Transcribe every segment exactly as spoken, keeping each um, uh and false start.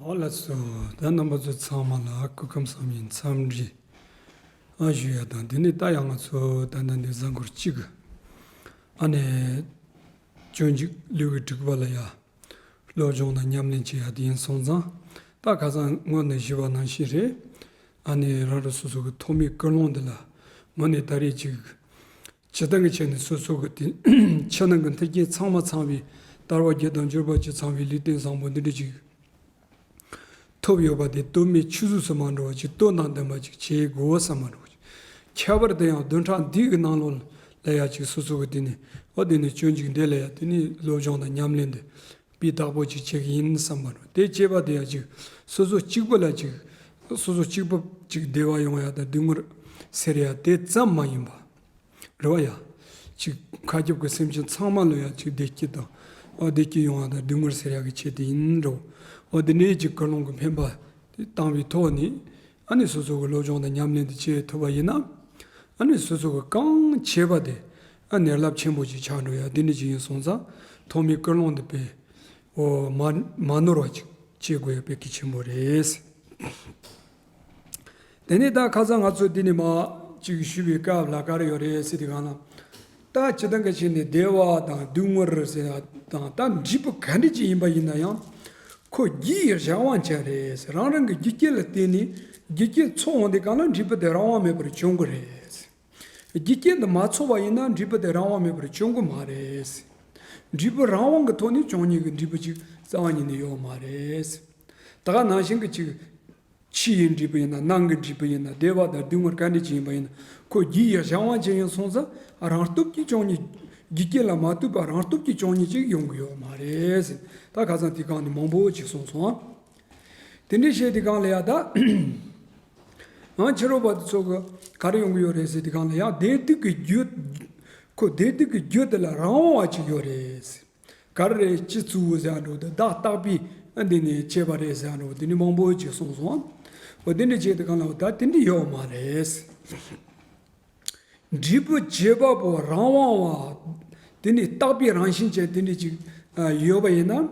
ཨོ་ལགས་སོ། ད་རྣམ་པ་ཚོ་ཚང་མ་ལ་སྐུ་ཁམས་བཟང་བའི་འཚམས་འདྲི་ཨ་ཞུ་ཡ་དང་། དེ་ནས་ད་ཡང་ང་ཚོ་ད་ལྟ་འདི་གཟའ་འཁོར་གཅིག་གི་ཨ་ནས་སྤྱོད་འཇུག་ལེའུ་གི་དྲུག་པ་ལ་ཡ་སློབ་སྦྱོང་དང་ཉམས་ལེན་བྱེད་ཡ་དེ་ཡིན་སོང་ཙང་། ད་ཁ་སང་སྔོན་ནས་ཞུས་པ་ནང་བཞིན་རེད། ཨ་ནས་རང་རང་སོ་སོ་གི་ཐོག་མའི་ཀུན་སློང་འདི་ལ་དངོས་གནས་ད་རེས་ཅིག་སྤྱིར་བཏང་གི་ཆ་ནས་སོ་སོ་གི་དེ་ཕྱི་ནང་གི་མཐུན་རྐྱེན་ཚང་མ་ཚང་བའི་དལ་བ་བརྒྱད་དང་འབྱོར་པ་བཅུ་ཚང་བའི་ལུས་རྟེན་བཟང་པོ་འདི་འདྲ་ཅིག་ཐོབ་ཡོད་པ་དེ་དོན་མེད་ཆུད་ཟོས་སུ་མ་འགྲོ་བ་ཅིག་དོན་དང་ལྡན་པ་ཅིག་བྱེད་དགོས་བསམ་པ་འགྲོ་བ་ཅིག་ཁྱད་པར་དུ་ཡང་བདུན་ཕྲག་འདི་གི་ནང་ལོགས་ལ་ཡ་ཅིག་སོ་སོ་གི་དེ་ནས་འོ་དེ་ནས་སྤྱོད་འཇུག་འདི་ལ་ཡ་དེ་ནས་སློབ་སྦྱོང་དང་ཉམས་ལེན་འདི་སྤུས་དག་པོ་ཅིག་བྱེད་ཀྱི་ཡིན་བསམ་པ་རེད། དེ་བྱེད་པ་དེ་ཡང་ཅིག་སོ་སོ་གཅིག་པུ་ལ་ཅིག་སོ་སོ་གཅིག་པུ་ཅིག་བདེ་བ་ཡོང་ཡ་དང་སྡུག་བསྔལ་སེལ་ཡ་དེ་ཙམ་མ་ཡིན་པ་རེད་བ་ཡ། ཅིག་མཁའ་ཁྱབ་ཀྱི་སེམས་ཅན་ཚང་མ་ལ་ཡ་ཅིག་བདེ་སྐྱིད་དང་ཨ་བདེ་སྐྱིད་ཡོང་ཡ་དང་སྡུག་བསྔལ་སེལ་ཡ་གི་ཆེད་དུ་ཡིན་འགྲོ། འོ་དེ་འདྲའི་ཅིག་ཀུན་སློང་གི་འཕེན་པ་དེ་བཏང་བའི་ཐོག་ནས། ཨ་ནི་སོ་སོ་གི་སློབ་སྦྱོང་དང་ཉམས་ལེན་དེ་བྱེད་ཐུབ་པ་ཡིན་ན། ཨ་ནི་སོ་སོ་གི་གང་བྱས་པ་དེ་ཨ་ནི་རླབས་ཆེན་པོ་ཅིག་ཆགས་འགྲོ་ཡ་དེ་འདྲ་ཅིག་ཡིན་སོང་ཙང་། ཐོག་མའི་ཀུན་སློང་དེ་དཔེ་འོ་མ་མ་ནོར་བ་ཅིག་བྱེད་དགོས་ཡ་དཔེ་གལ་ཆེན་པོ་རེད། དེ་ནས་ད་ཁ་སང་ང་ཚོ་འདི་ནས་མ་ཅིག་ཞུས་པའི་སྐབས་ལ་ག་རེ་ཡོད་རེད་ཟེར་དུས་སྒང་ལ། ད་སྤྱིར་བཏང་གི་ཆ་ནས་བདེ་བ་དང་སྡུག་བསྔལ་ཟེར་ཡ་དང་ད་འབྲས་བུ་ག་འདྲ་ཅིག་ཡིན་པ་ཡིན་ན་ཡང་། ཁོ་རྒྱུའི་གཞན་དབང་ཅན་རེད། རང་རང་གི་རྒྱུ་རྐྱེན་ལ་བརྟེན་ནས་རྒྱུ་རྐྱེན་ཚོགས་འོང་དུས་སྒང་ལ་འབྲས་བུ་དེ་རང་དབང་མེད་པར་བྱུང་གི་རེད། རྒྱུ་རྐྱེན་དེ་མ་ཚོགས་པ་ཡིན་ན་འབྲས་བུ་དེ་རང་དབང་མེད་པར་བྱུང་གི་མ་རེད། འབྲས་བུ་རང་དབང་གི་ཐོག་ནས་བྱུང་མཁན་གྱི་འབྲས་བུ་ཅིག་རྩ་བ་ཉིད་ནས་ཡོད་མ་རེད། ད་ག་ནང་བཞིན་གྱི་ཅིག་ཕྱི་ཡི་འབྲས་བུ་ཡིན་ན། ནང་གི་འབྲས་བུ་ཡིན་ན། བདེ་བ་དང་སྡུག་བསྔལ་ག་འདྲ་ཅིག་ཡིན་པ་ཡིན་ན། ཁོ་རྒྱུའི་གཞན་དབང་ཅན་ཡིན་སོང་ཙང་རང་སྟོབས་ཀྱིས་བྱུང་མཁན། རྒྱུ་རྐྱེན་ལ་མ་ལྟོས་པར་རང་སྟོབས་ཀྱིས་བྱུང་མཁན་ཅིག་ཡོང་གི་ཡོད་མ་རེད་ཟེར། ད་ཁ་སང་དེ་སྒང་ནས་མང་པོ་ཅིག་གསུངས་སོང་། དེ་འདྲའི་བཤད་དུས་སྒང་ལ་ཡ་ད། ང་ཕྱི་རོལ་པ་དེ་ཚོ་གི་ག་རེ་ཡོང་གི་ཡོད་རེད་ཟེར་དུས་སྒང་ལ་ཡ། བདེ་སྡུག་གི་རྒྱུ། ཁོ་བདེ་སྡུག་གི་རྒྱུ་དེ་ལ་རང་དབང་བ་ཅིག་ཡོད་རེད་ཟེར། ག་རེ་རེད། སྤྱི་གཙུག་བོ་ཟེར་འགྲོ་དེ་བདག་རྟག་པས་འདི་ནས་བྱས་པ་རེད་ཟེར་འགྲོ་དེ་ནི་མང་པོ་ཅིག་གསུངས་སོང་། འོ་དེ་འདྲ་བྱས་དུས་སྒང་ལ་འོ་ད་དེ་འདྲ་ཡོད་མ་རེད། འབྲས་བུ་བྱེད་པ་པོ་རང་དབང་བ། དེ་ནི་རྟག་པའི་རང་བཞིན་ཅན་དེ་འདྲ་ཅིག་ཡོད་པ་ཡིན་ན།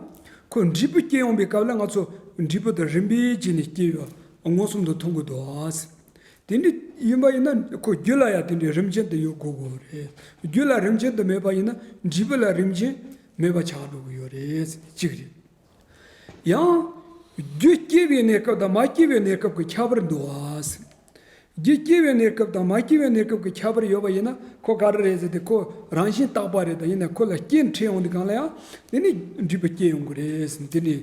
ཁོ་འབྲས་བུ་སྐྱེ་ཡོང་པའི་སྐབས་ལ་ང་ཚོ་འབྲས་བུ་དེ་རིམ་པས་བྱས་ནས་སྐྱེ་བ་མངོན་སུམ་དུ་མཐོང་གི་འདུག་ཨ། དེ་འདྲ་ཡིན་པ་ཡིན་ན་ཁོ་རྒྱུ་ལ་ཡང་དེ་འདྲའི་རིམ་བྱོན་དུ་ཡོད་དགོས་དགོས་རེད། རྒྱུ་ལ་རིམ་བྱོན་དུ་མེད་པ་ཡིན་ན་འབྲས་བུ་ལ་རིམ་བྱོན་མེད་པ་ཆགས་འགྲོ་གི་ཡོད་རེད། གཅིག་རེད། ཡང་། རྒྱུ་སྐྱེ་བའི་གནས་སྐབས་དང་མ་སྐྱེ་བའི་གནས་སྐབས་ཀྱི་ཁྱད་པར་འདུག་ཨ། རྒྱུ་སྐྱེ་བའི་གནས་སྐབས་དང་མ་སྐྱེ་བའི་གནས་སྐབས་ཀྱི་ཁྱད་པར་ཡོད་པ་ཡིན་ན་ཁོ་ག་རེ་རེད་ཟེར་ཏེ། ཁོ་རང་བཞིན་རྟག་པ་རེད། ད་ཡིན་ན་ཁོ་ལ་རྐྱེན་འཕྲད་ཡོང་དུས་སྒང་ལ་ཡང་དེ་ནི་འབྲས་བུ་སྐྱེ་ཡོང་གི་རེད་ཟེར། དེ་ནི།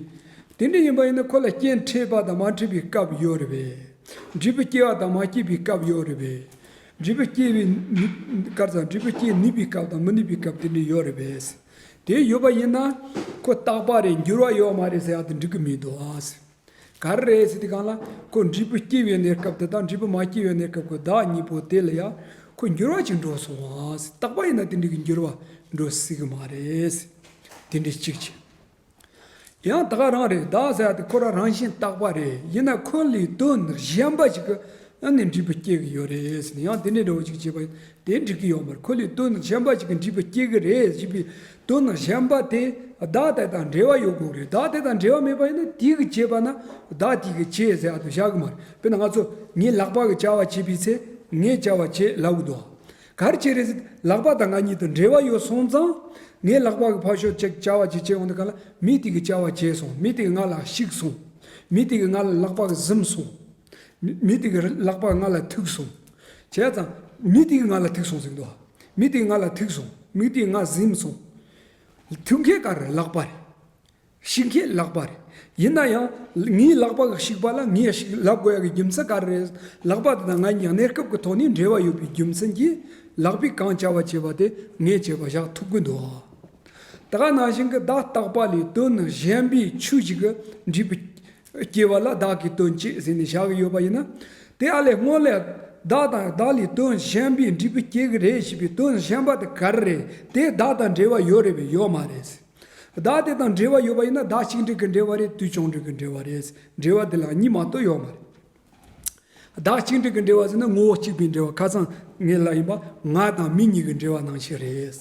དེ་འདྲ་ཡིན་པ་ཡིན་ན་ཁོ་ལ་རྐྱེན་འཕྲད་པ་དང་མ་འཕྲད་པའི་སྐབས་ཡོད་རེད་པས། འབྲས་བུ་སྐྱེ་བ་དང་མ་སྐྱེས་པའི་སྐབས་ཡོད་རེད་པས། འབྲས་བུ་སྐྱེ་བའི་ནུས། ག་རེ་ཟེར། འབྲས་བུ་སྐྱེ་ནུས་པའི་སྐབས་དང་མི་ནུས་པའི་སྐབས་དེ་འདྲ་ཡོད་རེད་པས། དེ་ཡོད་པ་ཡིན་ན་ཁོ་རྟག་པ་རེད། འགྱུར་བ་ཡོད་མ་རེད་ཟེར་ཡག་དེ་འགྲིག་གི་མི་འདུག་ཨ། ག་རེ་རེད་ཟེར་དུས་སྒང་ལ་ཁོ་འབྲས་བུ་སྐྱེ་བའི་གནས་སྐབས་དེ་དང་འབྲས་བུ་མ་སྐྱེ་བའི་གནས་སྐབས་ཀྱི་བདག་གཉིས་པོ་དེ་ལ་ཡང་ཁོ་འགྱུར་བ་ཅིག་འགྲོ་སོང་བ། རྟག་པ་ཡིན་ན་དེ་འདྲའི་གི་འགྱུར་བ་འགྲོ་སྲིད་གི་མ་རེད། དེ་འདྲའི་གཅིག་བྱས། ཡང་ད་ག་རང་རེད། བདག་ཟེར་ཡག་དེ་ཁོ་རང་རང་བཞིན་རྟག་པ་རེད། ཡིན་ན་ཁོ་ལས་དོན་གཞན་པ་ཞིག་གི་ཨ་ནི་འབྲས་བུ་སྐྱེ་གི་ཡོད་རེད་ཟེར་ནས་ཡང་དེ་འདྲའི་འདྲ་བོ་ཅིག་བྱས་པ་ཡིན། དེ་འགྲིག་གི་ཡོད་མ་རེད། ཁོ་ལས་དོན་གཞན་པ་ཞིག་གི་འབྲས་བུ་སྐྱེ་གི་རེད་ཞེས་པའི་དོན་གཞན་པ་དེ་བདག་དེ་དང་འབྲེལ་བ་ཡོད་དགོས་རེད། བདག་དེ་དང་འབྲེལ་བ་མེད་པ་ཡིན་ན་དེ་གི་བྱས་པ་ན་བདག་དེ་གི་བྱས་ཟེར་ཡག་དེ་བཞག་གི་མ་རེད། དཔེར་ན་ང་ཚོ་ངའི་ལག་པ་གི་བྱ་བ་བྱེད་པའི་ཚེ་ངའི་བྱ་བ་བྱེད་ལབ་གི་འདུག་ག་རེ་བྱས་རེད་ཟེར། ལག་པ་དང་ང་གཉིས་དང་འབྲེལ་བ་ཡོད་སོང་ཙང་། ངའི་ལག་པ་གི་ཕར་ཕྱོགས་ཅིག་བྱ་བ་ཅིག་བྱེད་ཡོང་དུས་སྒང་ལ་མི་དེ་གི་བྱ་བ་བྱས་སོང་། མི་དེ་གི་ང་ལ་བཤིག་སོང་། མི་དེ་གི་ང་ལ་ལག་པ་གི་ཟིན་སོང་། མི་མི་དེ་གི་ལག་པ་ང་ལ་ཐུག་སོང་། བྱས་ཙང་མི་དེ་གི་ང་ལ་ཐུག་སོང་ཟེར་གི་འདུག་མི་དེ་གི་ང་ལ་ཐུག་སོང་། མི་དེ་གི་ང་ཟིན་སོང་། ཐུག་མཁན་ག་རེ་རེད། ལག་པ་རེད། བཤིག་མཁན་ལག་པ་རེད། ཡིན་ན་ཡང་ངའི་ལག་པ་གི་བཤིག་པ་ལ་ངས་ཞིག་ལབ་དགོས་ཡག་གི་རྒྱུ་མཚན་ག་རེ་རེད། ལག་པ་དེ་དང་ང་གཉིས་གནས་སྐབས་ཀྱི་ཐོག་ནས་འབྲེལ་བ་ཡོད་པའི་རྒྱུ་མཚན་གྱིས་ལག་པས་གང་བྱ་བ་བྱས་པ་དེ་ངས་བྱས་པ་བཞག་ཐུབ་ཀྱི་འདུག་ད་ག་ནང་བཞིན་གྱི་བདག་རྟག་པ་ལས་དོན་གཞན་པའི་ཆོས་ཤིག་གི་འབྲས་བུ་སྐྱེ་བ་ལ་བདག་གིས་དོན་བྱེད་ཟེར་ནས་བཞག་གི་ཡོད་པ་ཡིན་ན། དེ་ཨ་ལས་སྔོན་ལ་བདག་དང་བདག་ལས་དོན་གཞན་པའི་འབྲས་བུ་སྐྱེ་གི་རེད་ཞེས་པའི་དོན་གཞན་པ་དེ་ག་རེ་རེད། དེ་བདག་དང་འབྲེལ་བ་ཡོད་རེད་པས། ཡོད་མ་རེད། བདག་དེ་དང་འབྲེལ་བ་ཡོད་པ་ཡིན་ན་བདག་གཅིག་འབྲེལ་གྱི་འབྲེལ་བ་རེད། དུས་བྱུང་འབྲེལ་གྱི་འབྲེལ་བ་རེད། འབྲེལ་བ་དེ་ལ་གཉིས་མ་གཏོགས་ཡོད་མ་རེད། བདག་གཅིག་འབྲེལ་གྱི་འབྲེལ་བ་ཟེར་ན་ངོ་བོ་གཅིག་པའི་འབྲེལ་བ། ཁ་སང་ངས་ལབ་ཡིན་པ། ང་དང་མི་གཉིས་ཀྱི་འབྲེལ་བ་ནང་བཞིན་རེད།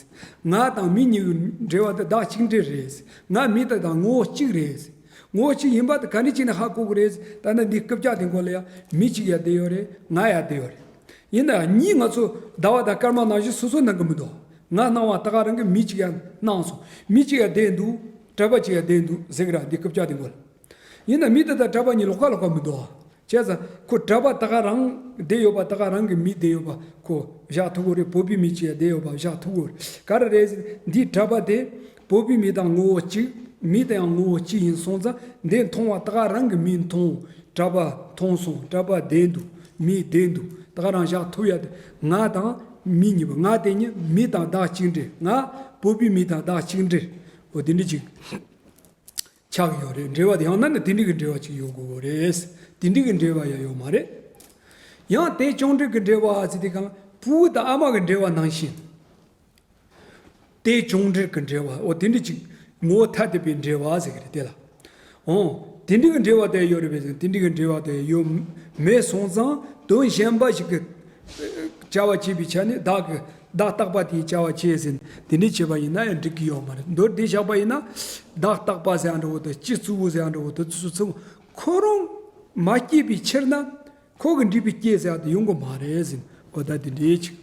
ང་དང་མི་གཉིས་ཀྱི་འབྲེལ་བ་དེ་བདག་གཅིག་འབྲེལ་རེད། ང་མི་དེ་དང་ངོ་བོ་གཅིག་རེད། ངོ་བོ་གཅིག་ཡིན་པ་དེ་ག་འདྲ་བྱས་ནས་ཧ་གོ་གི་རེད། ད་ནི་འདི་རྐུབ་བཀྱག་དེ་མགོ་ལ་ཡ་མི་གཅིག་ཡ་བསྡད་ཡོད་རེད། ང་ཡ་བསྡད་ཡོད་རེད། ཡིན་ན་ཡང་གཉིས་ང་ཚོ་ཟླ་བ་དང་སྐར་མ་ནང་བཞིན་སོ་སོ་སྣང་གི་མི་འདུག་ང་སྣང་བ་ད་ག་རང་གི་མི་གཅིག་ཡ་སྣང་སོང་། མི་གཅིག་ཡ་བསྡད་འདུག་གྲྭ་པ་གཅིག་ཡ་བསྡད་འདུག་ཟེར་གི་ར། འདི་རྐུབ་བཀྱག་དེ་མགོ་ལ། ཡིན་ན་མི་དེ་དང་གྲྭ་པ་གཉིས་ལོགས་ཀ་ལོགས་ཀ་མི་འདུག་བྱས་ཙང་ཁོ་གྲྭ་པ་ད་ག་རང་བསྡད་ཡོད་པ། ད་ག་རང་གི་མི་བསྡད་ཡོད་པ་ཁོ་བཞག་ཐུབ་ཀྱི་རེད། བོད་པའི་མི་གཅིག་ཡ་བསྡད་ཡོད་པ་བཞག་ཐུབ་ཀྱི་རེད། ག་རེ་རེད་ཟེར། འདིའི་གྲྭ་པ་དེ་བོད་པའི་མི་དང་ངོ་བོ་གཅིག་མི་དེ་ཡང་ངོ་བོ་གཅིག་ཡིན་སོང་ཙང་། འདི་མཐོང་བ་ད་ག་རང་གི་མི་མཐོང་། གྲྭ་པ་མཐོང་སོང་། གྲྭ་པ་བསྡད་འདུག་མི་བསྡད་འདུག་ད་ག་རང་བཞག་ཐུབ་ཡ་དེ། ང་དང་མི་གཉིས་པོ། ང་དེ་ཉིད་མི་དང་བདག་གཅིག་འདྲེས། ང་བོད་པའི་མི་དང་བདག་གཅིག་འདྲེས། འོ་དེ་འདྲ་ཅིག་ཆགས་ཡོད་རེད། འབྲེལ་བ་དེ་ཡང་ན་ནི་དེ་འདྲ་གི་འབྲེལ་བ་ཅིག་ཡོད་དགོས་རེད། དེ་འདྲ་གི་འབྲེལ་བ་ཡང་ཡོད་མ་རེད། ཡང་དེ་བཅོམ་འབྲས་ཀྱི་འབྲེལ་བ་ཟེར་དུས་གང་ལ་བུ་དང་ཨ་མ་གི་འབྲེལ་བ་ནང་བཞིན། དེ་བཅོམ་འབྲས་ཀྱི་འབྲེལ་བ། འོ་དེ་འདྲ་ཅིག་ངོ་བོ་ཐ་དད་པའི་འབྲེལ་བ་ཟེར་གི་རེད་དེ་ལ། འོ་དེ་འདྲ་གི་འབྲེལ་བ་དེ་ཡོད་རེད་པས་ཟེར། དེ་འདྲ་གི་འབྲེལ་བ་དེ་ཡོད་མེད་སོང་ཙང་དོན་གཞན་པ་ཞིག་གི་བྱ་བ་བྱེད་པའི་ཆ་ནས་བདག་གི་བདག་རྟག་པ་དེའི་བྱ་བ་བྱེད་ཟིན། དེ་འདྲའི་བྱེད་པ་ཡིན་ན་ཡང་འགྲིག་གི་ཡོད་མ་རེད། མདོར་དེ་བཞག་པ་ཡིན་ན། བདག་རྟག་པ་ཟེར་ཡ་འདྲ་བོ་དང་སྤྱི་གཙུག་པོ་ཟེར་ཡ་འདྲ་བོ་དང་དེ་ཚོ་ཚང་མ་ཁོ་རང་མ་སྐྱེས་པའི་ཕྱིར་ན་ཁོ་གི་འབྲས་བུ་སྐྱེ་ཟེར་ཡ་དེ་ཡོང་གི་མ་རེད་ཟིན། འོ་ད་དེ་འདྲའི་ཅིག་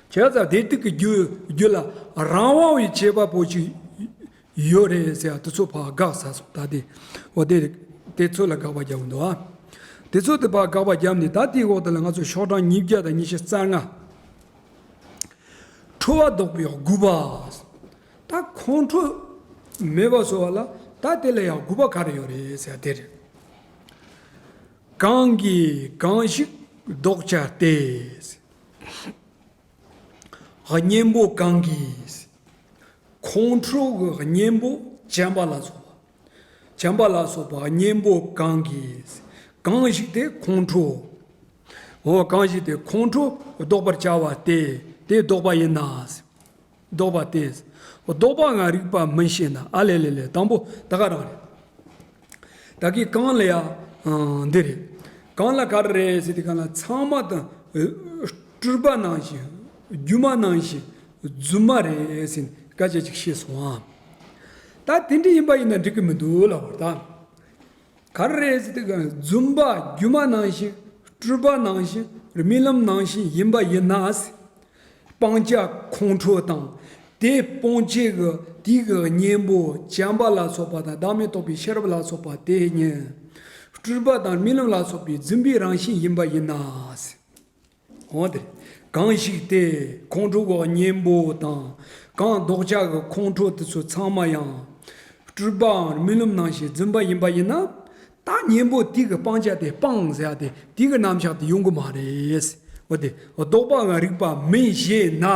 བྱས་ཙང་དེ་དུས་ཀྱི་རྒྱུ་རྒྱུ་ལ་རང་དབང་བའི་བྱེད་པ་པོ་ཅིག་ཡོད་རེད་ཟེར་ཡ་དེ་ཚོ་ཕར་དགག་ཚར་སོང་། ད་དེ་འོ་དེ་དེ་ཚོ་ལ་དགག་པ་རྒྱབ་འདུག་ཨ། དེ་ཚོ་དེ་ཕར་དགག་པ་བརྒྱབ་ནས། ད་དེའི་འོག་དེ་ལ་ང་ཚོ་ཤོག་གྲངས་ཉིས་བརྒྱ་དང་ཉི་ཤུ་རྩ་ལྔ། ཁྲོ་བ་ལྡོག་པའི་དགོས་པ། ད་ཁོང་ཁྲོ་མེད་པ་བཟོ་བ་ལ་ད་དེ་ལ་ཡང་དགོས་པ་ག་རེ་ཡོད་རེད་ཟེར་དེ་རེད། གང་གིས་གང་ཞིག་བཟློག་བྱ་སྟེ། གཉེན་པོ་གང་གིས། ཁོང་ཁྲོ་གི་གཉེན་པོ་བྱམས་པ་ལ་སོགས་པ། བྱམས་པ་ལ་སོགས་པ་གཉེན་པོ་གང་གིས། གང་ཞིག་དེ་ཁོང་ཁྲོ། འོ་གང་ཞིག་དེ་ཁོང་ཁྲོ་བཟློག་པར་བྱ་བ་སྟེ། དེ་བཟློག་པ་ཡིན་ན། བཟློག་པ་སྟེ། བཟློག་པའང་རིགས་པ་མིན་ཞེ་ན། ཨ་ལེ་ལེ་ལེ། དང་པོ་ད་ག་རང་རེད། ད་གིན་གང་ལ་ཡ། ཨང་། འདི་རེད། གང་ལ་ག་རེ་རེད་ཟེར་དུས་གང་ལ་ཚང་མ་དང་། ཨ། སྤྲུལ་པ་ནང་བཞིན། སྒྱུ་མ་ནང་བཞིན། རྫུན་མ་རེད་ཟེར་ནས་སྐད་ཆ་ཅིག་བཤད་སོང་ཨ། ད་དེ་འདྲ་ཡིན་པ་ཡིན་ན་འགྲིག་གི་མི་འདུག་ལབ་པ་རེད་ད། ག་རེ་རེད་ཟེར་དུས་གང་རྫུན་པ་སྒྱུ་མ་ནང་བཞིན། སྤྲུལ་པ་ནང་བཞིན། རྨི་ལམ་ནང་བཞིན་ཡིན་པ་ཡིན་ན། སྤང་བྱ་ཁོང་ཁྲོ་དང་། དེ་སྤོང་བྱེད་ཀྱི་དེ་གི་གཉེན་པོ་བྱམས་པ་ལ་སོགས་པ་དང་། བདག་མེད་རྟོགས་པའི་ཤེས་རབ་ལ་སོགས་པ་དེ་ཉིད་སྤྲུལ་པ་དང་རྨི་ལམ་ལ་སོགས་པའི་རྫུན་པའི་རང་བཞིན་ཡིན་པ་ཡིན་ན། འོ་དེ། གང་ཞིག་དེ་ཁོང་ཁྲོ་གི་གཉེན་པོ་དང་། གང་བཟློག་བྱ་གི་ཁོང་ཁྲོ་དེ་ཚོ་ཚང་མ་ཡང་། སྤྲུལ་པའམ་རྨི་ལམ་ནང་བཞིན་རྫུན་པ་ཡིན་པ་ཡིན་ན། ད་གཉེན་པོ་དེ་གི་སྤང་བྱ་དེ་སྤང་ཟེར་ཡ་དེ་དེ་གི་རྣམ་གཞག་དེ་ཡོང་གི་མ་རེད། འོ་དེ་བཟློག་པའང་རིགས་པ་མིན་ཞེ་ན།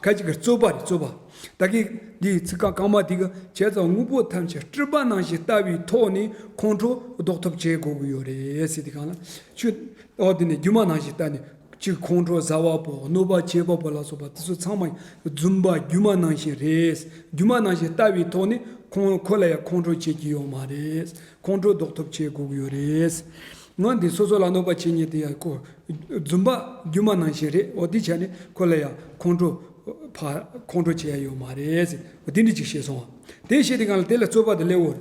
ཁ་ཅིག་གི་རྩོད་པ་རེད། རྩོད་པ། ད་གིན་འདིའི་ཚིག་རྐང་རྐང་མ་དེ་གི་བྱས་ཙང་དངོས་པོ་ཐམས་ཅད་སྤྲུལ་པ་ནང་བཞིན་ལྟ་བའི་ཐོག་ནས་ཁོང་ཁྲོ་བཟློག་ཐབས་བྱེད་དགོས་ཀྱི་ཡོད་རེད་ཟེར་དུས་གང་ལ། ཆུ། འོ་དེ་ནས་སྒྱུ་མ་ནང་བཞིན་ལྟ་ནས། གཅིག་ཁོང་ཁྲོ་ཟ་བ་པོ། གནོད་པ་བྱེད་པ་པོ་ལ་སོགས་པ་དེ་ཚོ་ཚང་མ་རྫུན་པ་སྒྱུ་མ་ནང་བཞིན་རེད། སྒྱུ་མ་ནང་བཞིན་ལྟ་བའི་ཐོག་ནས་ཁོང་ཁོ་ལ་ཡང་ཁོང་ཁྲོ་བྱེད་ཀྱི་ཡོད་མ་རེད། ཁོང་ཁྲོ་བཟློག་ཐབས་བྱེད་དགོས་ཀྱི་ཡོད་རེད། ང་འདི་སོ་སོ་ལ་གནོད་པ་བྱེད་མཁན་དེ་ཡང་ཁོ་རྫུན་པ་སྒྱུ་མ་ནང་བཞིན་རེད། འོ་དེ་བྱས་ནས་ཁོ་ལ་ཡང་ཁོང་ཁྲོ་ཕ་ཁོང་ཁྲོ་བྱེད་ཡ་ཡོད་མ་རེད་ཟེར། འོ་དེ་འདྲ་ཅིག་བཤད་སོང་བ། དེ་བཤད་དུས་གང་ལ་དེ་ལ་རྩོད་པ་དེ་སླེབས་འོ།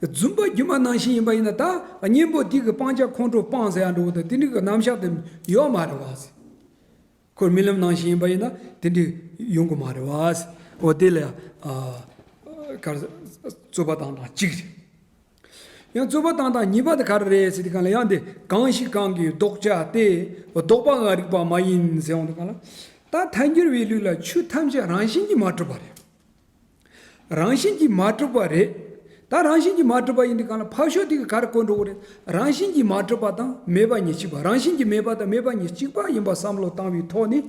རྫུན་པ་སྒྱུ་མ་ནང་བཞིན་ཡིན་པ་ཡིན་ན། ད་གཉེན་པོ་དེ་གི་སྤང་བྱ་ཁོང་ཁྲོ་སྤངས་ཟེར་ཡ་འདྲ་བོ་དང་དེ་འདྲ་གི་རྣམ་གཞག་དེ་ཡོད་མ་རེད་བ། ཁོ་རྨི་ལམ་ནང་བཞིན་ཡིན་པ་ཡིན་ན་དེ་འདྲ་ཡོང་གི་མ་རེད་བ། འོ་དེ་ལ་ཡང་། ཨ། གར། རྩོད་པ་བཏང་སྟངས་གཅིག་རེད། ཡང་རྩོད་པ་བཏང་སྟངས་གཉིས་པ་དེ་ག་རེ་རེད་ཟེར་དུས་གང་ལ་ཡང་དེ། གང་ཞིག་གང་གིས་བཟློག་བྱ་སྟེ། བཟློག་པའང་རིགས་པ་མ་ཡིན་ཟེར་འོང་དུས་གང་ལ། ད་ཐལ་འགྱུར་བའི་ལུགས་ལ་ཆོས་ཐམས་ཅད་རང་བཞིན་གྱིས་མ་གྲུབ་པ་རེད། རང་བཞིན་གྱིས་མ་གྲུབ་པ་རེད། ད་རང་བཞིན་གྱིས་མ་གྲུབ་པ་ཡིན་དུས་གང་ལ་ཕར་ཕྱོགས་དེ་གི་ག་རེ་གོ་འགྲོ་གི་རེད། རང་བཞིན་གྱིས་མ་གྲུབ་པ་དང་མེད་པ་གཉིས་གཅིག་པ། རང་བཞིན་གྱིས་མེད་པ་དང་མེད་པ་གཉིས་གཅིག་པ་ཡིན་པ་བསམ་བློ་བཏང་བའི་ཐོག་ནས།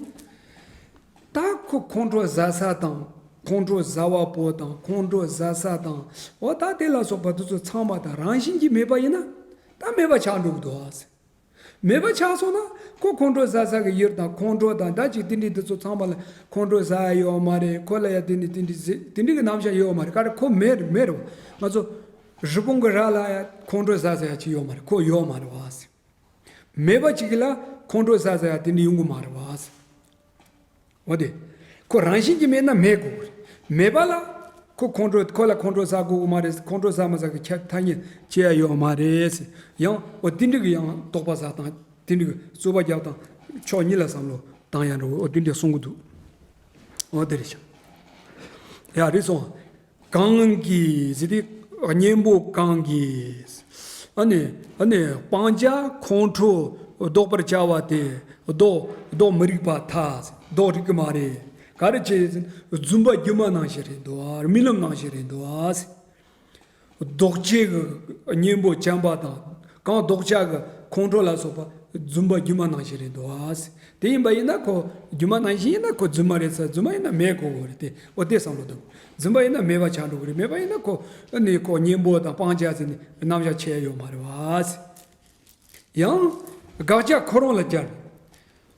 ད་ཁོ་ཁོང་ཁྲོ་ཟ་ས་དང་། ཁོང་ཁྲོ་ཟ་བ་པོ་དང་ཁོང་ཁྲོ་ཟ་ས་དང་། འོ་ད་དེ་ལ་སོགས་པ་དེ་ཚོ་ཚང་མ་ད་རང་བཞིན་གྱིས་མེད་པ་ཡིན་ན། ད་མེད་པ་ཆགས་འགྲོ་གི་འདུག་ཨ། མེད་པ་ཆགས་སོང་ན་ཁོ་ཁོང་ཁྲོ་ཟ་ས་གི་ཡུལ་དང་ཁོང་ཁྲོ་དང་ད་ཅིག་དེ་འདྲའི་དེ་ཚོ་ཚང་མ་ལ་ཁོང་ཁྲོ་ཟ་ཡ་ཡོད་མ་རེད། ཁོ་ལ་ཡ་དེ་འདྲའི་དེ་འདྲའི་ཟེ་དེ་འདྲའི་གི་རྣམ་གཞག་ཡོད་མ་རེད། ག་རེ་ཁོ་མེད་རེད་མེད་རེད་བ། ང་ཚོ་རི་བོང་གི་རྭ་ལ་ཡ་ཁོང་ཁྲོ་ཟ་ས་ཡ་ཅིག་ཡོད་མ་རེད། ཁོ་ཡོད་མ་རེད་བ། མེད་པ་ཅིག་ལ་ཁོང་ཁྲོ་ཟ་ས་ཡ་དེ་འདྲ་ཡོང་གི་མ་རེད་བ། འོ་དེ། ཁོ་རང་བཞིན་གྱིས་མེད་ན་མེད་དགོས་རེད། མེད་པ་ལ། ཁོ་ཁོང་ཁྲོ་ཁོ་ལ་ཁོང་ཁྲོ་ཟ་དགོས་ཀྱི་མ་རེད། ཁོང་ཁྲོ་ཟ་མ་ཟ་གི་ཁྱད་ཐ་སྙད་ཅི་ཡང་ཡོད་མ་རེད། ཡང་འོ་དེ་འདྲ་གི་ཡང་དོགས་པ་ཟ་དང་དེ་འདྲ་གི་རྩོད་པ་རྒྱབ་དང་ཕྱོགས་གཉིས་ལ་བསམ་བློ་བཏང་ཡ་འགྲོ་འོ་དེ་འདྲ་གསུང་གི་འདུག་འོ་དེ་རེད་ཤག་ཡ་རེད་སོང་། གང་གིས་ཟེར་ཏེ་གཉེན་པོ་གང་གིས། ཨ་ནི་ཨ་ནི་སྤང་བྱ་ཁོང་ཁྲོ་བཟློག་པར་བྱ་བ་དེ་བཟློག་བཟློག་མི་རིགས་པ་ཐལ། བཟློག་རིགས་ཀྱི་མ་རེད། ག་རེ་བྱས་ཟེར་ན་རྫུན་པ་སྒྱུ་མ་ནང་བཞིན་རེད་འདུག་ཨ། རྨི་ལམ་ནང་བཞིན་རེད་འདུག་ཨ། ཟེར། ལྡོག་ཆས་ཀྱི་གཉེན་པོ་བྱམས་པ་དང་གང་ལྡོག་ཆ་གི་ཁོང་ཁྲོ་ལ་སོགས་པ་རྫུན་པ་སྒྱུ་མ་ནང་བཞིན་རེད་འདུག་ཨ། དེ་ཡིན་པ་ཡིན་ན་ཁོ་སྒྱུ་མ་ནང་བཞིན་ཡིན་ན་ཁོ་རྫུན་མ་རེད་ས་རྫུན་མ་ཡིན་ན་མེད་དགོས་གོ་རེད་དེ་འོ་དེ་བསམ་བློ་གཏོང་། རྫུན་པ་ཡིན་ན་མེད་པ་ཆགས་འགྲོ་གི་རེད། མེད་པ་ཡིན་ན་ཁོ་ནི་ཁོ་གཉེན་པོ་དང་སྤང་བྱ་ཟེར་ནས་རྣམ་གཞག་ཆེ་ཡོད་མ་རེད་བ། ཡང་དགག་བྱ་ཁོ་རང་ལ་སྦྱར།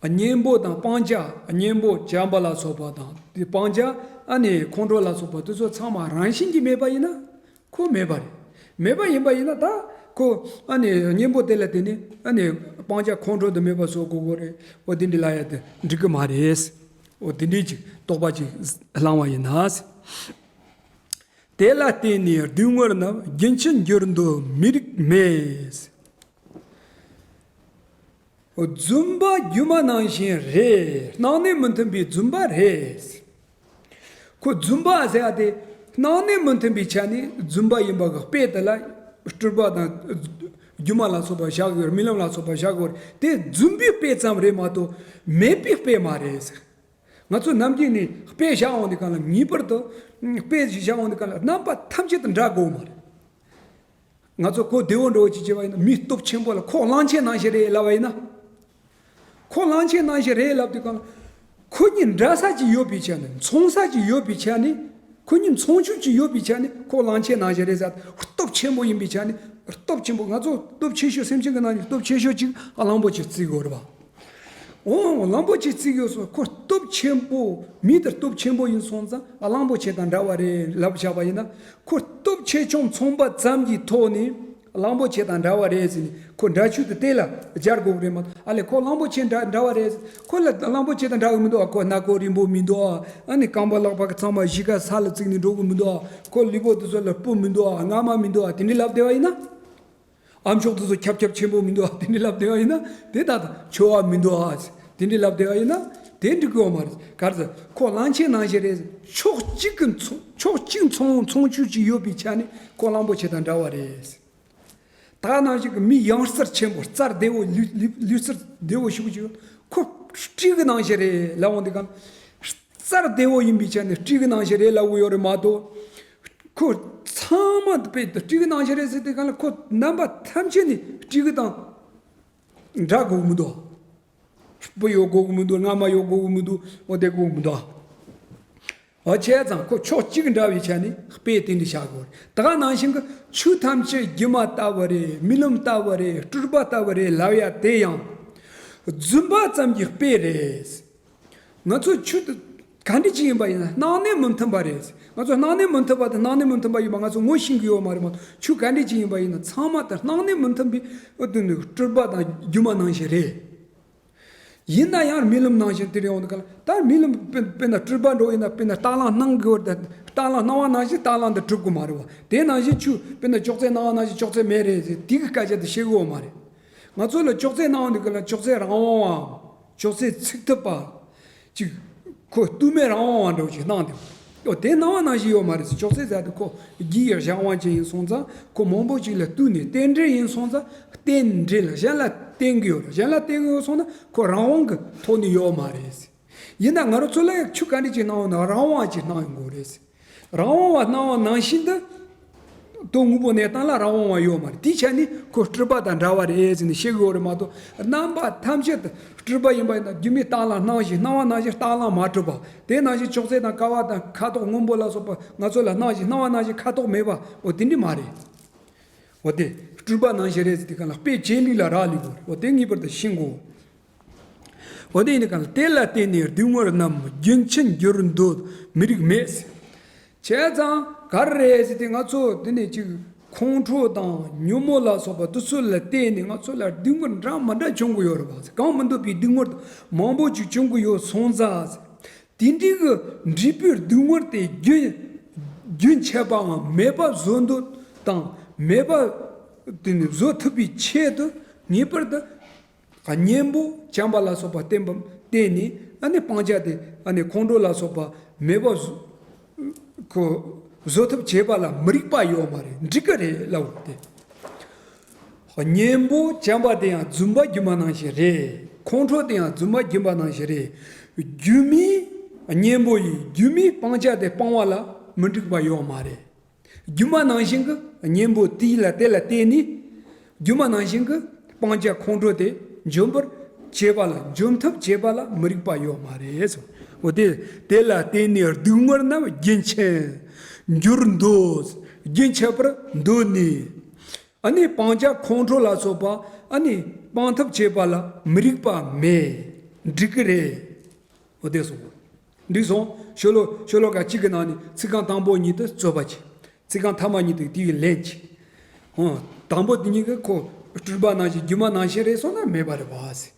གཉེན་པོ་དང་སྤང་བྱ་གཉེན་པོ་བྱམས་པ་ལ་སོགས་པ་དང་དེ་སྤང་བྱ་ཨ་ནི་ཁོང་ཁྲོ་ལ་སོགས་པ་དེ་ཚོ་ཚང་མ་རང་བཞིན་གྱིས་མེད་པ་ཡིན་ན་ཁོ་མེད་པ་རེད། མེད་པ་ཡིན་པ་ཡིན་ན་ད་ཁོ་ཨ་ནི་གཉེན་པོ་དེ་ལ་བརྟེན་ནས་ཨ་ནི་སྤང་བྱ་ཁོང་ཁྲོ་དེ་མེད་པ་བཟོ་དགོས་གོ་རེད། འོ་དེ་འདྲ་ལ་ཡ་དེ་འགྲིག་གི་མ་རེད། འོ་དེ་འདྲའི་ཅིག་རྟོག་པ་ཅིག་བསླང་བ་ཡིན་ན། དེ་ལ་བརྟེན་ནས་སྡུག་བསྔལ་རྣམས་རྒྱུན་ཆད་འགྱུར་འདོད་མི་རིགས་མེད། རྫུན་པ་སྒྱུ་མ་ནང་བཞིན་རེད། སྣང་གནས་མི་མཐུན་པའི་རྫུན་པ་རེད། ཁོ་རྫུན་པ་ཟེར་ཡ་དེ་སྣང་གནས་མི་མཐུན་པའི་ཆ་ནས་རྫུན་པ་ཡིན་པ་གི་དཔེ་དེ་ལ་སྤྲུལ་པ་དང་སྒྱུ་མ་ལ་སོགས་པ་བཞག་དགོས་རྨི་ལམ་ལ་སོགས་པ་བཞག་དགོས་རེད། དེ་རྫུན་པའི་དཔེ་ཙམ་རེད་མ་གཏོགས་མེད་པའི་དཔེ་མ་རེད་ཟེར། ང་ཚོ་ནམ་རྒྱུན་ནས་དཔེ་བཞག་འོང་དུས་གང་ལ་ངེས་པར་དུ་དཔེ་ཞིག་བཞག་འོང་དུས་གང་ལ་རྣམ་པ་ཐམས་ཅད་དུ་འདྲ་དགོས་མ་རེད། ང་ཚོ་གོ་བདེ་བོ་འགྲོ་བ་ཅིག་བྱེད་པ་ཡིན་ན་མི་སྟོབས་ཆེན་པོ་ལ་ཁོ་གླང་ཆེན་ནང་བཞིན་རེད་ལབ་པ་ཡིན་ན། ཁོ་གླང་ཆེན་ནང་བཞིན་རེད་ལབ་དུས་གང་ལ་ཁོ་གཉིས་འདྲ་ས་ཅིག་ཡོད་པའི་ཆ་ནས་མཚུངས་ས་ཅིག་ཡོད་པའི་ཆ་ནས་ཁོ་གཉིས་མཚུངས་ཆོས་ཅིག་ཡོད་པའི་ཆ་ནས་ཁོ་གླང་ཆེན་ནང་བཞིན་རེད་ཟེར། སྟོབས་ཆེན་པོ་ཡིན་པའི་ཆ་ནས་སྟོབས་ཆེན་པོ་ང་ཚོ་སྟོབས་ཆེ་ཤོས་སེམས་ཅན་གྱི་ནང་ནས་སྟོབས་ཆེ་ཤོས་ཅིག་གླང་པོ་ཆེ་བརྩི་དགོས་རེད་པ། འོ་གླང་པོ་ཆེ་བརྩི་དགོས་སོ། ཁོ་སྟོབས་ཆེན་པོ་མི་དེ་སྟོབས་ཆེན་པོ་ཡིན་སོང་ཙང་གླང་པོ་ཆེ་དང་འདྲ་བ་རེད་ལབ་བཞག་པ་ཡིན་ན་ཁོ་སྟོབས་ཆེ་ཆུང་མཚུངས་པ་ཙམ་གྱི་ཐོག་ནས་གླང་པོ་ཆེ་དང་འདྲ་བ་རེད་ཟེར་ནས་ཁོ་འདྲ་ཆོས་དེ་དེ་ལ་སྦྱར་དགོས་ཀྱི་རེད་མ་གཏོགས་ཨ་ལས་ཁོ་གླང་པོ་ཆེ་འདྲ་འདྲ་བ་རེད་ཁོ་ལ་གླང་པོ་ཆེ་དང་འདྲ་གི་མི་འདུག་ཨ། ཁོ་སྣ་ཁོག་རིང་པོ་མི་འདུག་ཨ། ཨ་ནི་རྐང་པ་ལག་པ་གི་ཚང་མ་གཞིས་ཀ་ས་ལ་བཙུགས་ནས་འགྲོ་གི་མི་འདུག་ཨ། ཁོ་ལུས་པོ་དེ་ཚོ་ལ་སྤུ་མི་འདུག་ཨ། རྔ་མ་མི་འདུག་ཨ། དེ་འདྲའི་ལབ་བསྡད་པ་ཡིན་ན། ཨ་མཆོག་དེ་ཚོ་ཁྱབ་ཁྱབ་ཆེན་པོ་མི་འདུག་ཨ། དེ་འདྲའི་ལབ་བསྡད་པ་ཡིན་ན་དེ་ད་ད་ཆོ་བ་མི་འདུག་ཨ། དེ་འདྲའི་ལབ་བསྡད་པ་ཡིན་ན་དེ་འགྲིག་གི་ཡོད་མ་རེད། ག་རེ་ཟེར་ཁོ་གླང་ཆེན་ནང་བཞིན་རེད། ཕྱོགས་གཅིག་གི་མཚུངས་ཕྱོགས་གཅིག་མཚུངས་མཚུངས་ཆོས་ཅིག་ཡོད་པའི་ཆ་ནས་ཁོ་གླང་པོ་ཆེ་དང་འདྲ་བ་རེད། ད་ནང་བཞིན་གྱི་མི་ཡང་རྩལ་ཆེན་པོ་རྩལ་བདེ་བོ་ལུས་ལུས་ལུས་རྩལ་བདེ་བོ་ཞིག་ཅིག་ཡོད། ཁོ་སྤྲེའུ་གི་ནང་བཞིན་རེད་ལབ་འོང་དུས་གང་། རྩལ་བདེ་བོ་ཡིན་པའི་ཆ་ནས་སྤྲེའུ་གི་ནང་བཞིན་རེད་ལབ་གི་ཡོད་རེད་མ་གཏོགས། ཁོ་ཚང་མ་དཔེ་སྤྲེའུ་གི་ནང་བཞིན་རེད་ཟེར་དུས་གང་ལ་ཁོ་རྣམ་པ་ཐམས་ཅད་ནི་སྤྲེའུ་གི་དང་འདྲ་དགོས་གི་མི་འདུག་སྤུ་ཡོད་དགོས་གི་མི་འདུག་རྔ་མ་ཡོད་དགོས་གི་མི་འདུག་འོ་དེ་དགོས་གི་མི་འདུག་འོ་བྱས་ཙང་ཁོ་ཕྱོགས་གཅིག་འདྲ་བའི་ཆ་ནས་དཔེ་དེ་འདྲ་བཞག་དགོས་རེད། ད་ག་ནང་བཞིན་གྱི་ཆོས་ཐམས་ཅད་སྒྱུ་མ་ལྟ་བུ་རེད། རྨི་ལམ་ལྟ་བུ་རེད། སྤྲུལ་པ་ལྟ་བུ་རེད་ལབ་ཡ་དེ་ཡང་རྫུན་པ་ཙམ་གྱི་དཔེ་རེད། ང་ཚོ་ཆོས་དེ་ག་འདྲ་ཅིག་ཡིན་པ་ཡིན་ན་སྣང་གནས་མི་མཐུན་པ་རེད། ང་ཚོ་སྣང་གནས་མི་མཐུན་པ་དང་སྣང་གནས་མི་མཐུན་པ་ཡིན་པ་ང་ཚོ་ངོ་ཤེས་ཀྱི་ཡོད་མ་རེད་མ་གཏོགས་ཆོས་ག་འདྲ་ཅིག་ཡིན་པ་ཡིན་ན་ཚང་མ་དེ་སྣང་གནས་མི་མཐུན་པའི་འོ་དེ་ནི་སྤྲུལ་པ་དང་སྒྱུ་མ་ནང་བཞིན་རེད། ཡིན་ན་ཡང་རྨི་ལམ་ནང་བཞིན་དེ་རེད་འོང་དུས་ག་ལ་ད་རྨི་ལམ་དཔེར་དཔེར་ན་སྤྲུལ་པ་འགྲོ་ཡིན་ན་དཔེར་ན་རྟ་གླང་སྣང་གི་བར་དུ་རྟ་གླང་སྣང་བ་ནང་བཞིན་རྟ་གླང་འདི་གྲུབ་ཀྱི་མ་རེད་བ། དེ་ནང་བཞིན་ཆོས་དཔེར་ན་ཅོག་ཙེ་སྣང་བ་ནང་བཞིན་ཅོག་ཙེ་མེད་རེད་ཟེར་དེ་གི་སྐད་ཆ་དེ་བཤད་གི་ཡོད་མ་རེད། ང་ཚོ་ལ་ཅོག་ཙེ་སྣང་བ་འདི་ག་ལ་ཅོག་ཙེ་རང་དབང་བ། ཅོག་ཙེ་ཚིག་ཐུབ་པ། ཅིག་ཁོ་སྟུག་མེད་རང་དབང་བ་འདྲ་བོ་ཅིག་སྣང་དེ། ཨོ་དེ་སྣང་བ་ནང་བཞིན་ཡོད་མ་རེད་ཟེར། ཅོག་ཙེ་ཟེར་དེ་ཁོ་རྒྱུ་ཡི་གཞན་དབང་ཅན་ཡིན་སོང་ཙང་ཁོ་མང་པོ་ཅིག་ལ་གཏུགས་ནས་རྟེན་འབྲེལ་ཡིན་སོང་ཙང་རྟེན་འབྲེལ་གཞན་ལ་བརྟེན་གི་ཡོད་རེད། གཞན་ལ་བརྟེན་གི་ཡོད་སོང་ན་ཁོ་རང་དབང་གི་ཐོག་ནས་ཡོད་མ་རེད་ཟེར། ཡིན་ན་ང་རང་ཚོ་ལ་ཡང་ཆོས་ག་འདྲ་ཅིག་སྣང་བ་ན་རང་དབང་ཅིག་སྣང་ཡོང་གི་རེད་ཟེར། རང་དབང་བ་སྣང་བ་ནང་བཞིན་དུ། དོན་དངོས་པོ་གནས་སྟངས་ལ་རང་དབང་བ་ཡོད་མ་རེད། དེའི་ཆ་ནས་ཁོ་སྤྲུལ་པ་དང་འདྲ་བ་རེད་ཟེར་ནས་བཤད་གི་ཡོད་རེད་མ་གཏོགས་རྣམ་པ་ཐམས་ཅད་དུ་སྤྲུལ་པ་ཡིན་པ་ཡིན་ན་སྒྱུ་མའི་རྟ་གླང་སྣང་བཞིན་སྣང་བ་ནང་བཞིན་རྟ་གླང་མ་གྲུབ་པ། དེ་ནང་བཞིན་ཅོག་ཙེ་དང་ཀ་བ་དང་ཁ་དོག་སྔོན་པོ་ལ་སོགས་པ་ང་ཚོ་ལ་སྣང་བཞིན་སྣང་བ་ནང་བཞིན་ཁ་དོག་མེད་པ་འོ་དེ་འདྲ་མ་རེད། འོ་དེ་སྤྲུལ་པ་ནང་བཞིན་རེད་ཟེར་དེ་ག་ལ་དཔེ་བྱེད་ལུགས་ལ་རག་ལུས་དགོས་རེད། འོ་དེ་ངེས་པར་དུ་ཤེས་དགོས། འོ་དེ་ཡིན་དུས་ག་ལ་དེ་ལ་བརྟེན་ནས་སྡུག་བསྔལ་རྣམས་རྒྱུན་ཆད་འགྱུར་འདོད་མི་རིགས་མེད། བྱས་ཙང་ག་རེ་རེད་ཟེར་དུས་ང་ཚོ་འདི་ནས་ཅིག་ཁོང་ཁྲོ་དང་ཉོན་མོངས་ལ་སོགས་པ་དེ་ཚོ་ལ་བརྟེན་ནས་ང་ཚོ་ལ་སྡུག་བསྔལ་འདྲ་མི་འདྲ་བྱུང་གི་ཡོད་རེད་པ། གང་མི་འདོད་པའི་སྡུག་བསྔལ་མང་པོ་ཅིག་བྱུང་གི་ཡོད་སོང་ཙང་། དེ་འདྲའི་གི་འབྲས་བུའི་སྡུག་བསྔལ་དེ་རྒྱུན་ རྒྱུན་ཆད་པའམ་མེད་པ་བཟོ་འདོད་དང་མེད་པ་དེ་ནི་བཟོ་ཐུབ་པའི་ཆེད་དུ་ངེས་པར་དུ་གཉེན་པོ་བྱམས་པ་ལ་སོགས་པ་བསྟེན་པ་བསྟེན་ནས་ཨ་ནི་སྤང་བྱ་དེ་ཨ་ནི་ཁོང་ཁྲོ་ལ་སོགས་པ་མེད་པ་བཟོ་ཁོ་བཟོ་ཐབས་བྱེད་པ་ལ་མི་རིགས་པ་ཡོད་མ་རེད། འགྲིག་གི་རེད་ལབ་དེ། གཉེན་པོ་བྱམས་པ་དེ་ཡང་རྫུན་པ་སྒྱུ་མ་ནང་བཞིན་རེད། ཁོང་ཁྲོ་དེ་ཡང་རྫུན་པ་སྒྱུ་མ་ནང་བཞིན་རེད། སྒྱུ་མའི་གཉེན་པོ་ཡིས་སྒྱུ་མའི་སྤང་བྱ་དེ་སྤང་བ་ལ་མི་འགྲིག་པ་ཡོད་མ་རེད། སྒྱུ་མ་ནང་བཞིན་གྱི་གཉེན་པོ་དེ་ལ་དེ་ལ་བརྟེན་ནས་སྒྱུ་མ་ནང་བཞིན་གྱི་སྤང་བྱ་ཁོང་ཁྲོ་དེ་འཇོམས་པར་བྱེད་པ་ལ་འཇོམས་ཐབས་བྱེད་པ་ལ་མི་རིགས་པ་ཡོད་མ་རེད་གསུངས། འོ་དེ་དེ་ལ་བརྟེན་ནས་སྡུག་བསྔལ་རྣམས་རྒྱུན་ཆད་འགྱུར་འདོད། རྒྱུན་ཆད་པར་འདོད་ནས། ཨ་ནི་སྤང་བྱ་ཁོང་ཁྲོ་ལ་སོགས་པ་ཨ་ནི་སྤང་ཐབས་བྱེད་པ་ལ་མི་རིགས་པ་མེད། འགྲིག་གི་རེད། འོ་དེ་སོང་། འགྲིག་སོང་། ཤོ་ལོ་ཤོ་ལོ་ཀ་གཅིག་གི་ནང་ནས་ཚིག་རྐང་དང་པོ་གཉིས་དེ་རྩོད་པ་བྱེད། ཚིག་རྐང་ཐ་མ་གཉིས་དེ་དེ་ཡི་ལན་བྱེད། ཧོ། དང་པོ་དེ་གཉིས་ཀྱི་ཁོ་སྤྲུལ་པ་ནང་བཞིན་སྒྱུ་མ་ནང་བཞིན་རེད་སོང་ན་མེད་པ་རེད་བ་ཟེར།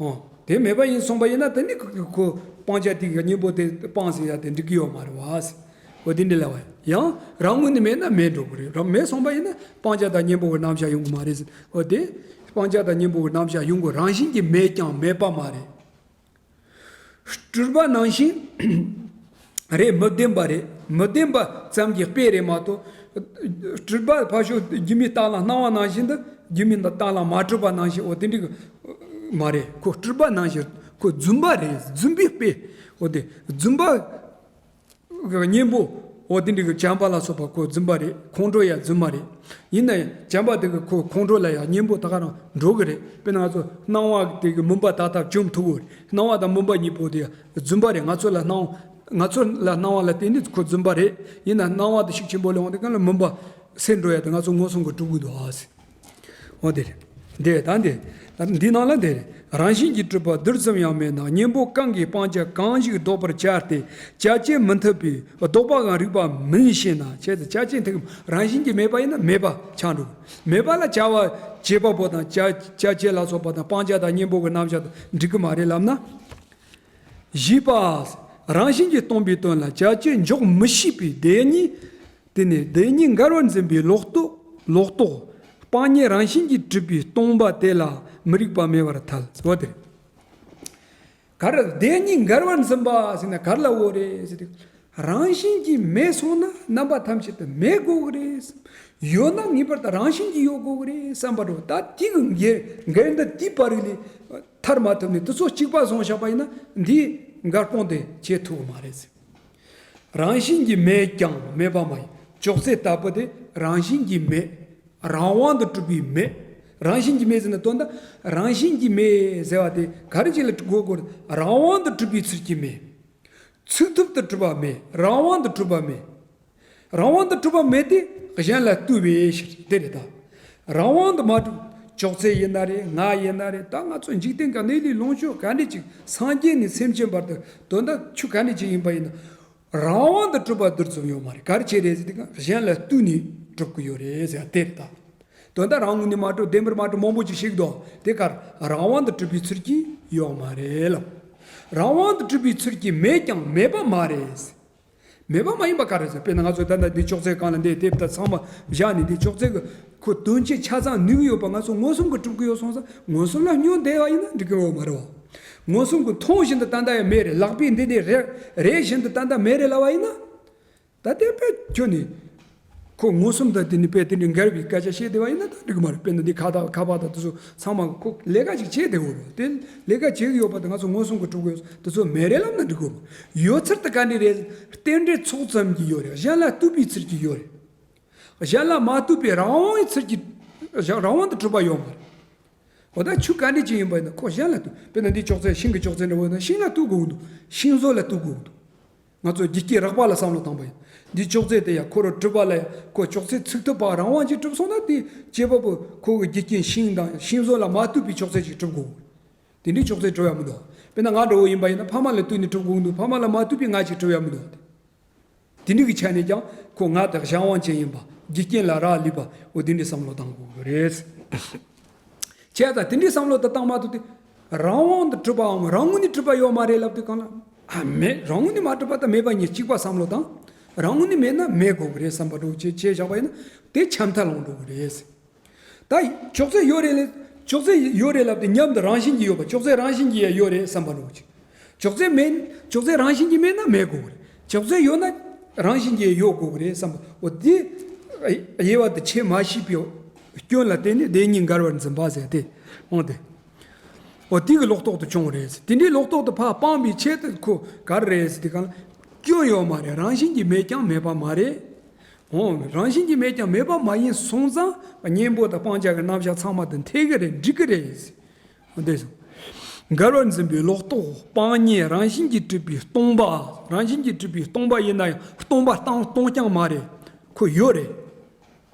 ཨོ། དེ་མེད་པ་ཡིན་སོང་པ་ཡིན་ན་དེ་ནི་ཁོ་ཁོ་སྤང་བྱ་དེ་གི་གཉེན་པོ་དེ་སྤངས་ཟེར་ཡ་དེ་འགྲིག་གི་ཡོད་མ་རེད་བ་ཟེར། འོ་དེ་འདྲ་ལབ་པ་ཡང་རང་ངོས་ནས་མེད་ན་མེད་འགྲོ་གི་རེད། རང་མེད་སོང་པ་ཡིན་ན་སྤང་བྱ་དང་གཉེན་པོ་གི་རྣམ་གཞག་ཡོང་གི་མ་རེད་ཟེར། འོ་དེ་སྤང་བྱ་དང་གཉེན་པོ་གི་རྣམ་གཞག་ཡོང་གི་རང་བཞིན་གྱིས་མེད་ཀྱང་མེད་པ་མ་རེད། སྤྲུལ་པ་ནང་བཞིན་རེད། མི་བདེན་པ་རེད། མི་བདེན་པ་ཙམ་གྱི་དཔེ་རེད་མ་གཏོགས། སྤྲུལ་པ་ཕར་ཕྱོགས་སྒྱུ་མའི་རྟ་གླང་སྣང་བ་ནང་བཞིན་དུ་སྒྱུ་མའི་རྟ་གླང་མ་གྲུབ་པ་ནང་བཞིན་འོ་དེ་འདྲ་གི་མ་རེད། ཁོ་སྤྲུལ་པ་ནང་བཞིན་ཁོ་རྫུན་པ་རེད། རྫུན་པའི་དཔེ། འོ་དེ་རྫུན་པ་གི་གཉེན་པོ་འོ་དེ་འདྲ་གི་བྱམས་པ་ལ་སོགས་པ་ཁོ་རྫུན་པ་རེད། ཁོང་ཁྲོ་ཡང་རྫུན་མ་རེད། ཡིན་ན་ཡང་བྱམས་པ་དེ་གི་ཁོ་ཁོང་ཁྲོ་ལ་ཡང་གཉེན་པོ་ད་ག་རང་འགྲོ་གི་རེད། དཔེར་ན་ང་ཚོ་སྣང་བ་དེ་གི་མུན་པ་དག་ཐབས་བཅོམ་ཐུབ་གི་རེད། སྣང་བ་དང་མུན་པ་གཉིས་པོ་དེ་རྫུན་པ་རེད། ང་ཚོ་ལ་སྣང་ང་ཚོ་ལ་སྣང་བ་ལ་བརྟེན་ནས་ཁོ་རྫུན་པ་རེད། ཡིན་ན་སྣང་བ་དེ་ཤུགས་ཆེན་པོ་ལ་འོང་དུས་གང་ལ་མུན་པ་སེལ་འགྲོ་ཡ་དེ་ང་ཚོ་མངོན་སུམ་གྱིས་གྲུབ་གི་འདུག་ཨ་ཟེར། འོ་དེ་རེད། འདི་ད་འདི་འདི་ནང་ལ་འདི་རེད། རང་བཞིན་གྱིས་གྲུབ་པ་རྡུལ་ཙམ་ཡང་མེད་ན། གཉེན་པོ་གང་གིས་སྤང་བྱ་གང་ཞིག་ལྡོག་པར་བྱ་སྟེ་བྱ་བྱེད་མི་མཐུན་པས་ལྡོག་པའང་རིགས་པ་མིན་ཞེ་ན། བྱས་ཙང་བྱ་བྱེད་མཐུན་རང་བཞིན་གྱིས་མེད་པ་ཡིན་ན་མེད་པ་ཆགས་འགྲོ། མེད་པ་ལ་བྱ་བ་བྱེད་པ་པོ་དང་བྱ་བྱ་བྱེད་ལ་སོགས་པ་དང་སྤང་བྱ་དང་གཉེན་པོ་གི་རྣམ་གཞག་དང་འགྲིག་གི་མ་རེད་ལབ་ན། བཞི་པ། རང་བཞིན་གྱིས་སྟོང་པའི་དོན་ལ་བྱ་བྱེད་འཇོག་མི་ཤེས་པའི་བདེན་གཉིས། དེ་ནི་བདེན་གཉིས་འགལ་བར་འཛིན་པའི་ལོག་རྟོག་ལོག་རྟོག་སྤང་གཉེན་རང་བཞིན་གྱིས་གྲུབ་པའི་སྟོང་པ་དེ་ལ་མི་རིགས་པ་མེད་པར་ཐལ། འོ་དེ་རེད། ག་རེ་བདེན་གཉིས་འགལ་བར་འཛིན་པ་ཟེར་ན་ག་རེ་ལབ་དགོས་རེད་ཟེར་དུས། རང་བཞིན་གྱིས་མེད་སོང་ན་རྣམ་པ་ཐམས་ཅད་དུ་མེད་དགོས་ཀྱི་རེད། ཡོད་ན་ངེས་པར་དུ་རང་བཞིན་གྱིས་ཡོད་དགོས་ཀྱི་རེད་བསམ་པ་འགྲོ། ད་དེ་གི་འགལ་འགལ་འདུ་དེའི་བར་ལས་ཐར་མ་ཐུབ་ནས་དེ་ཚོ་གཅིག་པ་བཟུང་བཞག་པ་ཡིན་ན་འདིའི་འགལ་སྤོང་དེ་བྱེད་ཐུབ་ཀྱི་མ་རེད་ཟེར། རང་བཞིན་གྱིས་མེད་ཀྱང་མེད་པ་མ་ཡིན། ཅོག་ཙེ་ལྟ་བུ་དེ་རང་བཞིན་གྱིས་མེད། རང་དབང་དུ་གྲུབ་པའི་མེད། རང་བཞིན་གྱིས་མེད་ཟེར་ན་དོན་དག་རང་བཞིན་གྱིས་མེད་ཟེར་བ་དེ་ག་རེ་ཅིག་ལ་གོ་དགོས། རང་དབང་དུ་གྲུབ་པའི་ཚུལ་གྱིས་མེད། ཚུགས་ཐུབ་ཏུ་གྲུབ་པ་མེད། རང་དབང་དུ་གྲུབ་པ་མེད། རང་དབང་དུ་གྲུབ་པ་མེད་དེ་གཞན་ལ་ལྟོས་པའི་ཕྱིར་དེ་རེད་ད། རང་དབང་དུ་མ་གྲུབ། ཅོག་ཙེ་ཡིན་ན་རེད། ང་ཡིན་ན་རེད། ད་ང་ཚོ་འཇིག་རྟེན་གྱི་གནས་ལུགས་ལོངས་སྤྱོད་ག་འདྲ་ཅིག་སངས་རྒྱས་ནས་སེམས་ཅན་བར་དུ་དོན་དག་ཆོས་ག་འདྲ་ཅིག་ཡིན་པ་ཡིན་ན། རང་དབང་དུ་གྲུབ་པ་རྡུལ་ཙམ་ཡོད་མ་རེད། ག་རེ་བྱས་རེད་ཟེར་དུས་གང་གཞན་ལ་ལྟོས་ནས་གྲུབ་ཀྱི་ཡོད་རེད་ཟེར་དེ་རེད་ད། དོན་དག་རང་ངོས་ནས་མ་གྲུབ་བདེན་པར་མ་གྲུབ་མང་པོ་ཅིག་ཤིག་འདུག་དེ་གར་རང་དབང་དུ་གྲུབ་པའི་ཚུལ་གྱིས་ཡོད་མ་རེད་ལབ། རང་དབང་དུ་གྲུབ་པའི་ཚུལ་གྱིས་མེད་ཀྱང་མེད་པ་མ་རེད། མེད་པ་མ་ཡིན་པ་ག་རེ་ཟེར། དཔེར་ན་ང་ཚོ་ད་ལྟ་འདི་ཅོག་ཙེ་སྒང་ལ་འདི་དེབ་དང་ཚང་མ་བཞག་ནས་འདི་ཅོག་ཙེ་གི་ཁོ་དོན་ཆེ་ཆ་ཚང་ནུས་ཀྱི་ཡོད་པ་ང་ཚོ་མངོན་སུམ་གྱིས་གྲུབ་ཀྱི་ཡོད་སོང་ཙང་མངོན་སུམ་ལ་སྙོན་བསྡད་པ་ཡིན་ན་འགྲིག་གི་ཡོད་མ་རེད་བ། མངོན་སུམ་གྱིས་མཐོང་བཞིན་དུ་ད་ལྟ་ཡང་མེད་རེད། ལག་པས་འདི་འདི་རེད་རེད་བཞིན་དུ་ད་ལྟ་མེད་རེད་ལབ་པ་ཡིན་ན། ད་དེ་དཔེ་ཁྱོད་ནི། ཁོ་མངོན་སུམ་དང་དེ་ནི་དཔེ་དེ་འདྲའི་འགལ་བའི་སྐད་ཆ་བཤད་བསྡད་པ་ཡིན་ན་ད་འགྲིག་གི་མ་རེད། དཔེར་ན་འདི་ཁ་བཏགས་ཁ་པར་དང་དེ་ཚོ་ཚང་མ་ཁོ་ལས་ཀ་ཅིག་བྱས་བསྡད་ཡོད་རེད། དེ་ལས་ཀ་བྱེད་ཀྱི་ཡོད་པ་དེ་ང་ཚོ་མངོན་སུམ་གྱིས་གྲུབ་ཀྱི་ཡོད་དེ་ཚོ་མེད་རེད་ལབ་ན་འགྲིག་གི་མ་རེད། ཡོད་ཚུལ་དེ་ག་འདྲ་རེད། རྟེན་འབྲེལ་ཚོགས་ཙམ་གྱི་ཡོད་རེད། གཞན་ལ་ལྟོས་པའི་ཚུལ་གྱི་ཡོད་རེད། གཞན་ལ་མ་ལྟོས་པའི་རང་དབང་གི་ཚུལ་གྱི་རང་དབང་དུ་གྲུབ་པ་ཡོད་མ་རེད། འོ་ད་ཆོས་ག་འདྲ་ཅིག་ཡིན་པ་ཡིན་ན་ཁོ་གཞན་ལ་ལྟོས། དཔེར་ན་འདི་ཅོག་ཙེ་ཤིང་གི་ཅོག་ཙེ་འདྲ་བོ་ཡིན་ན་ཤིང་ལ་ལྟོས་དགོས་འདུག་ཤིང་བཟོ་ལ་ལྟོས་དགོས་འདུག་ང་ཚོ་རྒྱུ་རྐྱེན་རགས་པ་ལ་བསམ་བློ་བཏང་པ་ཡིན། འདི་ཅོག་ཙེ་དེ་ཡང་ཁོ་རང་གྲུབ་པ་ལ་ཡང་ཁོ་ཅོག་ཙེ་ཚུགས་ཐུབ་པ་རང་དབང་གིས་གྲུབ་སོང་ན་དེ་སྐྱེས་པ་པོ་ཁོ་གི་རྒྱུ་རྐྱེན་ཤིང་དང་ཤིང་བཟོ་ལ་མ་ལྟོས་པའི་ཅོག་ཙེ་ཅིག་གྲུབ་དགོས། དེ་འདྲའི་ཅོག་ཙེ་གྲུབ་ཡ་མི་འདུག་དཔེར་ན་ང་འདྲ་བོ་ཡིན་པ་ཡིན་ན་ཕ་མ་ལ་ལྟོས་ནས་གྲུབ་དགོས་འདུག་ཕ་མ་ལ་མ་ལྟོས་པའི་ང་ཅིག་གྲུབ་ཡ་མི་འདུག་དེ་འདྲའི་གི་ཆ་ནས་ཀྱང་ཁོ་ང་དང་གཞན་དབང་ཅན་ཡིན་པ་རྒྱུ་རྐྱེན་ལ་རག་ལས་པ་འོ་དེ་འདྲའི་བསམ་བློ་བཏང་དགོས་ཀྱི་རེད། བྱས་ཙང་དེ་འདྲའི་བསམ་བློ་དེ་བཏང་མ་ཐུབ་དུས་རང་དབང་དུ་གྲུབ་པའམ་རང་ངོས་ནས་གྲུབ་པ་ཡོད་མ་རེད་ལབ་དུས་གང་ལ་ཨ་མེད། རང་ངོས་ནས་མ་གྲུབ་པ་དང་མེད་པ་གཉིས་གཅིག་པ་བསམ་བློ་བཏང་། རང་ངོས་ནས་མེད་ན་མེད་དགོས་ཀྱི་རེད་བསམ་པ་འདྲ་བོ་ཅིག་བྱས་བཞག་པ་ཡིན་ན་དེ་ཆད་མཐའ་ལོག་འགྲོ་གི་རེད། ད་ཅོག་ཙེ་ཡོད་རེད་ལབ། ཅོག་ཙེ་ཡོད་རེད་ལབ་དེ་མཉམ་དུ་རང་བཞིན་གྱིས་ཡོད་པ། ཅོག་ཙེ་རང་བཞིན་གྱིས་ཡོད་རེད་བསམ་པ་འདྲ་བོ་ཅིག་ཅོག་ཙེ་མེད། ཅོག་ཙེ་རང་བཞིན་གྱིས་མེད་ན་མེད་དགོས་ཀྱི་རེད། ཅོག་ཙེ་ཡོད་ན་རང་བཞིན་གྱིས་ཡོད་དགོས་ཀྱི་རེད་བསམ་པ། འོ་དེ་དབྱེ་བ་དེ་ཕྱེ་མ་ཤེས་པའི་སྐྱོན་ལ་བརྟེན་ནས་བདེན་གཉིས་འགལ་བར་འཛིན་པ་ཟེར་ཏེ་འོང་སྟེ། འོ་དེ་གི་ལོག་རྟོག་ཏུ་བྱུང་བ་རེད། དེ་འདྲའི་ལོག་རྟོག་ཏུ་ཕར་སྤངས་པའི་ཆེད་དུ་ཁོ་ག་རེ་རེད་ཟེར་དུས་གང་ལ། སྐྱོན་ཡོད་མ་རེད། རང་བཞིན་གྱིས་མེད་ཀྱང་མེད་པ་མ་རེད། འོ་རང་བཞིན་གྱིས་མེད་ཀྱང་མེད་པ་མ་ཡིན་སོང་ཙང་གཉེན་པོ་དང་སྤང་བྱ་གི་རྣམ་གཞག་ཚང་མ་དེ་འཐད་གི་རེད། འགྲིག་གི་རེད། འོ་དེ་སོང་། འགལ་བར་འཛིན་པའི་ལོག་རྟོག་སྤང་གཉེན་རང་བཞིན་གྱིས་གྲུབ་པའི་སྟོང་པ། རང་བཞིན་གྱིས་གྲུབ་པའི་སྟོང་པ་ཡིན་ན་ཡང་སྟོང་པ་སྟོང་སྟོང་རྐྱང་མ་རེད། ཁོ་ཡོད་རེད།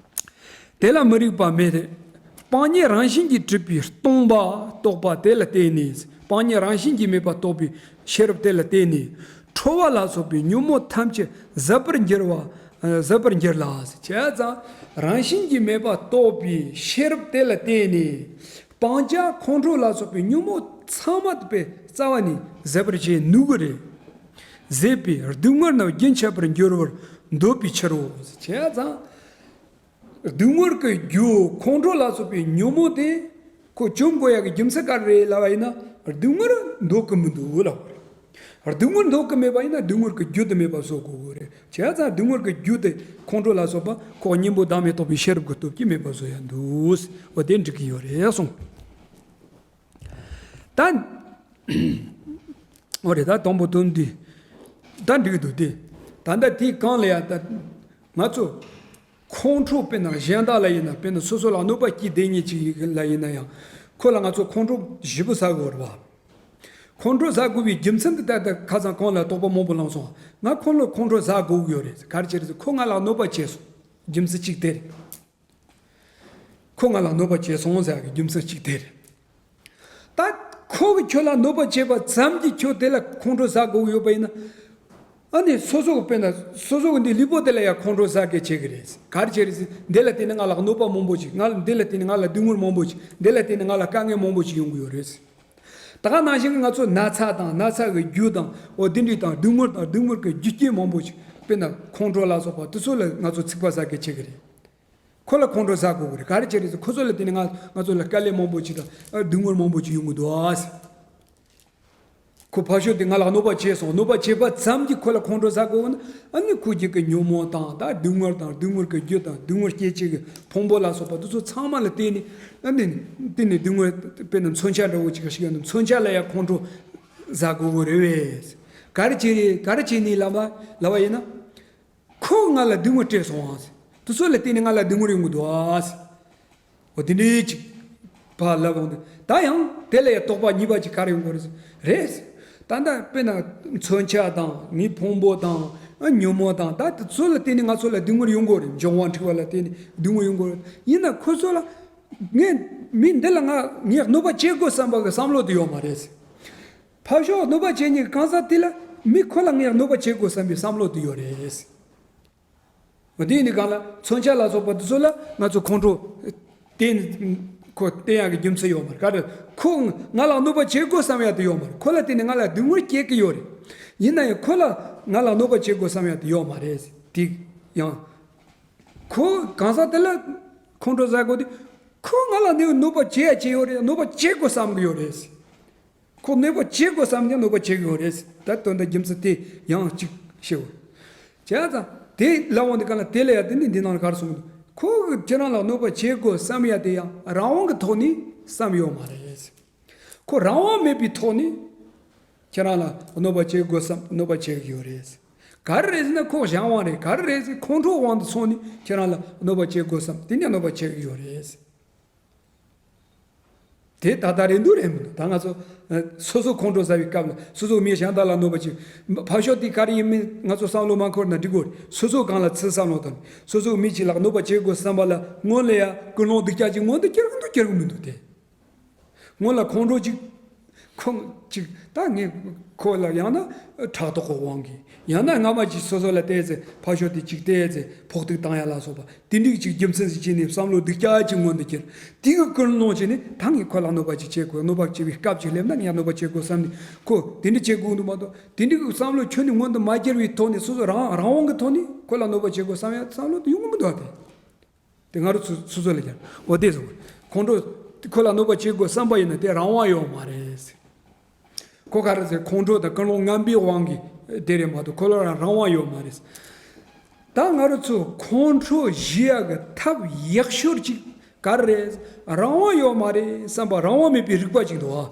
དེ་ལ་མི་རིགས་པ་མེད་དེ། སྤང་གཉེན་རང་བཞིན་གྱིས་གྲུབ་པའི་སྟོང་པ་རྟོགས་པ་དེ་ལ་བརྟེན་ནས། སྤང་གཉེན་རང་བཞིན་གྱིས་མེད་པ་རྟོགས་པའི་ཤེས་རབ་དེ་ལ་བརྟེན་ནས། ཁྲོ་བ་ལ་སོགས་པའི་ཉོན་མོངས་ཐམས་ཅད་ཟད་པར་འགྱུར་བ། ཟད་པར་འགྱུར་ལ། བྱས་ཙང་རང་བཞིན་གྱིས་མེད་པ་རྟོགས་པའི་ཤེས་རབ་དེ་ལ་བརྟེན་ནས། སྤང་བྱ་ཁོང་ཁྲོ་ལ་སོགས་པའི་ཉོན་མོངས་ཚང་མ་དེ་པའི་རྩ་བ་ནས་ཟད་པར་བྱེད་ནུས་ཀྱི་རེད། ཟད་པས་སྡུག་བསྔལ་རྣམས་རྒྱུན་ཆད་པར་འགྱུར་བར་འདོད་པའི་ཕྱིར་རོ། བྱས་ཙང་། སྡུག་བསྔལ་གྱི་རྒྱུ་ཁོང་ཁྲོ་ལ་སོགས་པའི་ཉོན་མོངས་དེ་ཁོ་བཅོམ་དགོས་ཡག་གི་རྒྱུ་མཚན་ག་རེ་རེད་ལབ་པ་ཡིན་ན། སྡུག་བསྔལ་འདོད་ཀྱི་མི་འདུག་ལབ་པ་རེད། སྡུག་བསྔལ་འདོད་ཀྱི་མེད་པ་ཡིན་ན་སྡུག་བསྔལ་གྱི་རྒྱུ་དེ་མེད་པ་བཟོ་དགོས་ཀྱི་རེད། བྱས་ཙང་སྡུག་བསྔལ་གྱི་རྒྱུ་དེ་ཁོང་ཁྲོ་ལ་སོགས་པ་ཁོ་གཉེན་པོ་བདག་མེད་རྟོགས་པའི་ཤེས་རབ་ཀྱི་སྟོབས་ཀྱིས་མེད་པ་བཟོ་ཡག་འདུག་འོ་དེ་འགྲིག་གི་ཡོད་རེད་གསུངས། ད། འོ་རེད། ད་དང་པོ་དོན་འདི་ད་འགྲིག་འདུག་སྟེ། ད་ལྟ་དེའི་གང་ལ་ཡང་ད་ང་ཚོ་ཁོང་ཁྲོ་དཔེར་ན་གཞན་དག་ལ་ཡིན་ན། དཔེར་ན་སོ་སོ་ལ་གནོད་པ་སྐྱེལ་བསྡད་མཁན་ཅིག་ལ་ཡིན་ན་ཡང་ཁོ་ལ་ང་ཚོ་ཁོང་ཁྲོ་ཞེ་པོ་ཟ་དགོས་རེད་བ། ཁོང་ཁྲོ་ཟ་དགོས་པའི་རྒྱུ་མཚན་འདི་ད་ལྟ་ཁ་སང་གོང་ལ་དོགས་པ་མང་པོ་ལངས་སོང་། ང་ཁོ་ལ་ཁོང་ཁྲོ་ཟ་དགོས་ཀྱི་ཡོད་རེད། ག་རེ་བྱས་རེད་ཟེར། ཁོ་ང་ལ་གནོད་པ་བྱས་སོང་། རྒྱུ་མཚན་གཅིག་དེ་རེད། ཁོ་ང་ལ་གནོད་པ་བྱས་སོང་ཟེར་ཡག་གི་རྒྱུ་མཚན་གཅིག་དེ་རེད། ད་ཁོ་གིས་ཁྱོད་ལ་གནོད་པ་བྱས་པ་ཙམ་གྱིས་ཁྱོད་དེ་ལ་ཁོང་ཁྲོ་ཟ་དགོས་ཀྱི་ཡོད་པ་ཡིན་ན། ཨ་ནི་སོ་སོ་གི་དཔེར་ན་སོ་སོ་གི་འདི་ལུས་པོ་དེ་ལ་ཡང་ཁོང་ཁྲོ་ཟ་གི་བྱེད་ཀྱི་རེད། ག་རེ་བྱས་རེད་ཟེར། འདི་ལ་བརྟེན་ནས་ང་ལ་གནོད་པ་མང་པོ་ཅིག་ང་ལ་འདི་ལ་བརྟེན་ནས་ང་ལ་སྡུག་བསྔལ་མང་པོ་ཅིག་འདི་ལ་བརྟེན་ནས་ང་ལ་དཀའ་ངལ་མང་པོ་ཅིག་ཡོང་གི་ཡོད་རེད། ད་ག་ནང་བཞིན་གྱི་ང་ཚོ་ན་ཚ་དང་། ན་ཚ་གི་རྒྱུ་དང་། འོ་དེ་འདྲ་དང་། སྡུག་བསྔལ་དང་། སྡུག་བསྔལ་གྱི་རྒྱུ་རྐྱེན་མང་པོ་ཅིག་དཔེར་ན་ཁོང་ཁྲོ་ལ་སོགས་པ་དེ་ཚོ་ལ་ང་ཚོ་ཚིག་པ་ཟ་གི་བྱེད་ཀྱི་རེད། ཁོ་ལ་ཁོང་ཁྲོ་ཟ་དགོས་ཀྱི་རེད། ག་རེ་བྱས་རེད་ཟེར། ཁོ་ཚོ་ལ་བརྟེན་ནས་ང་ང་ཚོ་ལ་དཀའ་ལས་མང་པོ་ཅིག་དང་། ཨ། སྡུག་བསྔལ་མང་པོ་ཅིག་ཡོང་གི་འདུག་ཨ་ཟེར། ཁོ་ཕར་ཕྱོགས་དེ་ང་ལ་གནོད་པ་བྱས་སོང་། གནོད་པ་བྱས་པ་ཙམ་གྱིས་ཁོ་ལ་ཁོང་ཁྲོ་ཟ་དགོས་ན། ཨ་ནི་ཁོ་རྒྱུད་ཀྱི་ཉོན་མོངས་དང་། ད་སྡུག་བསྔལ་དང་། སྡུག་བསྔལ་གྱི་རྒྱུ་དང་། སྡུག་བསྔལ་སྐྱེད་བྱེད་ཀྱི་ཕུང་པོ་ལ་སོགས་པ་དེ་ཚོ་ཚང་མ་ལ་བརྟེན་ནས། ཨ་ནི་བརྟེན་ནས་སྡུག་བསྔལ། དཔེར་ན་མཚོན་ཆ་འདྲ་བོ་ཅིག་ཞིག་ཡོད་ན། མཚོན་ཆ་ལ་ཡང་ཁོང་ཁྲོ་ཟ་དགོས་ཀྱི་རེད་པས། ག་རེ་བྱས་རེད། ག་རེ་བྱས་ནས་ལབ་པ་ལབ་པ་ཡིན་ན། ཁོས་ང་ལ་སྡུག་བསྔལ་སྤྲད་སོང་ཨ་ཟེར། དེ་ཚོ་ལ་བརྟེན་ནས་ང་ལ་སྡུག་བསྔལ་ཡོང་གི་འདུག་ཨ་ཟེར། འོ་དེ་འདྲའི་ཅིག་ཕར་ལབ་འོང་དུས། ད་ཡང་དེ་ལ་ཡང་དོགས་པ་གཉིས་པ་ཅིག་ག་རེ་ཡོང་གི་རེད་ཟེར། རེད་ཟེར། ད་ལྟ་དཔེར་ན་མཚོན་ཆ་དང་། ངའི་ཕུང་པོ་དང་། ཨ། ཉོན་མོངས་དང་། ད་དེ་ཚོ་ལ་བརྟེན་ནས་ང་ཚོ་ལ་སྡུག་བསྔལ་ཡོང་གི་རེད། འབྱུང་བ་འཁྲུལ་བ་ལ་བརྟེན་ནས་སྡུག་བསྔལ་ཡོང་གི་རེད། ཡིན་ན་ཁོ་ཚོ་ལ་ངས་མི་འདི་ལ་ང་ངས་གནོད་པ་བྱེད་དགོས་བསམ་པ་གི་བསམ་བློ་དེ་ཡོད་མ་རེད་ཟེར། ཕར་ཕྱོགས་གནོད་པ་བྱེད་མཁན་གང་ཟག་དེ་ལ་མི་ཁོ་ལ་ངས་གནོད་པ་བྱེད་དགོས་བསམ་པའི་བསམ་བློ་དེ་ཡོད་རེད། འོ་དེ་ཡིན་དུས་གང་ལ་མཚོན་ཆ་ལ་སོགས་པ་དེ་ཚོ་ལ་ང་ཚོ་ཁོང་ཁྲོ་བརྟེན། ཁོ་བརྟེན་ཡག་གི་རྒྱུ་མཚན་ཡོད་མ་རེད། ག་རེ། ཁོ་ང་ལ་གནོད་པ་བྱེད་དགོས་བསམ་ཡག་དེ་ཡོད་མ་རེད། ཁོ་ལ་བརྟེན་ནས་ང་ལ་སྡུག་བསྔལ་སྐྱེལ་གི་ཡོད་རེད། ཡིན་ན་ཡང་ཁོ་ལ་ང་ལ་གནོད་པ་བྱེད་དགོས་བསམ་ཡག་དེ་ཡོད་མ་རེད། དེ་ཡང་ཁོ་གང་ཟག་དེ་ལ་ཁོང་ཁྲོ་ཟ་དགོས་དུས། ཁོ་ང་ལ་ནི་གནོད་པ་བྱེད་ཡག་བྱེད་ཡོད་རེད། གནོད་པ་བྱེད་དགོས་བསམ་གི་ཡོད་རེད། ཁོ་གནོད་པ་བྱེད་དགོས་བསམ་ཀྱང་གནོད་པ་བྱེད་ཀྱི་ཡོད་རེད། ད་དོན་དག་རྒྱུ་མཚན་དེ་ཡང་གཅིག་ཤེས་དགོས། བྱས་ཙང་དེ་ལབ་འོང་དུས་གང་ལ་དེ་ལ་ཡང་དེ་ནི་འདི་ནང་ལ་ག་རེ་གསུངས་འདུག་ཁོ་གིས་ཁྱེད་རང་ལ་གནོད་པ་བྱེད་དགོས་བསམ་ཡ་དེ་ཡང་རང་དབང་གི་ཐོག་ནས་བསམ་ཡོད་མ་རེད། ཁོ་རང་དབང་མེད་པའི་ཐོག་ནས་ཁྱེད་རང་ལ་གནོད་པ་བྱེད་དགོས་བསམ་གནོད་པ་བྱེད་ཀྱི་ཡོད་རེད། ག་རེ་རེད་ཟེར་ན་ཁོ་གཞན་དབང་རེད། ག་རེ་རེད་ཟེར་ཁོང་ཁྲོའི་དབང་དུ་སོང་ནས་ཁྱེད་རང་ལ་གནོད་པ་བྱེད་དགོས་བསམ་དེ་ནས་གནོད་པ་བྱེད་ཀྱི་ཡོད་རེད། དེ་ད་ལྟ་རེད་འདུག་རེད་མི་འདུག་ད་ང་ཚོ་ཨ་སོ་སོ་ཁོང་ཁྲོ་ཟ་བའི་སྐབས་ལ་སོ་སོ་མི་གཞན་དག་ལ་གནོད་པ་བྱེད། ཕར་ཕྱོགས་དེ་ག་རེ་ཡིན་མིན་ང་ཚོ་བསམ་བློ་མ་འཁོར་ན་འགྲིག་གོ། སོ་སོ་སྒང་ལ་ཚུར་བསམ་བློ་བཏང་། སོ་སོ་མི་གཅིག་ལ་གནོད་པ་བྱེད་དགོས་བསམ་པ་ལ་སྔོན་ལ་ཡ་ཀུན་སློང་སྡུག་ཅག་ཅིག་མངོན་དུ་འགྱུར་གི་འདུག་འགྱུར་གི་མི་འདུག་སྟེ། སྔོན་ལ་ཁོང་ཁྲོ་ཅིག་ ཁོང་ཅིག་ད་ངས་ཁོ་ལ་ཡང་ན་ཕྲག་དོག་གི་དབང་གིས། ཡང་ན་སྔ་མ་ཅིག་སོ་སོ་ལ་བལྟས་ཚེ་ཕར་ཕྱོགས་དེ་ཅིག་བལྟས་ཚེ་ཕོག་ཐུག་བཏང་ཡ་ལ་སོགས་པ་དེ་འདྲའི་ཅིག་རྒྱུ་མཚན་ཞིག་བྱས་ནས་བསམ་བློ་སྡུག་ཅག་ཅིག་མངོན་དུ་གྱུར། དེ་གི་ཀུན་སློང་བྱས་ནས་ད་ངས་ཁོ་ལ་གནོད་པ་ཅིག་བྱེད་དགོས། གནོད་པ་བྱེད་པའི་སྐབས་ཅིག་སླེབས་ན་ངས་གནོད་པ་བྱེད་དགོས་བསམ་ནས་ཁོ་དེ་འདྲ་བྱེད་དགོས་འདུག་མ་གཏོགས། དེ་འདྲའི་བསམ་བློ་ཁྱོན་ནས་མངོན་དུ་མ་གྱུར་བའི་ཐོག་ནས་སོ་སོ་རང་རང་དབང་གི་ཐོག་ནས་ཁོ་ལ་གནོད་པ་བྱེད་དགོས་བསམ་ཡ་བསམ་བློ་དེ་ཡོང་གི་མི་འདུག་ཨ། དེ། དེ་ང་རང་ཚོ་སོ་སོ་ལ་ཀྱང་འོ་དེ་ཟེར་བ། ཁོང་ཁྲོ། ཁོ་ལ་གནོད་པ་བྱེད་དགོས་བསམ་པ་ཡིན་ན་དེ་རང་དབང་ཡོད་མ་རེད། ཁོ་ག་རེ་ཟེར། ཁོང་ཁྲོ་དང་ཀུན་སློང་ངན་པའི་དབང་གིས་དེ་རེད་མ་གཏོགས་ཁོ་ལ་རང་རང་དབང་ཡོད་མ་རེད། ད་ང་རང་ཚོ་ཁོང་ཁྲོ་ཞི་ཡག་གི་ཐབས་ཡག་ཤོས་ཅིག་ག་རེ་རེད། རང་དབང་ཡོད་མ་རེད་བསམ་པ། རང་དབང་མེད་པའི་རིག་པ་ཅིག་འདུག་ཨ།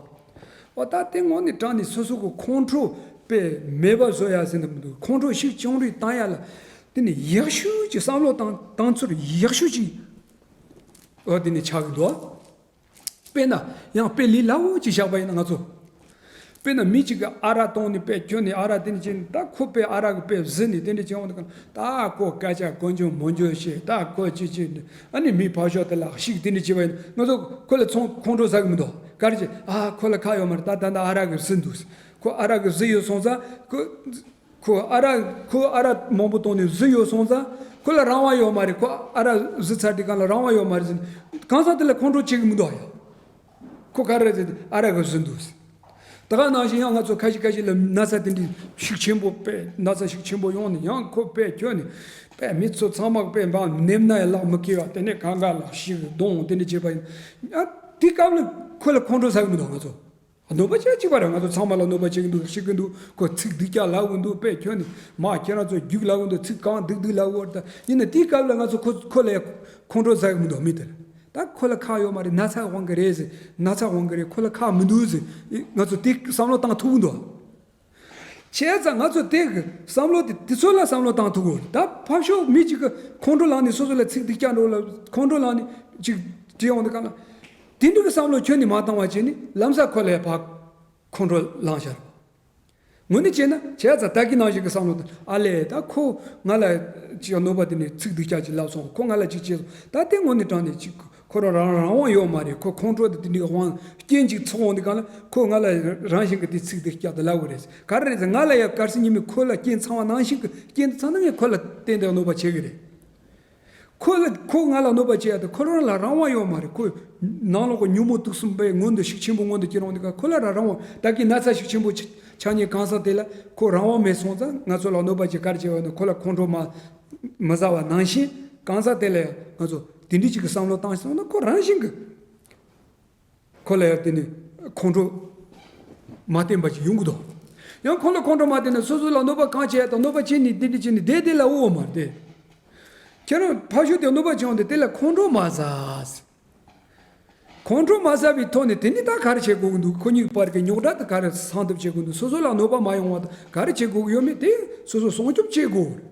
འོ་ད་དེ་དངོས་གནས་དྲང་ནས་སོ་སོ་གི་ཁོང་ཁྲོ་དཔེ་མེད་པ་བཟོ་ཡ་ཟེར་ན་མི་འདུག་ཁོང་ཁྲོ་ཞིག་བྱུང་རིགས་བཏང་ཡ་ལ་དེ་ནི་ཡག་ཤོས་ཀྱི་བསམ་བློ་བཏང་བཏང་ཚུལ་ཡག་ཤོས་ཅིག་འོ་དེ་ནི་ཆགས་ཀྱི་འདུག་དཔེར་ན་ཡང་དཔེ་ལས་སླ་བོ་ཅིག་བཞག་པ་ཡིན་ན་ང་ཚོ། དཔེར་ན་མི་གཅིག་གིས་ཨ་རག་བཏུང་ནས་དཔེ་ཁྱོན་ནས་ཨ་རག་དེ་ནི་བྱས་ནས་ད་ཁོ་དཔེ་ཨ་རག་གི་དཔེ་བཟི་ནས་དེ་འདྲ་བྱས་འོང་དུས་གང་ད་ཁོ་སྐད་ཆ་དཀོན་མཆོག་མོ་འཇོ་བྱེད། ད་ཁོ་ཅི་ཅི་ཨ་ནི་མི་ཕར་ཕྱོགས་དེ་ལ་ཤིག་དེ་འདྲ་བྱས་པ་ཡིན་ན་ང་ཚོ་ཁོ་ལ་ཚོང་ཁོང་ཁྲོ་ཟ་གི་མི་འདུག་ག་རེ་བྱེད། ཨ་ཁོ་ལ་ཁག་ཡོད་མ་རེད། ད་ད་ད་ཨ་རག་གིས་བཟི་འདུག་ཁོ་ཨ་རག་གིས་བཟི་ཡོད་སོང་ཙང་ཁོ། ཁོ་ཨ་རག་ཁོ་ཨ་རག་མང་པོ་བཏུང་ནས་བཟི་ཡོད་སོང་ཙང་ཁོ་ལ་རང་དབང་ཡོད་མ་རེད། ཁོ་ཨ་རག་བཟི་ཚར་དུས་གང་ལ་རང་དབང་ཡོད་མ་རེད་ཟེར་ནས་གང་ཟག་དེ་ལ་ཁོང་ཁྲོ་བྱེད་ཀྱི་མི་འདུག་ཡ། ཁོ་ག་རེ་རེད་ཟེར་ཨ་རག་གིས་བཟི་འདུག་ཟེར། ད་ག་ནང་བཞིན་ཡང་ང་ཚོ་ཁ་ཤས་ཁ་ཤས་ལ་ན་ཚ་དེ་འདྲའི་ཤུགས་ཆེན་པོ་དཔེ་ན་ཚ་ཤུགས་ཆེན་པོ་ཡོང་ནས་ཡང་ཁོ་དཔེ་ཁྱོན་ནས་དཔེ་མི་ཚོ་ཚང་མ་དཔེ་འབངས་ནེམ་ན་ཡང་ལག་མི་ཁེལ་བ། དེ་ནས་གང་ག་ལག་ཤིག་རྡུང་དེ་འདྲ་བྱེད་པ་ཡིན་ཡང་དེ་སྐབས་ལ་ཁོ་ལ་ཁོང་ཁྲོ་ཟ་གི་མི་འདུག་ང་ཚོ། གནོད་པ་བྱེད་ཅིག་པ་རེད། ང་ཚོ་ཚང་མ་ལ་གནོད་པ་བྱེད་ཀྱི་འདུག་ཤི་གི་འདུག་ཁོ་ཚིག་སྡུག་ཅག་ལབ་གི་འདུག་དཔེ་ཁྱོན་ནས་མ་ཁྱེད་རང་ཚོ་རྒྱུགས་ལབ་གི་འདུག་ཚིག་གང་སྡུག་སྡུག་ལབ་གི་འདུག་ད་ཡིན་ན་དེའི་སྐབས་ལ་ང་ཚོ་ཁོ་ཁོ་ལ་ཁོང་ཁྲོ་ཟ་གི་མི་འདུག་མི་དེར། ད་ཁོ་ལ་ཁག་ཡོད་མ་རེད། ན་ཚ་དབང་གི་རེད་ཟེར། ན་ཚ་དབང་གི་རེད། ཁོ་ལ་ཁག་མི་འདུག་ཟེར། ང་ཚོ་དེ་བསམ་བློ་བཏང་ཐུབ་གི་འདུག་བྱས་ཙང་ང་ཚོ་དེ་གི་བསམ་བློ་དེ་དེ་ཚོ་ལ་བསམ་བློ་བཏང་ཐུབ་དགོས། ད་ཕར་ཕྱོགས་མི་གཅིག་གི་ཁོང་ཁྲོ་ལངས་ནས་སོ་སོ་ལ་ཚིག་སྡུག་ཅག་འགྲོ་ལ་ཁོང་ཁྲོ་ལངས་ནས་ཅིག་དྲིས་འོང་དུས་གང་ལ། དེ་འདྲ་གི་བསམ་བློ་ཁྱོན་ནས་མ་བཏང་བ་བྱས་ནས་ལམ་སང་ཁོ་ལ་ཕར་ཁོང་ཁྲོ་ལངས་ཤར། དངོས་གནས་བྱས་ན་བྱས་ཙང་ད་གི་ནང་བཞིན་གི་བསམ་བློ་དང་ཨ་ལས་ད་ཁོ་ང་ལ་ཅིག་གནོད་པ་དེ་ནས་ཚིག་སྡུག་ཅག་ཅིག་ལབ་སོང་། ཁོ་ང་ལ་ཅིག་བྱས་སོང་། ད་དེ་དངོས་གནས་དྲང་ནས་ཅིག་ཁོ་རང་རང་རང་དབང་ཡོད་མ་རེད། ཁོ་ཁོང་ཁྲོ་དེ་དེ་འདྲའི་དབང་རྐྱེན་ཅིག་ཚོགས་འོང་དུས་གང་ལ་ཁོ་ང་ལ་རང་བཞིན་གི་དེ་ཚིག་དེ་བསྐྱར་དུ་ལབ་གི་རེད། ག་རེ་རེད་ཟེར་ང་ལ་ཡ་གལ་སྲིད་ཉི་མ་ཁོ་ལ་རྐྱེན་ཚང་བ་ནང་བཞིན་གི་རྐྱེན་དེ་ཚང་ན་ངས་ཁོ་ལ་བརྟེན་ཏེ་གནོད་པ་བྱེད་གི་རེད། ཁོ་ལ་ཁོ་ང་ལ་གནོད་པ་བྱེད་ཡ་དེ་ཁོ་རང་ལ་རང་དབང་ཡོད་མ་རེད། ཁོ་ནང་ལོགས་གི་ཉོན་མོངས་དུག་གསུམ་པའི་མངོན་དུ་ཤུགས་ཆེན་པོ་མངོན་དུ་སྐྱེ་རུང་དུས་གང་ཁོ་ལ་རང་རང་དབང་ད་གི་ན་ཚ་ཤུགས་ཆེན་པོ་ཆ་ཆགས་ཉེན་གང་ཟག་དེ་ལ་ཁོ་རང་དབང་མེད་སོང་ཙང་ང་ཚོ་ལ་གནོད་པ་བྱེད་ག་རེ་བྱེད་པ་ཡིན་ན་ཁོ་ལ་ཁོང་ཁྲོ་མ་མི་ཟ་བ་ནང་བཞིན་གང་ཟག་དེ་ལ་ཡང་ང་ཚོ་དེ་འདྲའི་ཅིག་གི་བསམ་བློ་བཏང་སོང་ན་ཁོ་རང་བཞིན་གི་ཁོ་ལ་ཡང་དེ་ནི་ཁོང་ཁྲོ་མ་བསྟེན་པ་ཅིག་ཡོང་གི་འདུག་ཡང་ཁོ་ལ་ཁོང་ཁྲོ་མ་བསྟེན་ན་སོ་སོ་ལ་གནོད་པ་གང་བྱས་དང་གནོད་པ་བྱས་ནས་དེ་འདྲ་བྱས་ནས་བསྡད་དེ་ལ་འོ་མ་རེད། ཁྱེད་རང་ཕ་ཤུལ་དེ་གནོད་པ་བྱུང་སྟེ་དེ་ལ་ཁོང་ཁྲོ་མ་ཟ། ཁོང་ཁྲོ་མ་ཟ་བའི་ཐོག་ནས་དེ་ནི་ད་ག་རེ་བྱེད་དགོས་ཀྱི་འདུག་ཁོ་གཉིས་བར་གྱི་རྙོག་དྲ་དེ་ག་རེ་སངས་ཐབས་བྱེད་དགོས་འདུག་སོ་སོ་ལ་གནོད་པ་མ་ཡོང་བ་དང་ག་རེ་བྱེད་དགོས་ཀྱི་ཡོད་མེད་དེ་སོ་སོ་སྲུང་སྐྱོབ་བྱེད་དགོས།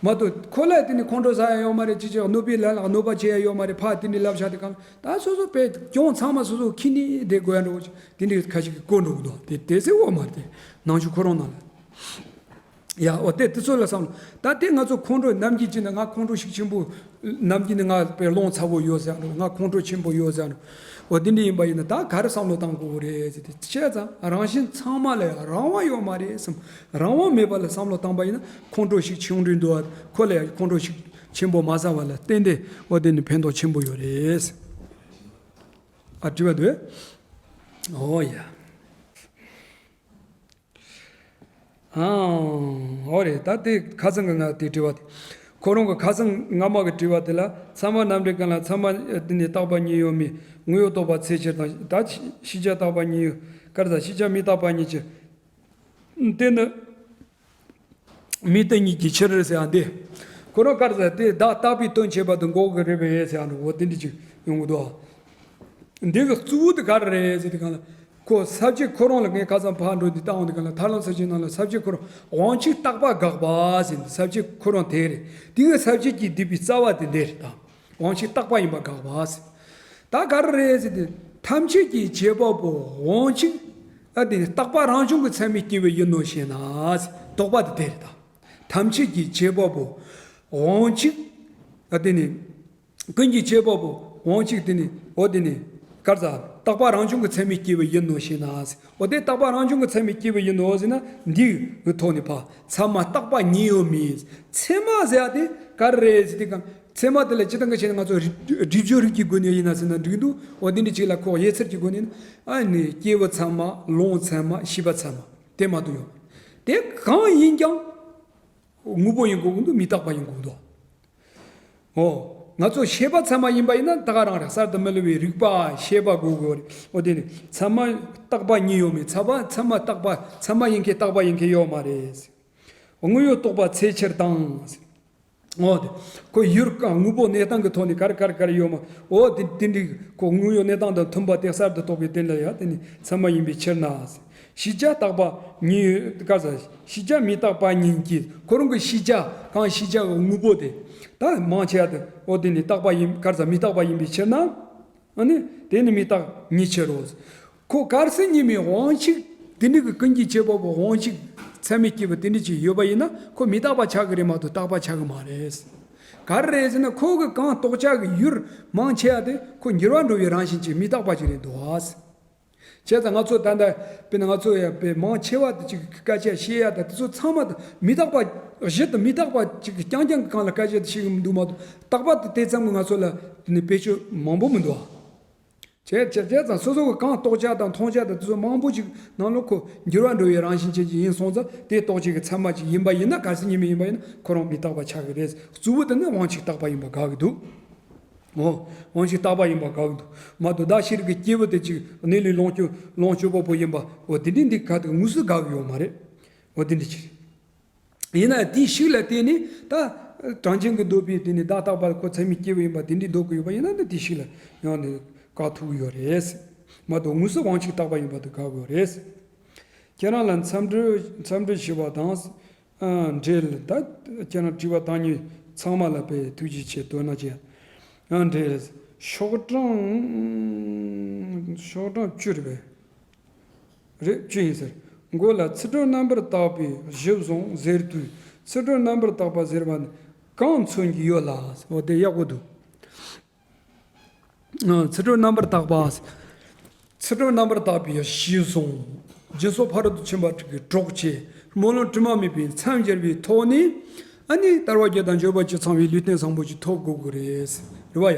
མ་གཏོགས་ཁོ་ལ་དེ་ནི་ཁོང་ཁྲོ་ཟ་ཡ་ཡོད་མ་རེད། ཅི་བྱེད་གནོད་པའི་ལས་ལ་གནོད་པ་བྱེད་ཡ་ཡོད་མ་རེད། ཕ་དེ་ནི་ལབ་བཞག་དེ་གང་ད་སོ་སོ་པས་གྱོང་ཚང་མ་སོ་སོ་ཁྱེར་ནས་བསྡད་དགོས་ཡ་འགྲོ་དེ་འདྲའི་ཁ་ཞིག་གི་བཀོད་འགྲོ་གི་འདུག་དེ་དེ་ཚེ་འོ་མ་རེད། དེ་ནང་ཆོས་ཁོ་རང་ནང་ལ། ཡ་འོ་དེ་དེ་ཚོ་ལ་བསམ་བློ། ད་དེ་ང་ཚོ་ཁོང་ཁྲོ་ནམ་རྒྱུན་ཅི་ན་ང་ཁོང་ཁྲོ་ཤུགས་ཆེན་པོ་ནམ་རྒྱུན་ནི་ང་དཔེ་རླུང་ཚ་བོ་ཡོད་ཟེར་འགྲོ། ང་ཁོང་ཁྲོ་ཆེན་པོ་ཡོད་ཟེར་འགྲོ། འོ་དེ་འདྲ་ཡིན་པ་ཡིན་ན་ད་ག་རེ་བསམ་བློ་བཏང་དགོས་རེད་ཟེར་དེ་བྱས་ཙང་རང་བཞིན་ཚང་མ་ལ་ཡང་རང་དབང་ཡོད་མ་རེད་བསམ། རང་དབང་མེད་པ་ལ་བསམ་བློ་བཏང་པ་ཡིན་ན་ཁོང་ཁྲོ་ཤུགས་ཆུང་འདྲ་འདུག་ཁོ་ལ་ཡང་ཁོང་ཁྲོ་ཤུགས་ཆེན་པོ་མ་ཟ་བ་ལ་བརྟེན་ཏེ་འོ་དེ་ནི་ཕན་ཐོགས་ཆེན་པོ་ཡོད་རེད། ཨ་དྲི་བ་འདུག་འོ་ཡ། ཨང་། འོ་རེད། ད་དེ་ཁ་སང་གི་ང་དེ་དྲི་བ་དེ། ཁོ་རང་གི་ཁ་སང་སྔ་མ་གི་དྲི་བ་དེ་ལ་ཚད་མ་རྣམ་འགྲེལ་སྐབས་ལ་ཚད་མ་དེ་ནི་རྟག་པ་གཉིས་ཡོད་མིན་དངོས་ཡོད་རྟོགས་པ་ཚེ་ཕྱིར་དང་ད་ཤེས་བྱ་རྟག་པ་གཉིས་ཡོད་ཀར་ད་ཤེས་བྱ་མི་རྟག་པ་གཉིས་ཕྱིར། དེ་ནི་མི་རྟག་གཉིས་ཀྱི་ཕྱིར་ཟེར་ཡང་དེ། ཁོ་རང་ཀར་ད་དེ་བདག་རྟག་པའི་དོན་བྱེད་པ་དང་འགོག་གི་རེད་པས་ཟེར་ཡང་འོ་དེ་འདྲ་ཅིག་ཡོང་གི་འདུག་འདི་གི་གཙོ་བོ་དེ་ག་རེ་རེད་ཟེར་དུས་གང་ལ། ཁོ་ས་བཅད་ཁོ་རང་ལ་ངས་ཁ་སང་ཕར་འགྲོ་འདི་བཏང་འོང་དུས་གང་ལ་ཐར་ལམ་ས་བཅད་ནང་ལ་ས་བཅད་ཁོ་རང་དབང་ཕྱུག་རྟག་པ་དགག་པ་ཟེར་འདི་ས་བཅད་ཁོ་རང་དེ་རེད། དེ་གི་ས་བཅད་ཀྱིས་བསྡུས་པའི་རྩ་བ་དེ་འདི་རེད་ད། དབང་ཕྱུག་རྟག་པ་ཡིན་པ་དགག་པ་ཟེར། ད་ག་རེ་རེད་ཟེར་དུས་ཐམས་ཅད་ཀྱི་བྱེད་པ་པོ་དབང་ཕྱུག་ཨ་དེ་ནི་རྟག་པ་རང་བྱུང་གི་ཚད་མས་སྐྱེ་བ་ཡིན་ནོ་ཞེ་ན་ཟེར་དོགས་པ་དེ་དེ་རེད་ད། ཐམས་ཅད་ཀྱི་བྱེད་པ་པོ་དབང་ཕྱུག་ཨ་དེ་ནི། ཀུན་གྱི་བྱེད་པ་པོ་དབང་ཕྱུག་དེ་ནི་འོ་དེ་ནི་ཀར་ཟ། རྟག་པ་རང་བྱུང་གི་ཚད་མའི་སྐྱེས་བུ་ཡིན་ནོ་ཞེ་ན། འོ་དེ་རྟག་པ་རང་བྱུང་གི་ཚད་མའི་སྐྱེས་བུ་ཡིན་ནོ་ཟེར་ན། འདི་གི་ཐོག་ནས་ཕ་ཚད་མ་རྟག་པ་ཉིད་ཡོད་མིན། ཚད་མ་ཟེར་ཡ་དེ་ག་རེ་རེད་ཟེར་དུས་སྒང་། ཚད་མ་དེ་ལ་སྤྱིར་བཏང་གི་ཆ་ནས་ང་ཚོ་རིགས་རིགས་སྦྱོར་རིགས་ཀྱི་སྒོ་ནས་ཡིན་ན་ཟེར་ན་འགྲིག་འདུག་འོ་དེ་འདྲ་ཅིག་ལ་ཁོ་དབྱེ་ཚུལ་གྱི་སྒོ་ནས་ནི། ཨ་ནི་སྐྱེས་བུ་ཚད་མ། ལུང་ཚད་མ། ཤེས་པ་ཚད་མ། དེ་མ་གཏོགས་ཡོད། དེ་གང་ཡིན་ཀྱང་དངོས་པོ་ཡིན་དགོས་ཀྱི་འདུག་མི་རྟག་པ་ཡིན་དགོས་ཀྱི་འདུག་འོ། ང་ཚོ་ཤེས་པ་ཚད་མ་ཡིན་པ་ཡིན་ན་ད་ག་རང་རེད། གསར་དུ་མི་བསླུ་བའི་རིག་པ་ཤེས་པ་དགོས་དགོས་རེད། འོ་དེ་ནི་ཚད་མ་རྟག་པ་ཉིད་ཡོད་མིན། ཚད་མ་ཚད་མ་རྟག་པ་ཚད་མ་ཡིན་མཁན་རྟག་པ་ཡིན་མཁན་ཡོད་མ་རེད། དངོས་ཡོད་རྟོགས་པ་ཚད་ཕྱིར་དང་། འོ་དེ། ཁོ་ཡུལ་གང་དངོས་པོ་གནས་སྟངས་ཀྱི་ཐོག་ནས་ག་རེ་ག་རེ་ག་རེ་ཡོད་མ། འོ་དེ་དེ་འདྲའི་ཁོ་དངོས་ཡོད་གནས་སྟངས་དང་མཐུན་པ་དེ་གསར་དུ་རྟོགས་པའི་རྟེན་ལ་ཡང་དེ་ནི་ཚད་མ་ཡིན་པའི་ཕྱིར་ན། ཤེས་བྱ་རྟག་པ་ཉིད་ག་ས། ཤེས་བྱ་མི་རྟག་པ་ཉིད་ཀྱིས། ཁོ་རང་གི་ཤེས་བྱ་གང་ཤེས་བྱ་གི་དངོས་པོ་དེ། ད་མང་ཆེ་བ་དེ་འོ་དེ་ནི་རྟག་པ་ཡིན་ག་ས། མི་རྟག་པ་ཡིན་པའི་ཕྱིར་ན། ཨ་ནི་དེ་ནི་མི་རྟག་ཉིད་ཕྱིར་རོ། ཁོ་གལ་སྲིད་ཉིད་མེད་དབང་ཕྱུག་དེ་འདྲ་གི་ཀུན་གྱི་ཁྱད་པར་པོ་དབང་ཕྱུག་ཚད་མའི་སྐྱེས་བུ་དེ་འདྲ་ཅིག་ཡོད་པ་ཡིན་ན། ཁོ་མི་རྟག་པ་ཆགས་ཀྱི་རེད་མ་གཏོགས་རྟག་པ་ཆགས་ཀྱི་མ་རེད། ག་རེ་རེད་ཟེར་ན། ཁོ་གི་གང་རྟོགས་བྱ་གི་ཡུལ་མང་ཆེ་བ་དེ་ཁོ་འགྱུར་བ་འགྲོ་བའི་རང་བཞིན་ཅིག་མི་རྟག་པ་ཅིག་རེད་འདུག་ཨ། བྱས་ཙང་ང་ཚོ་ད་ལྟ་དཔེར་ན་ང་ཚོ་ཡང་དཔེ་མང་ཆེ་བ་དེ་ཅིག་སྐད་ཆ་བཤད་ཡ་ད་དེ་ཚོ་ཚང་མ་ད་མི་རྟག་པ། གཞི་དེ་མི་རྟག་པ་ཅིག་རྐྱང་རྐྱང་གི་སྒང་ལ་སྐད་ཆ་དེ་བཤད་གི་མི་འདུག་མ་གཏོགས། རྟག་པ་དེ་དེ་ཙམ་གྱིས་ང་ཚོ་ལ་དེ་ནི་བེད་སྤྱོད་མང་པོ་མི་འདུག་ཨ། བྱས་བྱས་བྱས་ཙང་སོ་སོ་གི་གང་རྟོགས་བྱ་དང་མཐོང་བྱ་དང་དེ་ཚོ་མང་པོ་ཅིག་ནང་ལོགས་ཁོ་འགྱུར་བ་འགྲོ་བའི་རང་བཞིན་ཅན་ཅིག་ཡིན་སོང་ཙང་། དེ་རྟོགས་བྱེད་ཀྱི་ཚད་མ་ཅིག་ཡིན་པ་ཡིན་ན། གལ་སྲིད་ཉིད་མེད་ཡིན་པ་ཡིན་ན་ཁོ་རང་མི་རྟག་པ་ཆགས་ཀྱི་རེད། གཙོ་བོ་དེ་ནི་དབང་ཕྱུག་རྟག་པ་ཡིན་པ་དགག་གི་འདུག་འོ། དབང་ཕྱུག་རྟག་པ་ཡིན་པ་དགག་གི་འདུག་མ་གཏོགས་བདག་ཤེས་རིག་གི་སྐྱེས་བུ་དེ་ཅིག་གནས་ལུགས་ལོངས་སྤྱོད་ལོངས་སྤྱོད་པ་པོ་ཡིན་པ། འོ་དེ་འདྲའི་འདི་ག་དེ་དངོས་སུ་དགག་གི་ཡོད་མ་རེད། འོ་དེ་འདྲ་ཅིག་རེད། ཡིན་ན་དེའི་ཤུགས་ལ་བརྟེན་ནས་ད་གྲངས་ཅན་གྱི་འདོད་པའི་དེ་ནི་བདག་རྟག་པ་ཁོ་ཚད་མའི་སྐྱེས་བུ་ཡིན་པ་དེ་འདྲའི་འདོད་ཀྱི་ཡོད་པ་ཡིན་ན། ད་དེའི་ཤུགས་ལ་ཡང་ནི་བཀག་ཐུབ་ཀྱི་ཡོད་རེད། མ་གཏོགས་དངོས་སུ་དབང་ཕྱུག་རྟག་པ་ཡིན་པ་དེ་དགག་དགོས་རེད། ཁྱེད་རང་ལ་འཚམས་འདྲི་འཚམས་འདྲི་ཞུ་བ་དང་། ཨ། འབྲེལ། ད་ཁྱེད་རང་དྲི་བ་བཏང་མཁན་ཚང་མ་ལ་དཔེ་ཐུགས་རྗེ་ཆེ། དོ་སྣང་ཆེ། ཨ། འབྲེལ། ཤོག་གྲངས་ཤོག་གྲངས་བཅུ་རེད་པས། རེད། བཅུ་ཡིན་ཟེར། མགོ་ལ་ཚུལ་ཁྲིམས་རྣམ་པར་དག་པའི་གཞི་བཟུང་ཟེར་དུས། ཚུལ་ཁྲིམས་རྣམ་པར་དག་པ་ཟེར་བ་ནི་གང་མཚོན་གྱི་ཡོད་ལ། འོ་དེ་ཡག་པོ་འདུག་ཨ། ཚུལ་ཁྲིམས་རྣམ་པར་དག་པ། ཚུལ་ཁྲིམས་རྣམ་པར་དག་པའི་གཞི་བཟུང་། སྦྱིན་སོགས་ཕ་རོལ་ཏུ་ཕྱིན་པ་དྲུག་གི་གྲོགས་བྱས། སྨོན་ལམ་དྲི་མ་མེད་པའི་མཚམས་སྦྱར་བའི་ཐོག་ནས། ཨ་ནི་དལ་བ་བརྒྱད་དང་འགྱོད་པ་བཅས་ཚང་བའི་ལུས་རྟེན་བཟང་པོ་ཅིག་ཐོབ་དགོས་ཀྱི་རེད། རེད་པ་ཡ།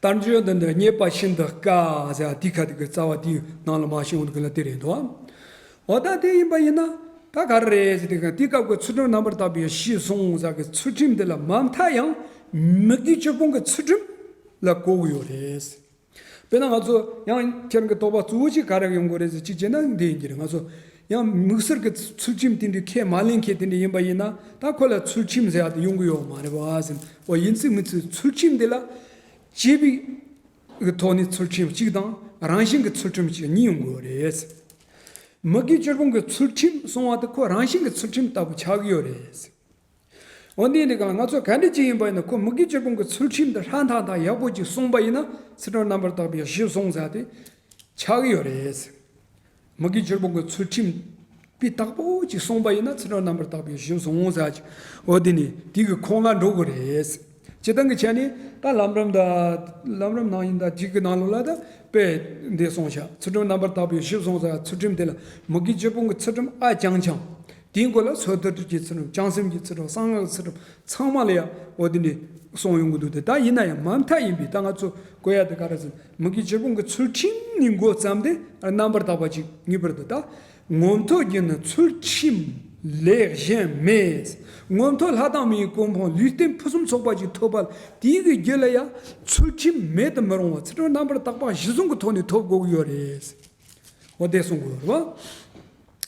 དལ་འབྱོར་འདི་འདྲ་རྙེད་པ་ཤིན་ཏུ་དཀའ་ཟེར་དེའི་ཁ་ཐུག་གི་རྩ་བ་དེའི་ནང་ལ་མ་ཤེས་འོང་དུ་ལ་དེ་རེད་འདུག་འོ་ད་དེ་ཡིན་པ་ཡིན་ན་ད་ག་རེ་རེད་ཟེར་དུས། དེའི་སྐབས་ཀྱི་ཚུལ་ཁྲིམས་རྣམ་པར་དག་པའི་གཞི་བཟུང་ཟེར་གི་ཚུལ་ཁྲིམས་འདི་ལ་མ་མཐའ་ཡང་མི་དགེ་བཅུ་སྤོང་གི་ཚུལ་ཁྲིམས་ལ་གོ་གི་ཡོད་རེད། དཔེར་ན་ང་ཚོ་ཡང་ཁྱེད་རང་གི་དོགས་པ་གཙོ་བོ་གཅིག་ག་རེ་ཡོང་གི་རེད་ཟེར། གཅིག་བྱས་ན་འདི་ཡིན་གྱི་རེད། ང་ཚོ་ཡང་དམིགས་བསལ་གྱི་ཚུལ་ཁྲིམས་དེ་འདྲའི་ཁས་མ་ལེན་མཁན་དེ་འདྲ་ཡིན་པ་ཡིན་ན། ད་ཁོ་ལ་ཚུལ་ཁྲིམས་ཟེར་ཡ་དེ་ཡོང་གི་ཡོད་མ་རེད་པ་ཟེར། འོ་ཡིན་ཚུལ་མིན་ཚུལ་ཚུལ་ཁྲིམས་དེ་ལ་བྱས་པའི་གི་ཐོག་ནས་ཚུལ་ཁྲིམས་གཅིག་དང་རང་བཞིན་གྱི་ཚུལ་ཁྲིམས་གཅིག་གཉིས་ཡོང་གི་ཡོད་རེད། མི་དགེ་བཅུ་སྤོང་གི་ཚུལ་ཁྲིམས་སྲུང་བ་དེ་ཁོ་རང་བཞིན་གྱི་ཚུལ་ཁྲིམས་ལྟ་བུ་ཆགས་ཀྱི་ཡོད་རེད། འོ་འདི་འདི་གང་ང་ཚོ་ག་འདྲ་ཅིག་ཡིན་པ་ཡིན་ན། ཁོ་མི་དགེ་བཅུ་སྤོང་གི་ཚུལ་ཁྲིམས་འདི་ཧྲ་ཐག་ཐག་ཡག་པོ་ཅིག་སྲུང་བ་ཡིན་ན། ཚུལ་ཁྲིམས་རྣམ་པར་དག་པའི་གཞི་བཟུང་ཟེར་དེ་ཆགས་ཀྱི་ཡོད་རེད། མི་དགེ་བཅུ་སྤོང་གི་ཚུལ་ཁྲིམས་སྤེལ་དག་པོ་ཅིག་སྲུང་བ་ཡིན་ན། ཚུལ་ཁྲིམས་རྣམ་པར་དག་པའི་གཞི་བཟུང་ཟེར་ཅིག་འོ་འདི་ནི་དེ་གི་ཁོངས་ལ་འགྲོ་གི་རེད། སྤྱིར་བཏང་གི་ཆ་ནས་ད་ལམ་རིམ་ད་ལམ་རིམ་ནང་ཡིན་ད་ཅིག་གི་ནང་ལོགས་ལ་ད་དཔེ་འདི་གསུངས་ཤག་ཚུལ་ཁྲིམས་རྣམ་པར་དག་པའི་གཞི་བཟུང་ཟེར་ཚུལ་ཁྲིམས་དེ་ལ་མི་དགེ་བཅུ་སྤོང་གི་ཚུལ་ཁྲིམས་ཨ་ཅང་ཅང་། དེའི་མགོ་ལ་སོ་ཐར་གྱི་ཚུལ་ཁྲིམས། བྱང་སེམས་ཀྱི་ཚུལ་ཁྲིམས། གསང་སྔགས་ཀྱི་ཚུལ་ཁྲིམས། ཚང་མ་ལ་ཡང་འོ་དེ་འདྲ་གསུངས་ཡོང་གི་འདུག་སྟེ། ད་ཡིན་ན་ཡང་མ་མཐའ་ཡིན་པའི་ད་ང་ཚོ་གོ་ཡ་དེ་ག་རེ་ཟེར་ན། མི་དགེ་བཅུ་སྤོང་གི་ཚུལ་ཁྲིམས་ནས་འགོ་བརྩམས་ཏེ་རྣམ་པར་དག་པ་ཅིག་ངེས་པར་དུ། ད་མངོན་མཐོ་རྒྱུ་ནི་ཚུལ་ཁྲིམས་ལས་གཞན་མེད། མངོན་མཐོ་ལྷ་དང་མིའི་གོ་འཕང་ལུས་རྟེན་ཕུན་སུམ་ཚོགས་པ་ཅིག་ཐོབ་པ་དེའི་གི་རྒྱུ་ལ་ཡང་ཚུལ་ཁྲིམས་མེད་དུ་མི་རུང་བ། ཚུལ་ཁྲིམས་རྣམ་པར་དག་པ་གཞི་བཟུང་གི་ཐོག་ནས་ཐོབ་དགོས་ཀྱི་ཡོད་རེད། འོ་དེ་གསུང་དགོས་རེད་བ།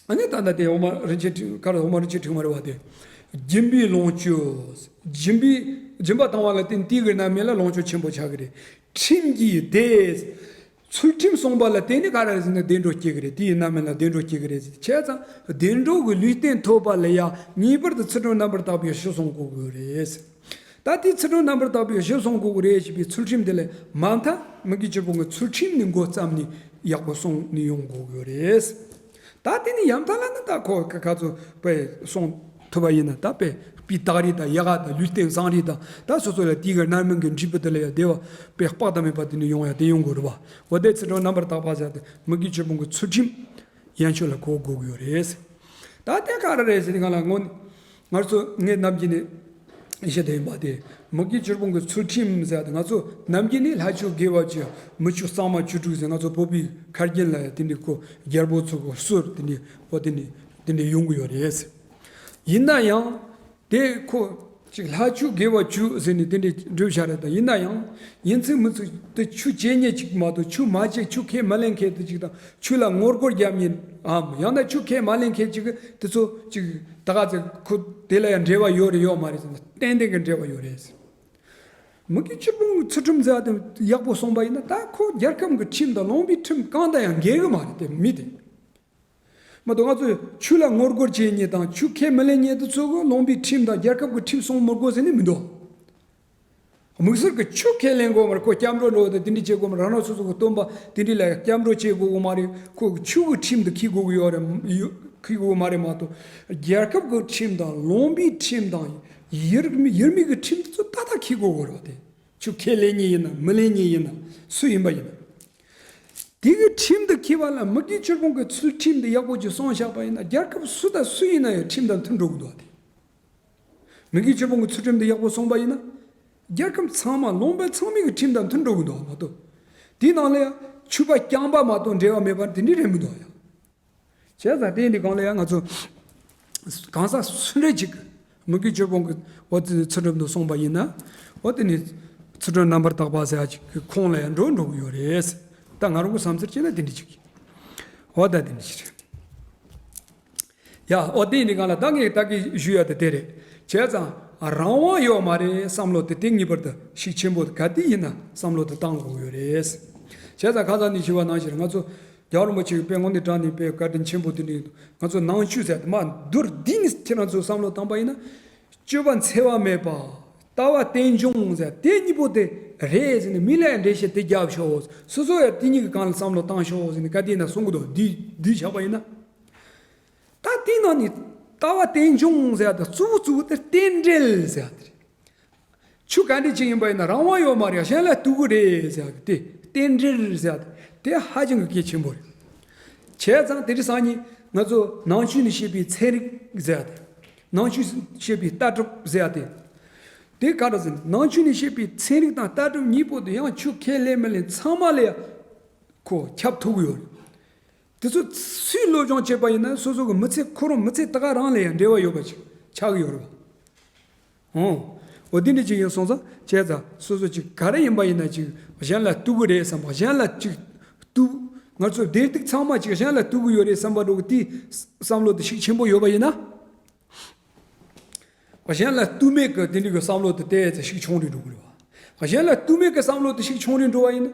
ཨ་ནི་ད་ལྟ་དེ་འོག་མ་རིན་ཆེན་ཁྲི་ག་རེ་འོག་མ་རིན་ཆེན་ཁྲིད་མ་རེད་བ། དེ་སྦྱིན་པའི་ལོངས་སྤྱོད། སྦྱིན་པའི་སྦྱིན་པ་བཏང་བ་ལ་བརྟེན་དེའི་གི་རྣམ་སྨིན་ལ་ལོངས་སྤྱོད་ཆེན་པོ་ཆགས་ཀྱི་རེད། ཁྲིམས་ཀྱིས་བདེ། ཚུལ་ཁྲིམས་སྲུང་བ་ལ་བརྟེན་ནས་ག་རེ་ཟེར་ན་བདེ་འགྲོ་སྐྱེ་གི་རེད། དེའི་རྣམ་སྨིན་ལ་བདེ་འགྲོ་སྐྱེ་གི་རེད་ཟེར། བྱས་ཙང་བདེ་འགྲོ་གི་ལུས་རྟེན་ཐོབ་པ་ལ་ཡང་ངེས་པར་དུ་ཚུལ་ཁྲིམས་རྣམ་པར་དག་པའི་གཞི་བཟུང་དགོས་ཀྱི་རེད། ད་དེ་ཚུལ་ཁྲིམས་རྣམ་པར་དག་པའི་གཞི་བཟུང་དགོས་ཀྱི་རེད་ཞེས་པའི་ཚུལ་ཁྲིམས་དེ་ལས་མ་མཐའ་མི་དགེ་བཅུ་སྤོང་གི་ཚུལ་ཁྲིམས་ནས་འགོ་བརྩམས་ནས་ཡག་པོ་སྲུང་ནས་ཡོང་དགོས་ཀྱི་རེད། ད་དེ་ནི་ཡང་དག་ལ་ནི་ད་ཁོ་ག་ཚོད་པའི་སྲུང་ ཐུབ་པ་ཡིན་ན། ད་དཔེ་སྤུས་དག་རིགས་དང་ཡལ་ག་དང་ལུས་རྟེན་བཟང་རིགས་དང་། ད་སོ་སོ་ལ་དེའི་གི་རྣམ་སྨིན་གྱི་འབྲས་བུ་དེ་ལ་ཡང་བདེ་བ་དཔེ་དཔག་ཏུ་མེད་པ་དེ་ནི་ཡོང་ཡ་དེ་ཡོང་དགོས་རེད་བ། འོ་དེ་ཚུལ་ཁྲིམས་རྣམ་པར་དག་པ་ཟེར་ཏེ་མི་དགེ་བཅུ་སྤོང་གི་ཚུལ་ཁྲིམས་ཡན་ཆོད་ལ་གོ་དགོས་ཀྱི་ཡོད་རེད། ད་དེ་ག་རེ་རེད་ཟེར་ན་ང་ལ་དངོས་ནས་ང་ཚོ་ངས་ནམ་རྒྱུན་ནས་བཤད་དེ་ཡིན་པ་དེ། མི་དགེ་བཅུ་སྤོང་གི་ཚུལ་ཁྲིམས་ཟེར་ཏེ། ང་ཚོ་ནམ་རྒྱུན་ནས་ལྷ་ཆོས་དགེ་བ་བཅུ། མི་ཆོས་གཙང་མ་བཅུ་དྲུག་ཟེར། ང་ཚོ་བོད་པའི་ཁ་རྒྱུན་ལ་དེ་འདྲའི་ཁོ་རྒྱལ་པོ་ཚོ་གི་སྲོལ་དེ་འདྲའི་ཁོ་དེ་འདྲའི་དེ་འདྲའི་ཡོང་གི་ཡོད་རེད། ཡིན་ན་ཡང་དེ་ཁོ་ཅིག་ལྷ་ཆོས་དགེ་བ་བཅུ་ཟེར་ནས་དེ་འདྲའི་བསྒྲུབས་བཞག་རེད། ད་ཡིན་ན་ཡང་ཡིན་ཚུལ་མིན་ཚུལ་དེ་ཆོས་བྱེད་མཁན་ཅིག་མ་གཏོགས། ཆོས་མ་བྱེད། ཆོས་ཁས་མི་ལེན་མཁན་དེ་ཅིག་དང་། ཆོས་ལ་ངོ་རྒོལ་རྒྱབ་མཁན་འམ། ཡང་ན་ཆོས་ཁས་མ་ལེན་མཁན་ཅིག་གིས་དེ་ཚོ་ཅིག་ད་ག་ཚོད་ཁོ་དེ་ལ་ཡང་འབྲེལ་བ་ཡོད་རེད་ཡོད་མ་རེད་ཟེར་ན། ཏན་ཏན་གྱི་འབྲེལ་བ་ཡོད་རེད། མི་དགེ་བཅུ་སྤོང་གི་ཚུལ་ཁྲིམས་ཟེར་བ་དེ་ཡག་པོ་སྲུང་པ་ཡིན་ན། ད་ཁོ་རྒྱལ་ཁབ་ཀྱི་ཁྲིམས་དང་ལུང་པའི་ཁྲིམས་གང་དང་ཡང་འགལ་གི་མ་རེད། དེ་མི་དེ་མ་གཏོགས། ང་ཚོས་ཆོས་ལ་ངོ་རྒོལ་བྱེད་མཁན་དང་ཆོས་ཁས་མི་ལེན་མཁན་དེ་ཚོ་གིས་ལུང་པའི་ཁྲིམས་དང་རྒྱལ་ཁབ་ཀྱི་ཁྲིམས་སྲུང་མི་དགོས་ཟེར་ནི་མི་འདུག། དམིགས་བསལ་གྱི་ཆོས་ཁས་ལེན་དགོས་མ་རེད། ཁོ་སྐྱབས་འགྲོ་འགྲོ་དང་དེ་འདྲ་བྱེད་དགོས་མ་རེད། རང་རང་སོ་སོ་གི་སྟོན་པ་དེ་འདྲ་ལ་སྐྱབས་འགྲོ་བྱེད་དགོས་གི་མ་རེད། ཁོ་ཆོས་ཀྱི་ཁྲིམས་དེ་འཁྱེར་དགོས་གི་ཡོད་རེད། ཡོད་འཁྱེར་དགོས་གི་མ་རེད་མ་གཏོགས། རྒྱལ་ཁབ་ཀྱི་ཁྲིམས་དང་ལུང་པའི་ཁྲིམས་དང་ཡུལ་ཡུལ་མི་གི་ཁྲིམས་དེ་ཚོ་ཏག་ཏག་འཁྱེར་དགོས་གི་རེད་བ། དེ་ཆོས་ཁས་ལེན་མཁན་ཡིན་ན་མི་ལེན་མཁན་ཡིན་ན། སུ་ཡིན་པ་ཡིན་ན། དེ་གི་ཁྲིམས་དེ་འཁྱེར་བ་ལ་མི་དགེ་བཅུ་སྤོང་གི་ཚུལ་ཁྲིམས་དེ་ཡག་པོ་ཅིག་སྲུང་བཞག་པ་ཡིན་ན། རྒྱལ་ཁབ་སུ་དང་སུ་ཡིན་ན་ཡང་ཁྲིམས་དང་མཐུན་འགྲོ་གི་འདུག་བ། དེ་མི་དགེ་བཅུ་སྤོང་གི་ཚུལ་ཁྲིམས་དེ་ཡག་པོ་སྲུང་པ་ཡིན་ན། རྒྱལ་ཁབ་ཚང་མ་ལུང་པ་ཚང་མའི་གི་ཁྲིམས་དང་མཐུན་འགྲོ་གི་འདུག་མ་གཏོགས། དེའི་ནང་ལ་ཡང་ཆོས་པ་རྐྱང་པ་མ་གཏོགས་འབྲེལ་བ་མེད་པ་དེ་འདྲ་རེད་མི་འདུག་ཡ། བྱས་ཙང་དེ་འདི་གང་ལ་ཡང་ང་ཚོ་གང་ཟག་སུ་འདྲ་ཅིག་མི་དགེ་བཅུ་སྤོང་གི་འོ་དེ་ཚུལ་ཁྲིམས་དུ་སོང་པ་ཡིན་ན། འོ་དེ་ནི་ཚུལ་ཁྲིམས་རྣམ་པར་དག་པ་ཟེར་ཡ་ཅིག་གི་ཁོངས་ལ་ཡང་འགྲོ་འགྲོ་གི་ཡོད་རེད། ད་ང་རང་གི་བསམ་ཚུལ་བྱས་ན་དེ་འདྲ་ཅིག། འོ་ད་དེ་འདྲ་ཅིག་རེད། ཡ། འོ་དེ་འདི་གང་ལ་ད་ངས་ད་གི་ཞུ་ཡ་དེ་དེ་རེད། བྱས་ཙང་རང་དབང་ཡོད་མ་རེད་བསམ་བློ་དེ་དེ་ངེས་པར་དུ་ཤུགས་ཆེན་པོ་ག་དུས་ཡིན་ན་བསམ་བློ་དེ་བཏང་དགོས་ཡོད་རེད། བྱས་ཙང་ཁ་སང་ནས་ཞུ་བ་ནང་བཞིན་ང་ཚོ་རྒྱལ་བ་རིན་པོ་ཆེ་གི་དཔེ་དངོས་གནས་དྲང་གནས་དཔེ་བཀའ་དྲིན་ཆེན་པོ་དེ་འདྲ་ཡིན་འདུག། ང་ཚོ་ནང་ཆོས་ཟེར་དེ་མ་མདོར་བསྡུས་ནས་ཁྱེད་རང་ཚོ་བསམ་བློ་བཏང་པ་ཡིན་ན། སྤྱོད་པ་འཚེ་བ་མེད་པ། ལྟ་བ་རྟེན་འབྱུང་ཟེར་དེ་གཉིས་པོ་དེ་རེད་ཟེར་ནས་མི་ལ་ཡང་འགྲེལ་བཤད་དེ་རྒྱབ་ཤོག། སོ་སོ་ཡང་དེ་གཉིས་ཀྱི་སྒང་ལ་བསམ་བློ་བཏང་ཤོག་ཟེར་ནས་ག་དུས་ན་གསུང་གི་འདུག། བསྡུས་བསྡུས་བཞག་པ་ཡིན་ན། ད་དེའི་ནང་ནས་ལྟ་བ་རྟེན་འབྱུང་ཟེར་ཡ་དང་གཙོ་བོ་གཙོ་བོ་དེ་རྟེན་འབྲེལ་ཟེར་ཡ་དེ་རེད། ཆོས་ག་འདྲ་ཅིག་ཡིན་པ་ཡིན་ན་རང་དབང་ཡོད་མ་རེད། གཞན་ལ་ལྟོས་གི་རེད་ཟེར་ཡ་དེ། རྟེན་འབྲེལ་ཟེར་ཡ་དེ་དེ་ཧ་ཅང་གི་གལ་ཆེན་པོ་རེད། བྱས་ཙང་དེ་རིང་སང་ཉིན་ང་ཚོ་ནང་ཆོས་ནས་བཤད་པའི་ཚན་རིག་ཟེར་ཡ་དེ། ནང་ཆོས་བཤད་པའི་ལྟ་གྲུབ་ཟེར་ཡ་དེ། དེ་ག་རེ་ཟེར་ན། ནང་ཆོས་ནས་བཤད་པའི་ཚན་རིག་དང་ལྟ་གྲུབ་གཉིས་པོ་དེ་ཡང་ཆོས་ཁས་ལེན་མི་ལེན་ཚང་མ་ལ་ཡང་ཁོ་ཁྱབ་ཐུབ་ཀྱི་ཡོད་རེད། དེ་ཚོ་སུས་སློབ་སྦྱོང་བྱས་པ་ཡིན་ན་སོ་སོ་གི་མི་ཚེ་ཁོ་རང་མི་ཚེ་ད་ག་རང་ལ་ཡང་འབྲེལ་བ་ཡོད་པ་ཅིག་ཆགས་ཀྱི་ཡོད་རེད་བ། འོ། འོ་དེ་འདྲ་ཅིག་ཡིན་སོང་ཙང་བྱས་ཙང་སོ་སོ་ཅིག་ག་རེ་ཡིན་པ་ཡིན་ན་ཅིག་གཞན་ལ་ལྟོས་གི་རེད་བསམ་པ། གཞན་ལ་ཅིག་ལྟོས། ང་ཚོ་བདེ་སྡུག་ཚང་མ་ཅིག་གཞན་ལ་ལྟོས་གི་ཡོད་རེད་བསམ་པ་འདྲ་བོ་དེ་བསམ་བློ་དེ་ཤུགས་ཆེན་པོ་ཡོད་པ་ཡིན་ན། གཞན་ལ་ལྟོས་མེད་ཀྱི་དེ་འདྲ་གི་བསམ་བློ་དེ་ཏོག་ཙམ་ཤུགས་ཆུང་རུ་འགྲོ་གི་རེད་བ། གཞན་ལ་ལྟོས་མེད་ཀྱི་བསམ་བློ་དེ་ཤུགས་ཆུང་རུ་འགྲོ་བ་ཡིན་ན།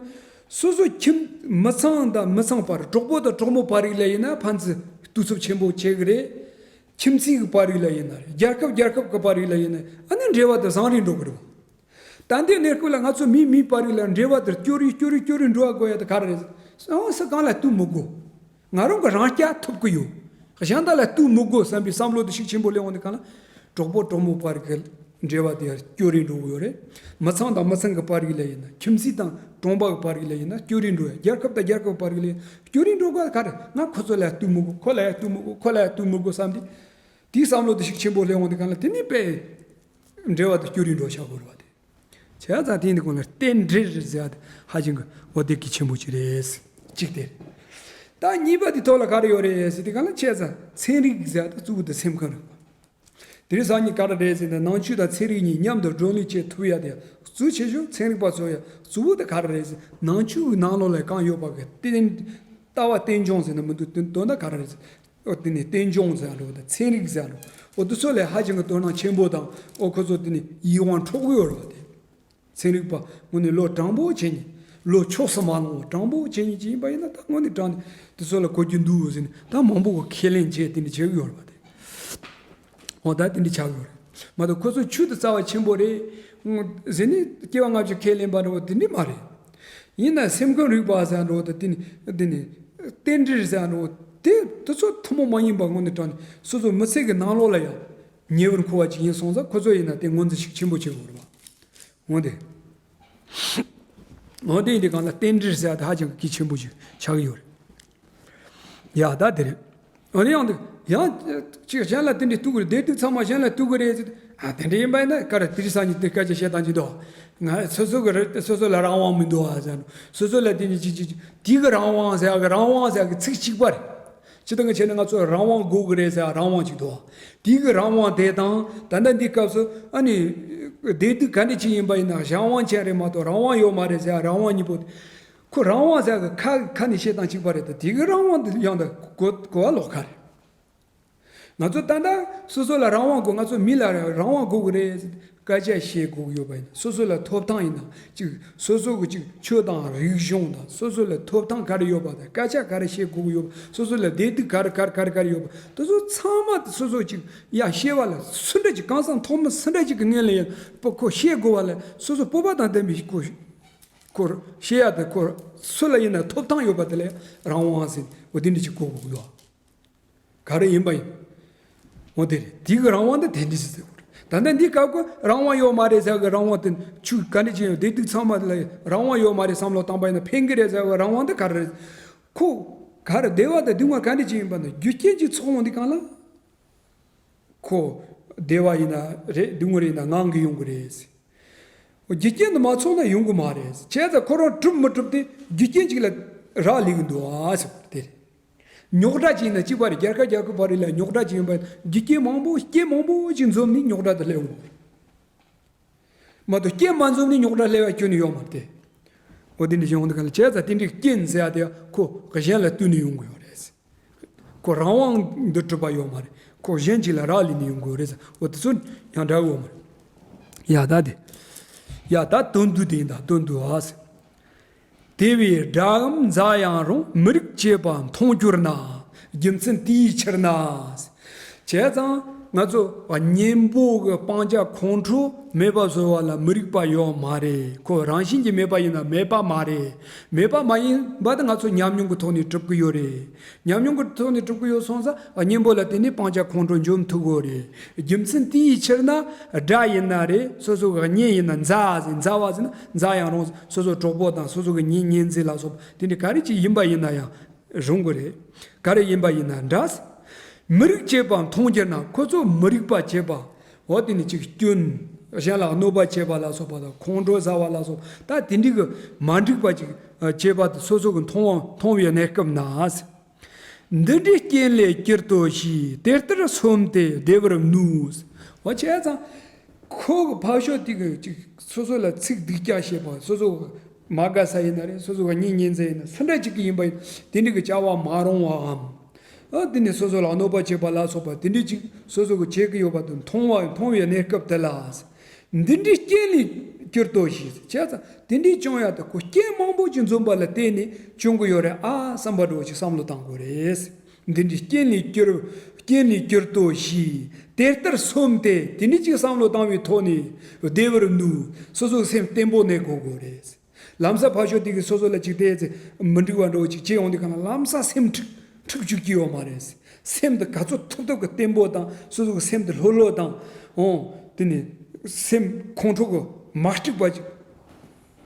སོ་སོ་ཁྱིམ་མི་ཚང་དང་མི་ཚང་བར། གྲོགས་པོ་དང་གྲོགས་མོ་བར་རིགས་ལ་ཡིན་ན་ཕན་ཚུན་ལྟོས་ཚབས་ཆེན་པོ་བྱེད་གི་རེད། ཁྱིམ་མཚེས་ཀྱི་བར་རིགས་ལ་ཡིན་ན་རེད། རྒྱལ་ཁབ་རྒྱལ་ཁབ་ཀྱི་བར་རིགས་ལ་ཡིན་ན། ཨ་ནི་འབྲེལ་བ་དེ་བཟང་རུ་འགྲོ་གི་རེད་བ། ད་ལྟའི་གནས་སྐབས་ལ་ང་ཚོ་མི་མི་བར་རིགས་ལ་འབྲེལ་བ་དེ་སྐྱོ་རུ་སྐྱོ་རུ་སྐྱོ་རུ་འགྲོ་བ་དགོས་ཡ་དེ་ག་རེ་རེད། ཨང་ས་གང་ལ་ལྟོས་མི་དགོས། ང་རང་གི་རང་རྐྱ་ཐུབ་ཀྱི་ཡོད། གཞན་དག་ལ་ལྟོས་མི་དགོས་བསམ་པའི་བསམ་བློ་དེ་ཤུགས་ཆེན་པོ་སླེབས་འོང་དུས་སྒང་ལ། གྲོགས་པོ་གྲོགས་མོ་བར་གྱི་འབྲེལ་བ་དེ་ཡང་སྐྱོ་རུ་འགྲོ་གི་ཡོད་རེད། མི་ཚང་དང་མི་ཚང་གི་བར་གྱི་ལ་ཡིན་ན། ཁྱིམ་མཚེས་དང་གྲོང་པ་གི་བར་གྱི་ལ་ཡིན་ན་སྐྱོ་རུ་འགྲོ་ཡ། རྒྱལ་ཁབ་དང་རྒྱལ་ཁབ་བར་གྱི་ལ་ཡིན་ན་སྐྱོ་རུ་འགྲོ་ག་ག་རེ། ང་ཁོ་ཚོ་ལ་ལྟོས་མི་དགོས། ཁོ་ལ་ཡང་ལྟོས་མི་དགོས། ཁོ་ལ་ཡང་ལྟོས་མི་དགོས་བསམ་སྟེ། དེའི་བསམ་བློ་དེ་ཤུགས་ཆེན་པོ་སླེབས་འོང་དུས་སྒང་ལ་དེ་ནི་དཔེ་འབྲེལ་བ་དེ་སྐྱོ་རུ་འགྲོ་ཆགས་དགོས་རེད་བ་དེ། བྱས་ཙང་དེ་ཡིན་དུས་སྒང་ལ་རྟེན་འབྲེལ་ཟེར་ཡ་དེ་ཧ་ཅང་གི་འོ་དེ་གལ་ཆེན་པོ་ཅིག་རེད། གཅིག་དེ་རེད། ད་གཉིས་པ་དེ་ཐོག་ལ་ག་རེ་ཡོད་རེད་ཟེར་དུས་སྒང་ལ། བྱས་ཙང་ཚན་རིག་ཟེར་ཡ་དེ་གཙོ་བོ་དེ་སེམས་ཁམས་རིག་པ། དེ་རིང་སང་ཉིན་ག་རེ་རེད་ཟེར་ན། ནང་ཆོས་དང་ཚན་རིག་གཉིས་མཉམ་དུ་བགྲོ་གླེང་བྱེད་ཐུབ་ཡ་དེ་གཙོ་ཆེ་ཤོས་ཚན་རིག་པ་ཚོ་ཡ་གཙོ་བོ་དེ་ག་རེ་རེད་ཟེར། ནང་ཆོས་ཀྱི་ནང་ལོགས་ལ་གང་ཡོད་པ་གི་རྟེན། ལྟ་བ་རྟེན་འབྱུང་ཟེར་ན་མི་འདུག། དོན་དོན་དག་ག་རེ་རེད་ཟེར། ཨོ་དེ་ནས་རྟེན་འབྱུང་ཟེར་ཡ་འགྲོ་དང་། ཚན་རིག་ཟེར་ཡ་འགྲོ། ཨོ་དེ་ཚོ་ལ་ཧ་ཅང་གི་དོ་སྣང་ཆེན་པོ་དང་། ཨོ་ཁོ་ཚོ་དེ་ནས་ཡིད་དབང་འཕྲོག་གི་ཡོད་རེད་བ་དེ། ཚན་རིག་པ་དངོས་གནས་བློ་དྲང་པོ་བྱེད་མཁན། བློ་ཕྱོགས་སུ་མ་ལྷུང་བ་དྲང་པོ་བྱེད་མཁན་ཅིག་ཡིན་པ་ཡིན་ན། ད་དངོས་གནས་དྲང་གནས་དེ་ཚོ་ལ་གོ་རྒྱུ་འདུག་ཟེར་ནས་ད་མང་པོ་གི་ཁས་ལེན་བྱས་དེ་འདྲ་བྱེད་ཀྱི་ཡོད་རེད་བ་དེ། ཨོ་ད་དེ་འདྲ་ཆགས་ཀྱི་ཡོད་རེད། མ་གཏོགས་ཁོ་ཚོ་ཆོས་དེ་རྩ་བ་ཆེན་པོ་རེད་ཟེར་ནས་སྐྱེ་བ་སྔ་ཕྱི་ཁས་ལེན་པ་འདྲ་བོ་དེ་འདྲ་མ་རེད། ཡིན་ན་སེམས་ཁམས་རིག་པ་ཟེར་འགྲོ་དང་། དེ་ནི་དེ་ནི་རྟེན་འབྲེལ་ཟེར་འགྲོ་དེ། དེ་ཚོ་ཐུན་མོང་མ་ཡིན་པ་དངོས་གནས་དྲང་གནས་སོ་སོ་མི་ཚེ་གི་ནང་ལོགས་ལ་ཡང་ ཉེ་བར་མཁོ་བ་ཅིག་ཡིན་སོང་ཙང་ཁོ་ཚོ་ཡིན་ན་དེ་ངོས་འཛིན་ཤུགས་ཆེན་པོ་བྱེད་དགོས་རེད་བ། འོན་ཏེ། འོན་ཏེ་ཡིན་དུས་གང་ལ་རྟེན་འབྲེལ་ཟེར་ཡ་དེ་ཧ་ཅང་གི་གལ་ཆེན་པོ་ཞིག་ཆགས་ཀྱི་ཡོད་རེད། ཡ་ད་དེ་རེད། འོན་ཏེ་ཡང་དུ་ཡང་ཅིག་གཞན་ལ་དེ་འདྲའི་གཏུག་གི་རེད། བདེ་སྡུག་ཚང་མ་གཞན་ལ་གཏུག་གི་རེད་ཟེར། ཨ་དེ་འདྲ་ཡིན་པ་ཡིན་ན་ག་རེ་དེ་རིང་སང་ཉིན་དེ་སྐད་ཆ་བཤད་སྟངས་ཅིག་འདུག་ང་སོ་སོ་གི་རེད། སོ་སོ་ལ་རང་དབང་མི་འདུག་ཨ་ཟེར་ནོ། སོ་སོ་ལ་དེ་ནི་ཅིག་ཅིག་ཅིག་དེ་གི་རང་དབང་ཟེར་ཡ་གི་རང་དབང་ཟེར་ཡ་གི་ཚིག་གཅིག་པ་རེད། སྤྱིར་བཏང་གི་ཆ་ནས་ང་ཚོ་རང་དབང་དགོས་གི་རེད་ཟེར་ཡ་རང་དབང་ཅིག་འདུག་དེ་གི་རང་དབང་དེ་དང་ད་ལྟ་འདི་སྐབས་སུ་ཨ་ནི་བདེ་སྡུག་ག་འདྲ་ཅིག་ཡིན་པ་ཡིན་ན་གཞན་དབང་ཅན་རེད་མ་གཏོགས་རང་དབང་ཡོད་མ་རེད་ཟེར་ཡ་རང་དབང་གཉིས་པོ་དེ། ཁོ་རང་དབང་ཟེར་གི་ཁ་ཁ་ནས་བཤད་སྟངས་གཅིག་པ་རེད་དེ། དེ་གི་རང་དབང་དེ་ཡང་ད་གོ་གོ་བ་ལོག་ཁ་རེད། ང་ཚོ་ད་ལྟ་སོ་སོ་ལ་རང་དབང་དགོས། ང་ཚོ་མི་ལ་རང་དབང་དགོས་གི་རེད། སྐད་ཆ་བཤད་དགོས་གི་ཡོད་པ་ཡིན་ན་སོ་སོ་ལ་ཐོབ་ཐང་ཡིན་ན་ཅིག་སོ་སོ་གི་ཅིག་ཆོས་དང་རིག་གཞུང་དང་སོ་སོ་ལ་ཐོབ་ཐང་ག་རེ་ཡོད་པ་དང་སྐད་ཆ་ག་རེ་བཤད་དགོས་གི་ཡོད་པ། སོ་སོ་ལ་བདེ་སྡུག་ག་རེ་ག་རེ་ག་རེ་ག་རེ་ཡོད་པ་དེ་ཚོ་ཚང་མ་དེ་སོ་སོ་ཅིག་ཡ་བཤད་པ་ལ་སུ་འདྲ་ཅིག་གང་ཟག་ཐོག་མ་སུ་འདྲ་ཅིག་གི་ངོས་ལ་ཡང་པོ་ཁོ་བཤད་དགོས་པ་ལ་སོ་སོ་སྤོབས་པ་དང་ལྡན་པའི་ཁོ་ཁོ་བཤད་ཡ་དེ་ཁོ་སུ་ལ་ཡིན་ན་ཐོབ་ཐང་ཡོད་པ་དེ་ལ་རང་དབང་ཟེར་འོ་དེ་འདྲ་ཅིག་གོ་དགོས་ཀྱི་ཡོད། ག་རེ་ཡིན་པ་ཡིན། འོ་དེ་རེད། དེ་གི་རང་དབང་དེ་དེ་འདྲ་ཞིག་ཟེར་དགོས་རེད། ད་ལྟ་འདི་སྐབས་ཀྱི་རང་དབང་ཡོད་མ་རེད་ཟེར་གི་རང་དབང་དེ་ཆུ་ག་འདྲ་ཅིག་ཡོད་བདེ་སྡུག་ཚང་མ་ལ་རང་དབང་ཡོད་མ་རེད་བསམ་བློ་བཏང་པ་ཡིན་ན་ཕན་གི་རེད་ཟེར་གི་རང་དབང་དེ་ག་རེ་རེད། ཁོ་ག་རེ་བདེ་བ་དང་སྡུག་བསྔལ་ག་འདྲ་ཅིག་ཡིན་པ་ན་རྒྱུ་རྐྱེན་གྱིས་ཚོགས་འོང་དུས་གང་ལ། ཁོ་བདེ་བ་ཡིན་ན་རེད། སྡུག་བསྔལ་ཡིན་ན་ངང་གིས་ཡོང་གི་རེད། རྒྱུ་རྐྱེན་དུ་མ་ཚོགས་ན་ཡོང་གི་མ་རེད། བྱས་ཙང་ཁོ་རང་གྲུབ་མི་གྲུབ་དེ་རྒྱུ་རྐྱེན་གཅིག་ལ་རག་ལས་གི་འདུག་ཨ་ཟེར་དེ་རེད། རྙོག་དྲ་ཅིག་ཡིན་ན་གཅིག་པ་རེད། རྒྱལ་ཁབ་རྒྱལ་ཁབ་བར་ལ་རྙོག་དྲ་ཅིག་ཡིན་པ་རྒྱུ་རྐྱེན་མང་པོ་རྐྱེན་མང་པོ་ཅིག་འཛོམས་ནས་རྙོག་དྲ་དེ་སླེབས་འོང་། མ་གཏོགས་རྐྱེན་མ་འཛོམས་ནས་རྙོག་དྲ་སླེབས་ཡ་ཁྱོན་ནས་ཡོད་མ་རེད་དེ། འོ་དེ་འདྲ་ཞིག་ཡོང་དུས་ག་ལ་བྱས་ཙང་དེ་འདྲའི་རྐྱེན་ཟེར་ཡ་དེ་ཁོ་གཞན་ལ་བསྟུན་ནས་ཡོང་གི་ཡོད་རེད། ཁོ་རང་དབང་འདི་གྲུབ་པ་ཡོད་མ་རེད། ཁོ་གཞན་གཅིག་ལ་རག་ལས་ནས་ཡོང་དགོས་རེད་ཟེར། འོ་དེ་ཚོ་ཡང་འདྲ་གི་ཡོད་མ་རེད། ཡ་ད་དེ། ཡ་ད་དོན་བསྡུ་དེ་ཡིན་ད་དོན་བསྡུ་ཨ་ཟེར། དེ་བས་དགྲའམ་མཛའ་ཡང་རུང་། མི་རིགས་བཅས་པ་མཐོང་གྱུར་ན། རྒྱུ་མཚན་དེའི་ཕྱིར་ན། བྱས་ཙང་ང་ཚོ་གཉེན་པོ་གི་སྤང་བྱ་ཁོང་ཁྲོ་མེད་པ་བཟོ་བ་ལ་མི་རིགས་པ་ཡོད་མ་རེད། ཁོ་རང་བཞིན་གྱིས་མེད་པ་ཡིན་ན་མེད་པ་མ་རེད། མེད་པ་མ་ཡིན་པ་དེ་ང་ཚོ་ཉམས་མྱོང་གི་ཐོག་ནས་གྲུབ་ཀྱི་ཡོད་རེད། ཉམས་མྱོང་གི་ཐོག་ནས་གྲུབ་ཀྱི་ཡོད་སོང་ཙང་གཉེན་པོ་ལ་བརྟེན་ནས་སྤང་བྱ་ཁོང་ཁྲོ་འཇོམས་ཐུབ་ཀྱི་ཡོད་རེད། རྒྱུ་མཚན་དེའི་ཕྱིར་ན་དགྲ་ཡིན་ན་རེད། སོ་སོ་གི་གཉེན་ཡིན་ན་མཛའ་ཟེར། མཛའ་བ་ཟེར་ན་མཛའ་ཡང་རུང་། སོ་སོ་གྲོགས་པོ་དང་སོ་སོ་གི་གཉེན་གཉེན་ཚན་ལ་སོགས་པ་དེ་འདྲ་ག་རེ་ཅིག་ཡིན་པ་ཡིན་ན་ཡང་རུང་གི་རེད། ག་རེ་ཡིན་པ་ཡིན་ན་འདྲ། མི་རིགས་བཅས་པ་མཐོང་གྱུར་ན། ཁོ་ཚོ་མི་རིགས་པ་བྱེད་པ། འོ་དེ་ནི་ཅིག་སྐྱོན། གཞན་ལ་གནོད་པ་བྱེད་པ་ལ་སོགས་པ་དང་ཁོང་ཁྲོ་ཟ་བ་ལ་སོགས་ད་དེ་འདྲའི་གི་མ་འགྲིག་པ་ཅིག་བྱེད་པ་དེ་སོ་སོ་གི་མཐོང་བ་མཐོང་བའི་གནས་སྐབས་ན། འདི་འདྲའི་རྐྱེན་ལས་སྐྱུར་ཏོ་ཞིག་དེ་ལྟར་སོམས་ཏེ་བདེ་བར་ནུས། འོ་བྱས་ཙང་ཁོ་གི་ཕ་ཤོ་དེ་གི་ཅིག་སོ་སོ་ལ་ཚིག་སྡུག་ཅག་བཤད་པ། སོ་སོ་མ་དགའ་ས་ཡིན་ན་རེད། སོ་སོ་གི་གཉེན་ཉེ་ཚན་ཡིན་ན་སུ་འདྲ་ཅིག་གི་ཡིན་པ་ཡིན་དེ་འདྲ་གི་བྱ་བ་མ་རུང་བའམ། ཨ་དེ་ནས་སོ་སོ་ལ་གནོད་པ་བྱེད་པ་ལ་སོགས་པ་དེ་འདྲ་ཅིག་སོ་སོ་གི་བྱེད་ཀྱི་ཡོད་པ་དེ་མཐོང་བ་མཐོང་བའི་གནས་སྐབས་དེ་ལ། འདི་འདྲའི་རྐྱེན་ལས་སྐྱུར་ཏོ་ཞིག་བྱས་ཙང་དེ་འདྲའི་བྱུང་ཡ་དེ་ཁོ་རྐྱེན་མང་པོ་ཅིག་འཛོམས་པ་ལ་བརྟེན་ནས་བྱུང་གི་ཡོད་རེད་ཨ་བསམ་པ་འདྲ་བོ་ཅིག་བསམ་བློ་བཏང་དགོས་རེད། འདི་འདྲའི་རྐྱེན་ལས་སྐྱུར། རྐྱེན་ལས་སྐྱུར་ཏོ་ཞིག་དེ་ལྟར་སོམས་ཏེ་དེ་འདྲ་ཅིག་བསམ་བློ་བཏང་བའི་ཐོག་ནས་བདེ་བར་ནུས། སོ་སོ་སེམས་བརྟན་པོ་གནས་དགོས་དགོས་རེད། ལམ་སང་ཕར་ཕྱོགས་དེ་གིས་སོ་སོ་ལ་ཅིག་བལྟས་ཚེ་མི་འགྲིག་པ་འདྲ་བོ་ཅིག་བྱེད་ཡོང་དུས་གང་ལ་ལམ་སང་སེམས་འཁྲུག་འཁྲུག་བཅུག་གི་ཡོད་མ་རེད། སེམས་དེ་ག་ཚོད་ཐུབ་ཐུབ་ཀྱི་བརྟན་པོ་དང་སོ་སོ་གི་སེམས་དེ་ལྷོད་ལྷོད་དང་འོང་དེ་ནས་སེམས་ཁོང་ཁྲོ་གི་མ་འཁྲུག་པ་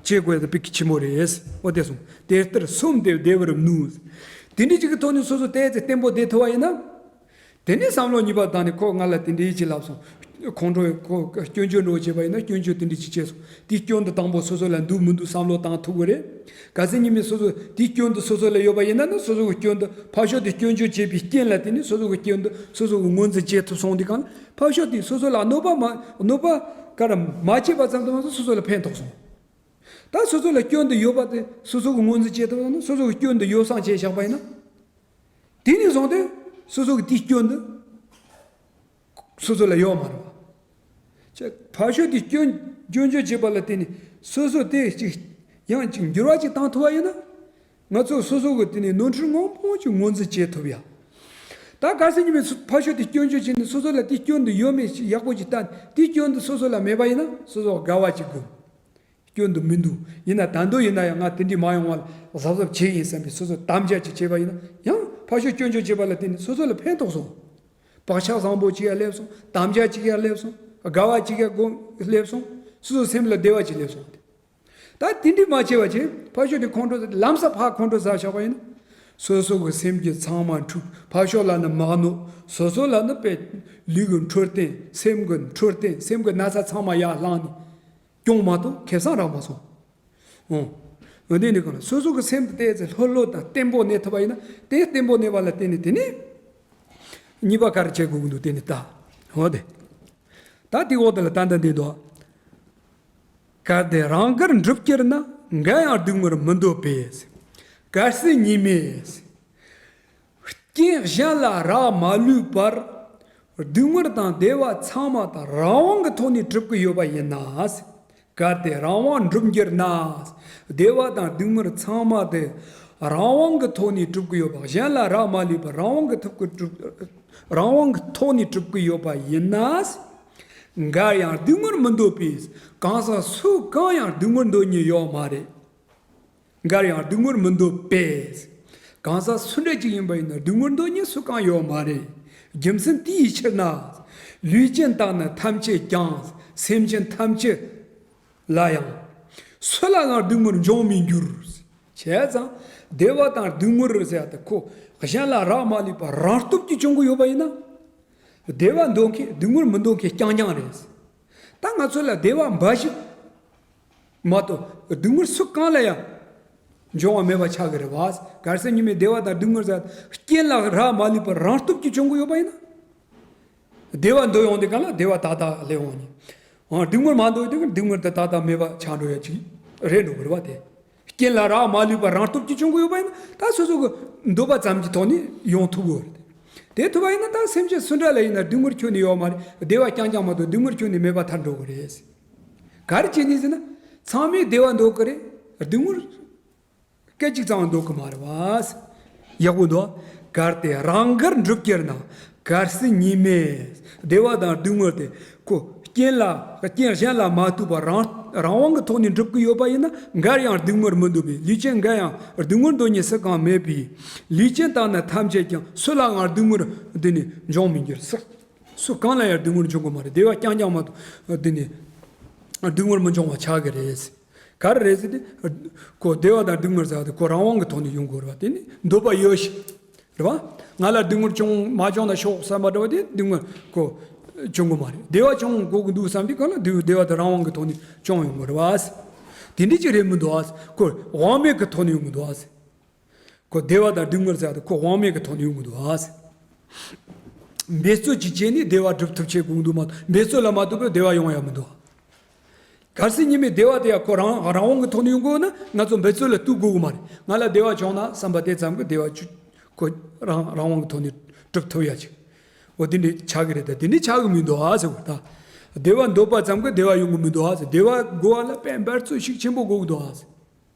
ཅིག་བྱེད་དགོས་དེ་དཔེ་གལ་ཆེན་པོ་རེད། འོ་དེ་སོང་དེ་ལྟར་སོམས་ཏེ་བདེ་བར་ནུས། དེ་འདྲའི་ཅིག་གི་ཐོག་ནས་སོ་སོ་བལྟས་ཚེ་བརྟན་པོ་བསྡད་ཐུབ་པ་ཡིན་ན། དེ་ནས་བསམ་བློ་གཉིས་པ་བཏང་ནས་ཁོ་ང་ལ་དེ་འདྲའི་ཅིག་ལབ་སོང་། ཁོང་ཁྲོ་ཁོ་སྐྱོན་བརྗོད་འདྲ་བོ་བྱས་པ་ཡིན་ན་སྐྱོན་བརྗོད་དེ་འདྲ་ཅིག་བྱས་སོང་། དེའི་སྐྱོན་དེ་དང་པོ་སོ་སོ་ལ་འདུག་མི་འདུག་བསམ་བློ་བཏང་ཐུབ་ཀྱི་རེད། གལ་སྲིད་ཉི་མ་སོ་སོ་དེའི་སྐྱོན་དེ་སོ་སོ་ལ་ཡོད་པ་ཡིན་ན་ནི་སོ་སོ་གི་སྐྱོན་དེ་ཕར་ཕྱོགས་དེ་སྐྱོན་བརྗོད་བྱས་པའི་རྐྱེན་ལ་བརྟེན་ནས་སོ་སོ་གི་སྐྱོན་དེ་སོ་སོ་གི་ངོས་འཛིན་བྱེད་ཐུབ་སོང་དུས་གང་ལ་ཕར་ཕྱོགས་དེས་སོ་སོ་ལ་གནོད་པ་མ་གནོད་པ་ག་རེ་མ་བྱས་པ་ཙམ་དུ་མ་ཟད་སོ་སོ་ལ་ཕན་ཐོགས་སོང་། ད་སོ་སོ་ལ་སྐྱོན་དེ་ཡོད་པ་དེ་སོ་སོ་གི་ངོས་འཛིན་བྱེད་ཐུབ་ན་སོ་སོ་གི་སྐྱོན་དེ་ཡོ་བསྲང་བྱས་བཞག་པ་ཡིན་ན། དེ་ནས་བཟུང་སྟེ་སོ་སོ་གི་དེའི་སྐྱོན་དེ་སོ་སོ་ལ་ཡོད་མ་རེད་བ། ཅེས་ཕར་ཕྱོགས་དེ་སྐྱོན་སྐྱོན་བརྗོད་བྱེད་པ་ལ་བརྟེན་ནས་སོ་སོ་དེ་ཅིག་ཡང་ཅིག་འགྱུར་བ་ཅིག་བཏང་ཐུབ་པ་ཡིན་ན། ང་ཚོ་སོ་སོ་གི་དེ་ནས་ནོར་འཁྲུལ་མང་པོ་ཅིག་ངོས་འཛིན་བྱེད་ཐུབ་ཡ། ད་གལ་སྲིད་ཉི་མའི་ཕར་ཕྱོགས་དེ་སྐྱོན་བརྗོད་བྱས་ནས་སོ་སོ་ལ་དེ་སྐྱོན་དེ་ཡོད་མེད་ཅིག་ཡག་པོ་ཅིག་ལྟ་ནས་དེ་སྐྱོན་དེ་སོ་སོ་ལ་མེད་པ་ཡིན་ན་སོ་སོ་དགའ་བ་ཅིག་དགོས། སྐྱོན་དུ་མི་འདུག་ཡིན་ན་ད་དུང་ཡིན་ན་ཡང་ང་དེ་འདྲའི་མ་ཡོང་བ་ལ་གཟབ་གཟབ་བྱེད་ཡིན་བསམ་པའི་སོ་སོ་དམ་བཅའ་ཅིག་བྱས་པ་ཡིན་ན་ཡང་ཕར་ཕྱོགས་སྐྱོན་བརྗོད་བྱས་པ་ལ་བརྟེན་ནས་སོ་སོ་ལ་ཕན་ཐོགས་སོང་། བག་ཆགས་བཟང་པོ་ཅིག་ཡར་སླེབས་སོང་། དམ་བཅའ་ཅིག་ཡར་སླེབས་སོང་། དགའ་བ་ཅིག་ཡར་སྒོམ་སླེབས་སོང་། སོ་སོའི་སེམས་ལ་བདེ་བ་ཅིག་སླེབས་སོང་། ད་དེ་འདྲ་མ་བྱས་པ་བྱས་ཕར་ཕྱོགས་དེ་ཁོང་ཁྲོ་ལམ་སང་ཕར་ཁོང་ཁྲོ་ཟ་བཞག་པ་ཡིན་ན། སོ་སོ་གི་སེམས་ཀྱི་ཚང་མ་འཁྲུག་ཕར་ཕྱོགས་ལ་ནི་མ་གནོད། སོ་སོ་ལ་ནི་དཔེ་ལུས་ཀྱི་འཕྲོད་བསྟེན། སེམས་ཀྱི་འཕྲོད་བསྟེན། སེམས་ཀྱི་ན་ཚ་ཚང་མ་ཡར་ལངས་ནས་སྐྱོན་མ་གཏོགས་ཁེ་བཟང་རག་མ་སོང་། འོ། འོ་དེ་ནི་གང་ལ་སོ་སོ་གི་སེམས་དེ་ཏོག་ཙམ་ལྷོད་ལྷོད་དང་བརྟན་པོ་གནས་ཐུབ་པ་ཡིན་ན། དེ་བརྟན་པོ་གནས་པ་ལ་བརྟེན་ནས་དེ་ནི་གཉིས་པ་ག་རེ་བྱེད་དགོས་ཀྱི་འདུག་དེ་ནི་ད། འོ་དེ། ད་དེ་འོག་དེ་ལ་ཏན་ཏན་བསྡད་འདུག་གལ་ཏེ་རང་དགར་འགྲུབ་གྱུར་ན། འགའ་ཡང་སྡུག་བསྔལ་མི་འདོད་པས། གལ་སྲིད་ཉེས་དམིགས་རྐྱེན་གཞན་ལ་རག་མ་ལུས་པར། སྡུག་བསྔལ་དང་བདེ་བ་ཚང་མ་ད་རང་དབང་གི་ཐོག་ནས་གྲུབ་ཀྱི་ཡོད་པ་ཡིན་ན། གལ་ཏེ་རང་དབང་འགྲུབ་གྱུར་ན། བདེ་བ་དང་སྡུག་བསྔལ་ཚང་མ་དེ་རང་དབང་གི་ཐོག་ནས་གྲུབ་ཀྱི་ཡོད་པ། གཞན་ལ་རག་མ་ལུས་པར་རང་དབང་གི་ཐོག་གི་གྲུབ། རང་དབང་གི་ཐོག་ནས་གྲུབ་ཀྱི་ཡོད་པ་ཡིན་ན། འགར་ཡང་སྡུག་བསྔལ་མི་འདོད་པས། གང་ཟག་སུ་གང་ཡང་སྡུག་བསྔལ་འདོད་ཉེན་ཡོད་མ་རེད། འགར་ཡང་སྡུག་བསྔལ་མི་འདོད་པས། གང་ཟག་སུ་འདྲ་ཅིག་ཡིན་པ་ཡིན་ན་སྡུག་བསྔལ་འདོད་ཉེན་སུ་གང་ཡོད་མ་རེད། རྒྱུ་མཚན་དེའི་ཕྱིར་ན། ལུས་ཅན་དག་ནི་ཐམས་ཅད་ཀྱང་། སེམས་ཅན་ཐམས་ཅད་ལ་ཡང་། སུ་ལའང་སྡུག་བསྔལ་འབྱུང་མི་འགྱུར། བྱས་ཙང་བདེ་བ་དང་སྡུག་བསྔལ་ཟེར་ཡ་དེ་ཁོ་གཞན་ལ་རག་མ་ལུས་པ་རང་སྟོབས་ཀྱིས་བྱུང་གི་ཡོད་པ་ཡིན་ན། བདེ་བ་འདོད་མཁན་སྡུག་བསྔལ་མི་འདོད་མཁན་རྐྱང་རྐྱང་རེད། ད་ང་ཚོ་ལ་བདེ་བ་འབའ་ཞིག་མ་གཏོགས་སྡུག་བསྔལ་སུ་གང་ལ་ཡང་འབྱུང་བ་མེད་པ་ཆགས་ཀྱི་རེད་བ། གལ་སྲིད་ཉིད་མེད་བདེ་བ་དང་སྡུག་བསྔལ་ཟེར་རྐྱེན་ལ་རག་མ་ལུས་པར་རང་སྟོབས་ཀྱིས་བྱུང་གི་ཡོད་པ་ཡིན་ན། བདེ་བ་འདོད་ཡོང་དུས་གང་ལ་བདེ་བ་ཏག་ཏག་སླེབས་འོང་ནི། འོ་སྡུག་བསྔལ་མ་འདོད་དུས་སྡུག་བསྔལ་དེ་ཏག་ཏག་མེད་པ་ཆགས་འགྲོ་ཡ་ཅིག་རེད་འགྲོ་གི་རེད་བ་དེ། རྐྱེན་ལ་རག་མ་ལུས་པ་རང་སྟོབས་ཀྱིས་བྱུང་གི་ཡོད་པ་ཡིན་ན་ད་སོ་སོ་གི་འདོད་པ་ཙམ་གྱི་ཐོག་ནས་ཡོང་ཐུབ་ཀྱི་ཡོད་རེད། དེ་ཐུབ་པ་ཡིན་ན་ད་སེམས་ཅན་སུ་འདྲ་ལ་ཡིན་ན་སྡུག་བསྔལ་ཁྱོན་ནས་ཡོད་མ་རེད། བདེ་བ་རྐྱང་རྐྱང་མ་གཏོགས་སྡུག་བསྔལ་ཁྱོན་ནས་མེད་པ་ཐལ་འགྲོ་གི་རེད། ག་རེ་བྱས་ནས་ཟེར་ན། ཚང་མས་བདེ་བ་འདོད་ཀྱི་རེད། སྡུག་བསྔལ་སྐད་ཅིག་ཙམ་འདོད་ཀྱི་མ་རེད་བ། ཡག་པོ་འདུག་གལ་ཏེ་རང་དགར་འགྲུབ་གྱུར་ན། གལ་སྲིད་ཉེས་དམིགས་བདེ་བ་དང་སྡུག་བསྔལ་དེ་ཁོ་རྐྱེན་ལ་རྐྱེན་གཞན་ལ་མ་ལྟོས་པར་རང་རང་དབང་གི་ཐོག་ནས་འགྲུབ་ཀྱི་ཡོད་པ་ཡིན་ན། འགར་ཡང་སྡུག་བསྔལ་མི་འདོད་པས། ལུས་ཅན་འགར་ཡང་སྡུག་བསྔལ་འདོད་ཉེན་སུ་གང་མེད་པས། ལུས་ཅན་དག་ནི་ཐམས་ཅད་ཀྱང་། སུ་ལའང་སྡུག་བསྔལ་འདི་ནི་འབྱུང་མི་འགྱུར་ཟེར། སུ་གང་ལ་ཡང་སྡུག་བསྔལ་འབྱུང་གི་མ་རེད། བདེ་བ་རྐྱང་རྐྱང་མ་གཏོགས་འདི་ནི་སྡུག་བསྔལ་མི་འབྱུང་བ་ཆགས་ཀྱི་རེད། ག་རེ་རེད་ཟེར་ཏེ། ཁོ་བདེ་བ་དང་སྡུག་བསྔལ་ཟེར་བ་དེ་ཁོ་རང་དབང་གི་ཐོག་ནས་ཡོང་དགོས་རེད་བ། དེ་ནི་འདོད་པ་ཡོད་ཞིག་རེད་བ། ང་ལ་སྡུག་བསྔལ་བྱུང་མ་བྱུང་ན་ཆོག་བསམ་པ་འདྲ་བ་དེ་སྡུག་བསྔལ་ཁོ་བྱུང་གི་མ་རེད། བདེ་བ་བྱུང་དགོས་ཀྱི་འདུག་བསམ་དུས་གང་ལ་བདེ་བ་དེ་རང་དབང་གི་ཐོག་ནས་བྱུང་ཡོང་གི་རེད་བ། དེ་འདྲ་ཅིག་རེད་མི་འདུག་བ། ཁོ་དབང་མེད་ཀྱི་ཐོག་ནས་ཡོང་གི་འདུག་བ། ཁོ་བདེ་བ་དང་སྡུག་བསྔལ་ཟེར་བ་དེ་ཁོ་དབང་མེད་ཀྱི་ཐོག་ནས་ཡོང་གི་འདུག་བ། འབད་རྩོལ་ཅིག་བྱས་ནས་བདེ་བ་སྒྲུབ་ཐུབ་བྱེད་དགོས་ཀྱི་འདུག་མ་གཏོགས་འབད་རྩོལ་ལ་མ་ལྟོས་པའི་བདེ་བ་ཡོང་ཡ་མི་འདུག་བ། གལ་སྲིད་ཉིད་མེད་བདེ་བ་དེ་ཡང་ཁོ་རང་རང་དབང་གི་ཐོག་ནས་ཡོང་དགོས་ན་ང་ཚོ་འབད་རྩོལ་ལ་གཏུག་དགོས་ཀྱི་མ་རེད། ང་ལ་བདེ་བ་བྱུང་ན་བསམ་པ་དེ་ཙམ་གྱིས་བདེ་བ་ཆུ་ཁོ་རང་རང་དབང་གི་ཐོག་ནས་གྲུབ་ཐུབ་ཡ་ཅིག་འོ་དེ་འདྲ་ཆགས་ཀྱི་རེད། ད་དེ་འདྲ་ཆགས་ཀྱི་མི་འདུག་ཨ་ཟེར་བ་ད། བདེ་བ་འདོད་པ་ཙམ་གྱིས་བདེ་བ་ཡོང་གི་མི་འདུག་ཨ་ཟེར། བདེ་བ་དགོས་པ་ལ་དཔེ་འབད་རྩོལ་ཤུགས་ཆེན་པོ་དགོས་ཀྱི་འདུག་ཨ་ཟེར།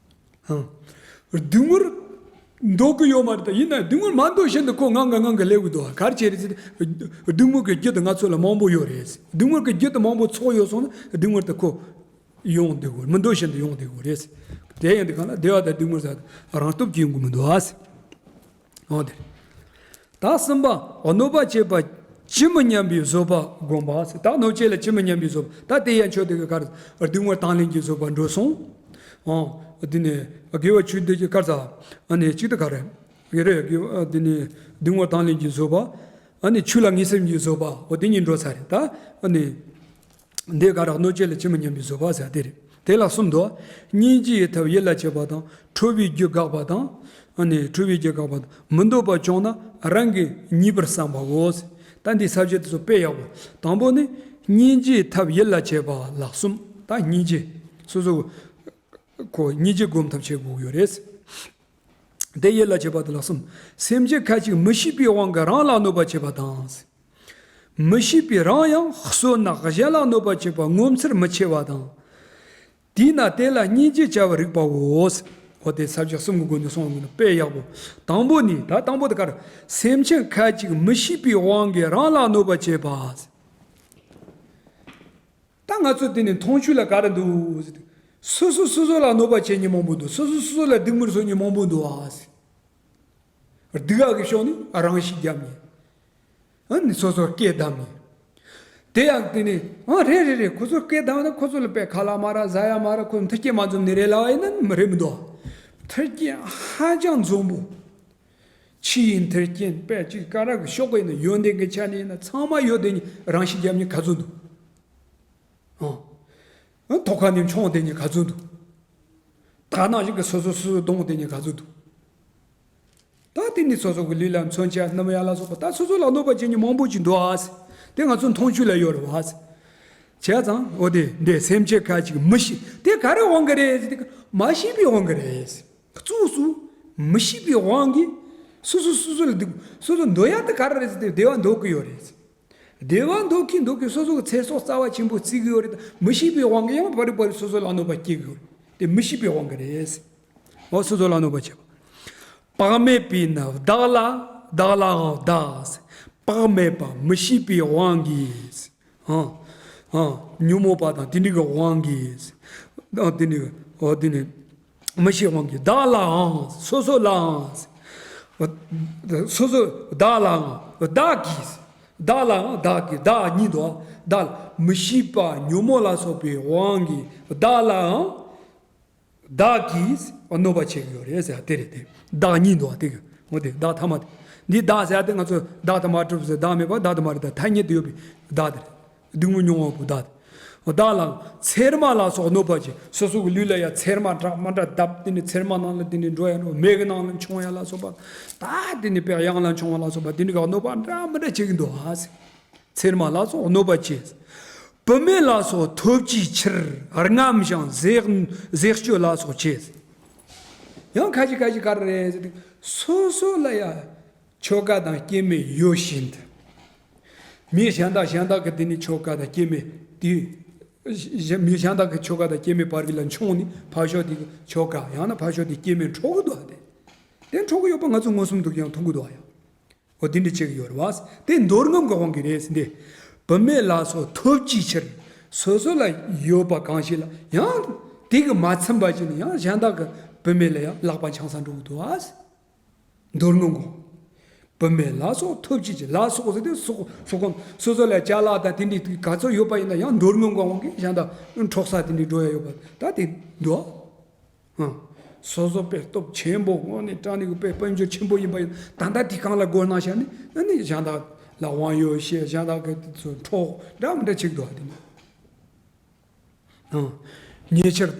ཧང་། སྡུག་བསྔལ་འདོད་ཀྱི་ཡོད་མ་རེད། ད་ཡིན་ན་སྡུག་བསྔལ་མ་འདོད་བཞིན་དུ་ཁོ་ངང་གིས་ངང་གིས་སླེབས་ཀྱི་འདུག་ཨ། ག་རེ་བྱས་རེད་ཟེར་ཏེ། སྡུག་བསྔལ་གྱི་རྒྱུ་དེ་ང་ཚོ་ལ་མང་པོ་ཡོད་རེད། སྡུག་བསྔལ་གྱི་རྒྱུ་དེ་མང་པོ་ཚོགས་ཡོད་སོང་ན་སྡུག་བསྔལ་དེ་ཁོ། ཡོང་བསྡད་དགོས། མི་འདོད་བཞིན་དུ་ཡོང་བསྡད་དགོས་རེད། དེ་ཡིན་དུས་གང་ལ་བདེ་བ་དང་སྡུག་བསྔལ་ཟེར་རང་སྟོབས་ཀྱིས་ཡོང་གི་མི་འདུག་ཨ་ཟེར། འོ་དེ་རེད། ད་གསུམ་པ། གནོད་པ་བྱེད་པ་ཅི་མི་སྙམ་པའི་བཟོད་པ་བསྒོམ་པ་ཟེར། ད་གནོད་བྱེད་ལ་ཅི་མི་སྙམ་པའི་བཟོད་པ། ད་དེ་ཡང་ཆོས་དེ་ག་རེ་སྡུག་བསྔལ་དང་ལེན་གྱི་བཟོད་པ་འགྲོ་སོང་། འོ། དེ་ནས་དགེ་བ་ཆོས་སྡུད་ཀྱི་ག་རེ་ཟེར། ཨ་ནི་གཅིག་དེ་ག་རེ། དགེ་རེད་དགེ་བ་དེ་ནས་སྡུག་བསྔལ་དང་ལེན་གྱི་བཟོད་པ། ཨ་ནི་ཆོས་ལ་ངེས་སེམས་ཀྱི་བཟོད་པ། འོ་དེ་གཉིས་འགྲོ་ཚར་རེད་ད། ཨ་ནི། འདི་ག་རེ། གནོད་བྱེད་ལ་ཅི་མི་སྙམ་པའི་བཟོད་པ་ཟེར་དེ་རེད། དེ་ལ་གསུམ་འདུག་སྙིང་རྗེའི་ཐབས་ཡིད་ལ་བྱེད་པ་དང་། ཁྲོ་བའི་རྒྱུ་དགག་པ་དང་། ཨ་ནི་ཁྲོ་བའི་རྒྱུ་དགག་པ་དང་། མི་འདོད་པ་བྱུང་ན་རང་གིས་ཉེས་པར་བསམ་པའོ། ད་འདི་ས་བཅད་དེ་ཚོ་དཔེ་ཡག་པོ། དང་པོ་ནི་སྙིང་རྗེའི་ཐབས་ཡིད་ལ་བྱེད་པ་ལ་གསུམ། ད་སྙིང་རྗེ། སོ་སོ་ཁོ་སྙིང་རྗེ་སྒོམ་ཐབས་བྱེད་དགོས་ཀྱི་ཡོད་རེད། དེ་ཡིད་ལ་བྱེད་པ་དེ་ལ་གསུམ། སེམས་ཅན་ཁ་ཅིག་མི་ཤེས་པའི་དབང་གིས་རང་ལ་གནོད་པ་བྱེད་པ་དང་། མི་ཤེས་པའི་རང་ཡང་གསོད་ན་གཞན་ལ་གནོད་པ་བྱེད་པ་ངོ་མཚར་མི་ཆེ་བ་དང་། དེས་ན་དེ་ལ་སྙིང་རྗེ་བྱ་བར་རིགས་པའོ། འོ་དེ་ས་བཅད་གསུམ་གྱི་སྒོ་ནས་གསུངས་ཡོང་གི་འདུག་དཔེ་ཡག་པོ། དང་པོ་ནི་ད་དང་པོ་དེ་ག་རེ། སེམས་ཅན་ཁ་ཅིག་མི་ཤེས་པའི་དབང་གིས་རང་ལ་གནོད་པ་བྱེད་པ། ད་ང་ཚོ་དེ་ནི་མཐོང་ཆོས་ལ་ག་རེ་འདུག་ཟེར་དུས། སོ་སོ་སོ་སོ་ལ་གནོད་པ་བྱེད་མཁན་མང་པོ་འདུག་སོ་སོ་སོ་སོ་ལ་སྡུག་བསྔལ་བཟོ་མཁན་མང་པོ་འདུག་ཨ་ཟེར། སྡུག་ག་གི་ཕྱོགས་ནས་རང་ཤི་རྒྱབ་མཁན། ཨ་ནི་སོ་སོར་སྐད་བསྡམས་ནས། དེ་ཡང་དེ་ནི་ཨ་རེད་རེད་རེད། ཁོ་ཚོ་སྐད་བསྡམས་ན་ཁོ་ཚོ་ལ་དཔེ་ཁ་ལག་མ་རག་ཟ་ཡ་མ་རག། ཁོ་མཐུན་རྐྱེན་མ་འཛོམས་ནི་རེད་ལབ་པ་ཡིན་ན་རེད་མི་འདུག། མཐུན་རྐྱེན་ཧ་ཅང་འཛོམས་པོ། ཕྱི་ཡི་མཐུན་རྐྱེན་དཔེ་ཅིག་ག་ར་གི་ཤོག་གི་ཡིན་ན་ཡོན་ཏན་གྱི་ཆ་ནས་ཡིན་ན་ཚང་མ་ཡོད། དེ་ནི་རང་ཤི་རྒྱབ་ནི་ག་ཚོད་འདུག། ཨང་། ཐོག་ཁ་ནས་མཆོང་དེ་ཉིད་ག་ཚོད་འདུག། ད་ནང་བཞིན་གྱི་སོ་སོ་སོ་སོ་གདོང་དེ་ཉིད་ག་ཚོད་འདུག། ད་དེ་ནི་སོ་སོ་གི་ལུས་ལ་མཚོན་ཆ་སྣུམ་ཡག་ལ་སོགས་པ། ད་སོ་སོ་ལ་གནོད་པ་བྱེད་མཁན་མང་པོ་ཅིག་འདུག་ཨ། དེ་ང་ཚོ་མཐོང་ཆོས་ལ་ཡོད་རེད་བ། བྱས་ཙང་འོ་དེ་འདྲའི་སེམས་ཅན་ཁ་ཅིག་མི་ཤེས། དེ་ག་རེ་དབང་གི་རེད་ཟེར་དུས། མ་ཤེས་པའི་དབང་གི་རེད། གཙོ་བོ་མི་ཤེས་པའི་དབང་གིས་སོ་སོ་སོ་སོ་ལ་སྡུག། སོ་སོ་འདོད་ཡག་དེ་ག་རེ་རེད་ཟེར་དུས་བདེ་བ་འདོད་ཀྱི་ཡོད་རེད། བདེ་བ་འདོད་ཀྱིན་འདོད་ཀྱིན་སོ་སོ་གི་ཚེ་སྲོག་རྩ་བ་ཆེན་པོ་བརྩི་གི་ཡོད་རེད། མི་ཤེས་པའི་དབང་གིས་ཡང་བར་རེ་བར་རེ་སོ་སོ་ལ་གནོད་པ་སྐྱེལ་གི་ཡོད་རེད། དེ་མི་ཤེས་པའི་དབང་གིས་རེད། འོ་སོ་སོ་ལ་གནོད་པ་བྱེད་པ། བག་མེད་པས་ནི་བདག་ལ་བདག་ལའང་བདག། བག་མེད་པ་མི་ཤེས་པའི་དབང་གིས། ཨང་། ཨང་། ཉོན་མོངས་པ་དང་དེ་འདྲ་གི་དབང་གིས། ཨང་། དེ་འདྲ་གི། འོ་དེ་ནི། མི་ཤེས་དབང་གིས་བདག་ལའང་། སོ་སོ་ལའང་། སོ་སོ་བདག་ལའང་བདག་གིས། བདག་ལའང་བདག་གིས། བདག་གཉིས་འདུག། བདག་ལ་མི་ཤེས་པ་ཉོན་མོངས་ལ་སོགས་པའི་དབང་གིས་བདག་ལའང་བདག་གིས་གནོད་པ་བྱེད་ཀྱི་ཡོད་རེད་ཟེར་དེ་རེད་དེ། བདག་གཉིས་འདུག་དེ་གི་འོ་དེ་བདག་ཐ་མ་དེ། འདི་བདག་ཟེར་དེ་ང་ཚོ་བདག་དང་མ་གྲུབ་ཟེར་བདག་མེད་པ་བདག་དང་མ་རེད། ད་ཐ་སྙད་དུ་ཡོད་པའི་བདག་དེ་རེད། སྡུག་བསྔལ་མྱོང་བ་པོ་བདག་དེ། བདག་ལ་ཚེར་མ་ལ་སོགས་གནོད་པ་བྱེད། སོ་སོ་གི་ལུས་ལ་ཡ་ཚེར་མ་འདྲ་མི་འདྲ་བརྡབས། དེ་ནི་ཚེར་མ་ནང་ལ་དེ་ནི་འགྲོ་ཡ་འགྲོ། མེ་གི་ནང་ལ་མཆོང་ཡ་ལ་སོགས་པ། ད་དེ་ནི་དཔེ་གཡང་ལ་མཆོང་བ་ལ་སོགས་པ་དེ་ནི་ག་གནོད་པ་འདྲ་མི་འདྲ་བྱེད་ཀྱི་འདུག་ཨ་ཟེར། ཚེར་མ་ལ་སོགས་གནོད་པ་བྱེད། བུད་མེད་ལ་སོགས་ཐོབ་ཀྱི་ཕྱིར་རྔམ་ཞིང་ཟས་ཟས་སྤྱོད་ལ་སོགས་བྱེད། ཡང་ཁ་ཅིག་ཁ་ཅིག་ག་རེ་རེད་ཟེར་དུས། སོ་སོ་ལ་ཡ་ཆོ་ག་དང་སྐྱེ་དམན་ཡོད་བཞིན་དུ། མི་གཞན་དག་གཞན་དག་གི་དེ་ནི་ཆོ་ག་དང་སྐྱེ་དམན་དེ། མི་གཞན་དག་གི་ཆོ་ག་དང་སྐྱེ་དམན་བར་གྱི་ལ་མཆོང་ནས་ཕར་ཕྱོགས་དེ་གི་ཆོ་ག་ཡང་ན་ཕར་ཕྱོགས་དེ་སྐྱེ་དམན་འཕྲོག་གི་འདུག་ཨ། དེ་དེ་འཕྲོག་གི་ཡོད་པ་ང་ཚོ་མངོན་སུམ་དུ་ཡང་མཐོང་གི་འདུག་ཨ། ཡང་འོ་དེ་འདྲ་བྱེད་ཀྱི་ཡོད་རེད་བ། དེ་འདོར་རྔམ་གྱི་དབང་གིས་རེད་ཟེར་འདི། བུད་མེད་ལ་སོགས་ཐོབ་ཀྱི་ཕྱིར། སོ་སོ་ལ་ཡོད་པ་གང་ཞིག་ལ་ཡང་དེ་གི་མ་ཚིམ་པ་ཞིག་ནི་ཡང་གཞན་དག་གི་བུད་མེད་ལ་ཡང་ལག་པ་འཆང་ས་འགྲོ་གི་འདུག་ཨ། འདོར་རྔམ་གོ། བུད་མེད་ལ་སོགས་ཐོབ་ཀྱི་ཕྱིར། ལ་སོགས་ཟེར་དུས་སོགས་སོགས་གོ། སོ་སོ་ལ་ཅ་ལག་དང་དེ་འདྲའི་ག་ཚོད་ཡོད་པ་ཡིན་ན་ཡང་འདོར་རྔམ་གོ་དབང་གིས་གཞན་དག་འཕྲོག་ས་དེ་འདྲའི་འགྲོ་ཡ་ཡོད་པ་ད་དེ་འདུག་ཨ། ཨང་། སོ་སོ་དཔེ་སྟོབས་ཆེན་པོ་དངོས་གནས་དྲང་གནས་ཀྱི་དཔེ་དཔལ་འབྱོར་ཆེན་པོ་ཡིན་པ་ཡིན་ད་ལྟ་དེ་གང་ལ་སྒོ་ནང་བཞག་ནས་ཨ་ནི་གཞན་དག་ལ་དབང་ཡོད་བཤད། གཞན་དག་གི་དེ་ཚོ་འཕྲོག་འདྲ་མི་འདྲ་བྱེད་ཀྱི་འདུག་ཨ། དེ་ནི། ཨང་། ཉེ་ཆར་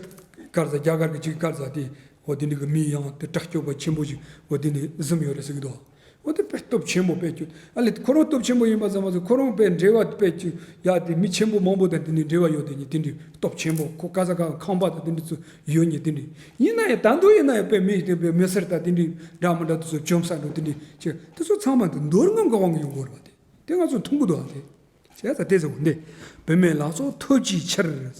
སྐར་ཟ་རྒྱ་གར་གྱི་ཅིག་སྐར་ཟ་དེ་འོ་དེ་འདྲ་གི་མི་ཡང་དེ་དྲག་སྤྱོད་པ་ཆེན་པོ་ཞིག་འོ་དེ་འདྲ་བཟུང་ཡོད་རེད་ཟེར་གྱི་འདུག་འོ་དེ་དཔེ་སྟོབས་ཆེན་པོ་དཔེ་ཁྱོད་ཨ་ལས་ཁོ་རང་སྟོབས་ཆེན་པོ་ཡིན་པ་ཙམ་མ་ཟད་ཁོ་རང་དཔེ་འབྲེལ་བ་དཔེ་ཅིག་ཡ་དེ་མི་ཆེན་པོ་མང་པོ་དང་དེ་འདྲའི་འབྲེལ་བ་ཡོད་དེ་ཉིད་དེ་འདྲའི་སྟོབས་ཆེན་པོ་ཁོ་ཀ་ས་ཀ་ཁང་པ་དང་དེ་འདྲ་ཚོ་ཡོད་ཉིད་དེ་འདྲའི་ཡིན་ན་ཡང་ད་དུང་ཡིན་ན་ཡང་དཔེ་མི་དེ་དཔེ་མི་སེར་དང་དེ་འདྲའི་འདྲ་མི་འདྲ་དེ་ཚོ་བཅོམ་ས་འགྲོ་དེ་འདྲའི་ཅིག་དེ་ཚོ་ཚང་མ་དེ་འདོར་རྔམ་གྱི་དབང་གིས་ཡོང་དགོས་རེད་བ། དེ་དེ་ང་ཚོ་མཐོང་གི་འདུག་བ། དེ་བྱས་ཙང་དེ་ཟེར་བ་འདི་བུད་མེད་ལ་སོགས་ཐོབ་ཀྱི་ཕྱིར།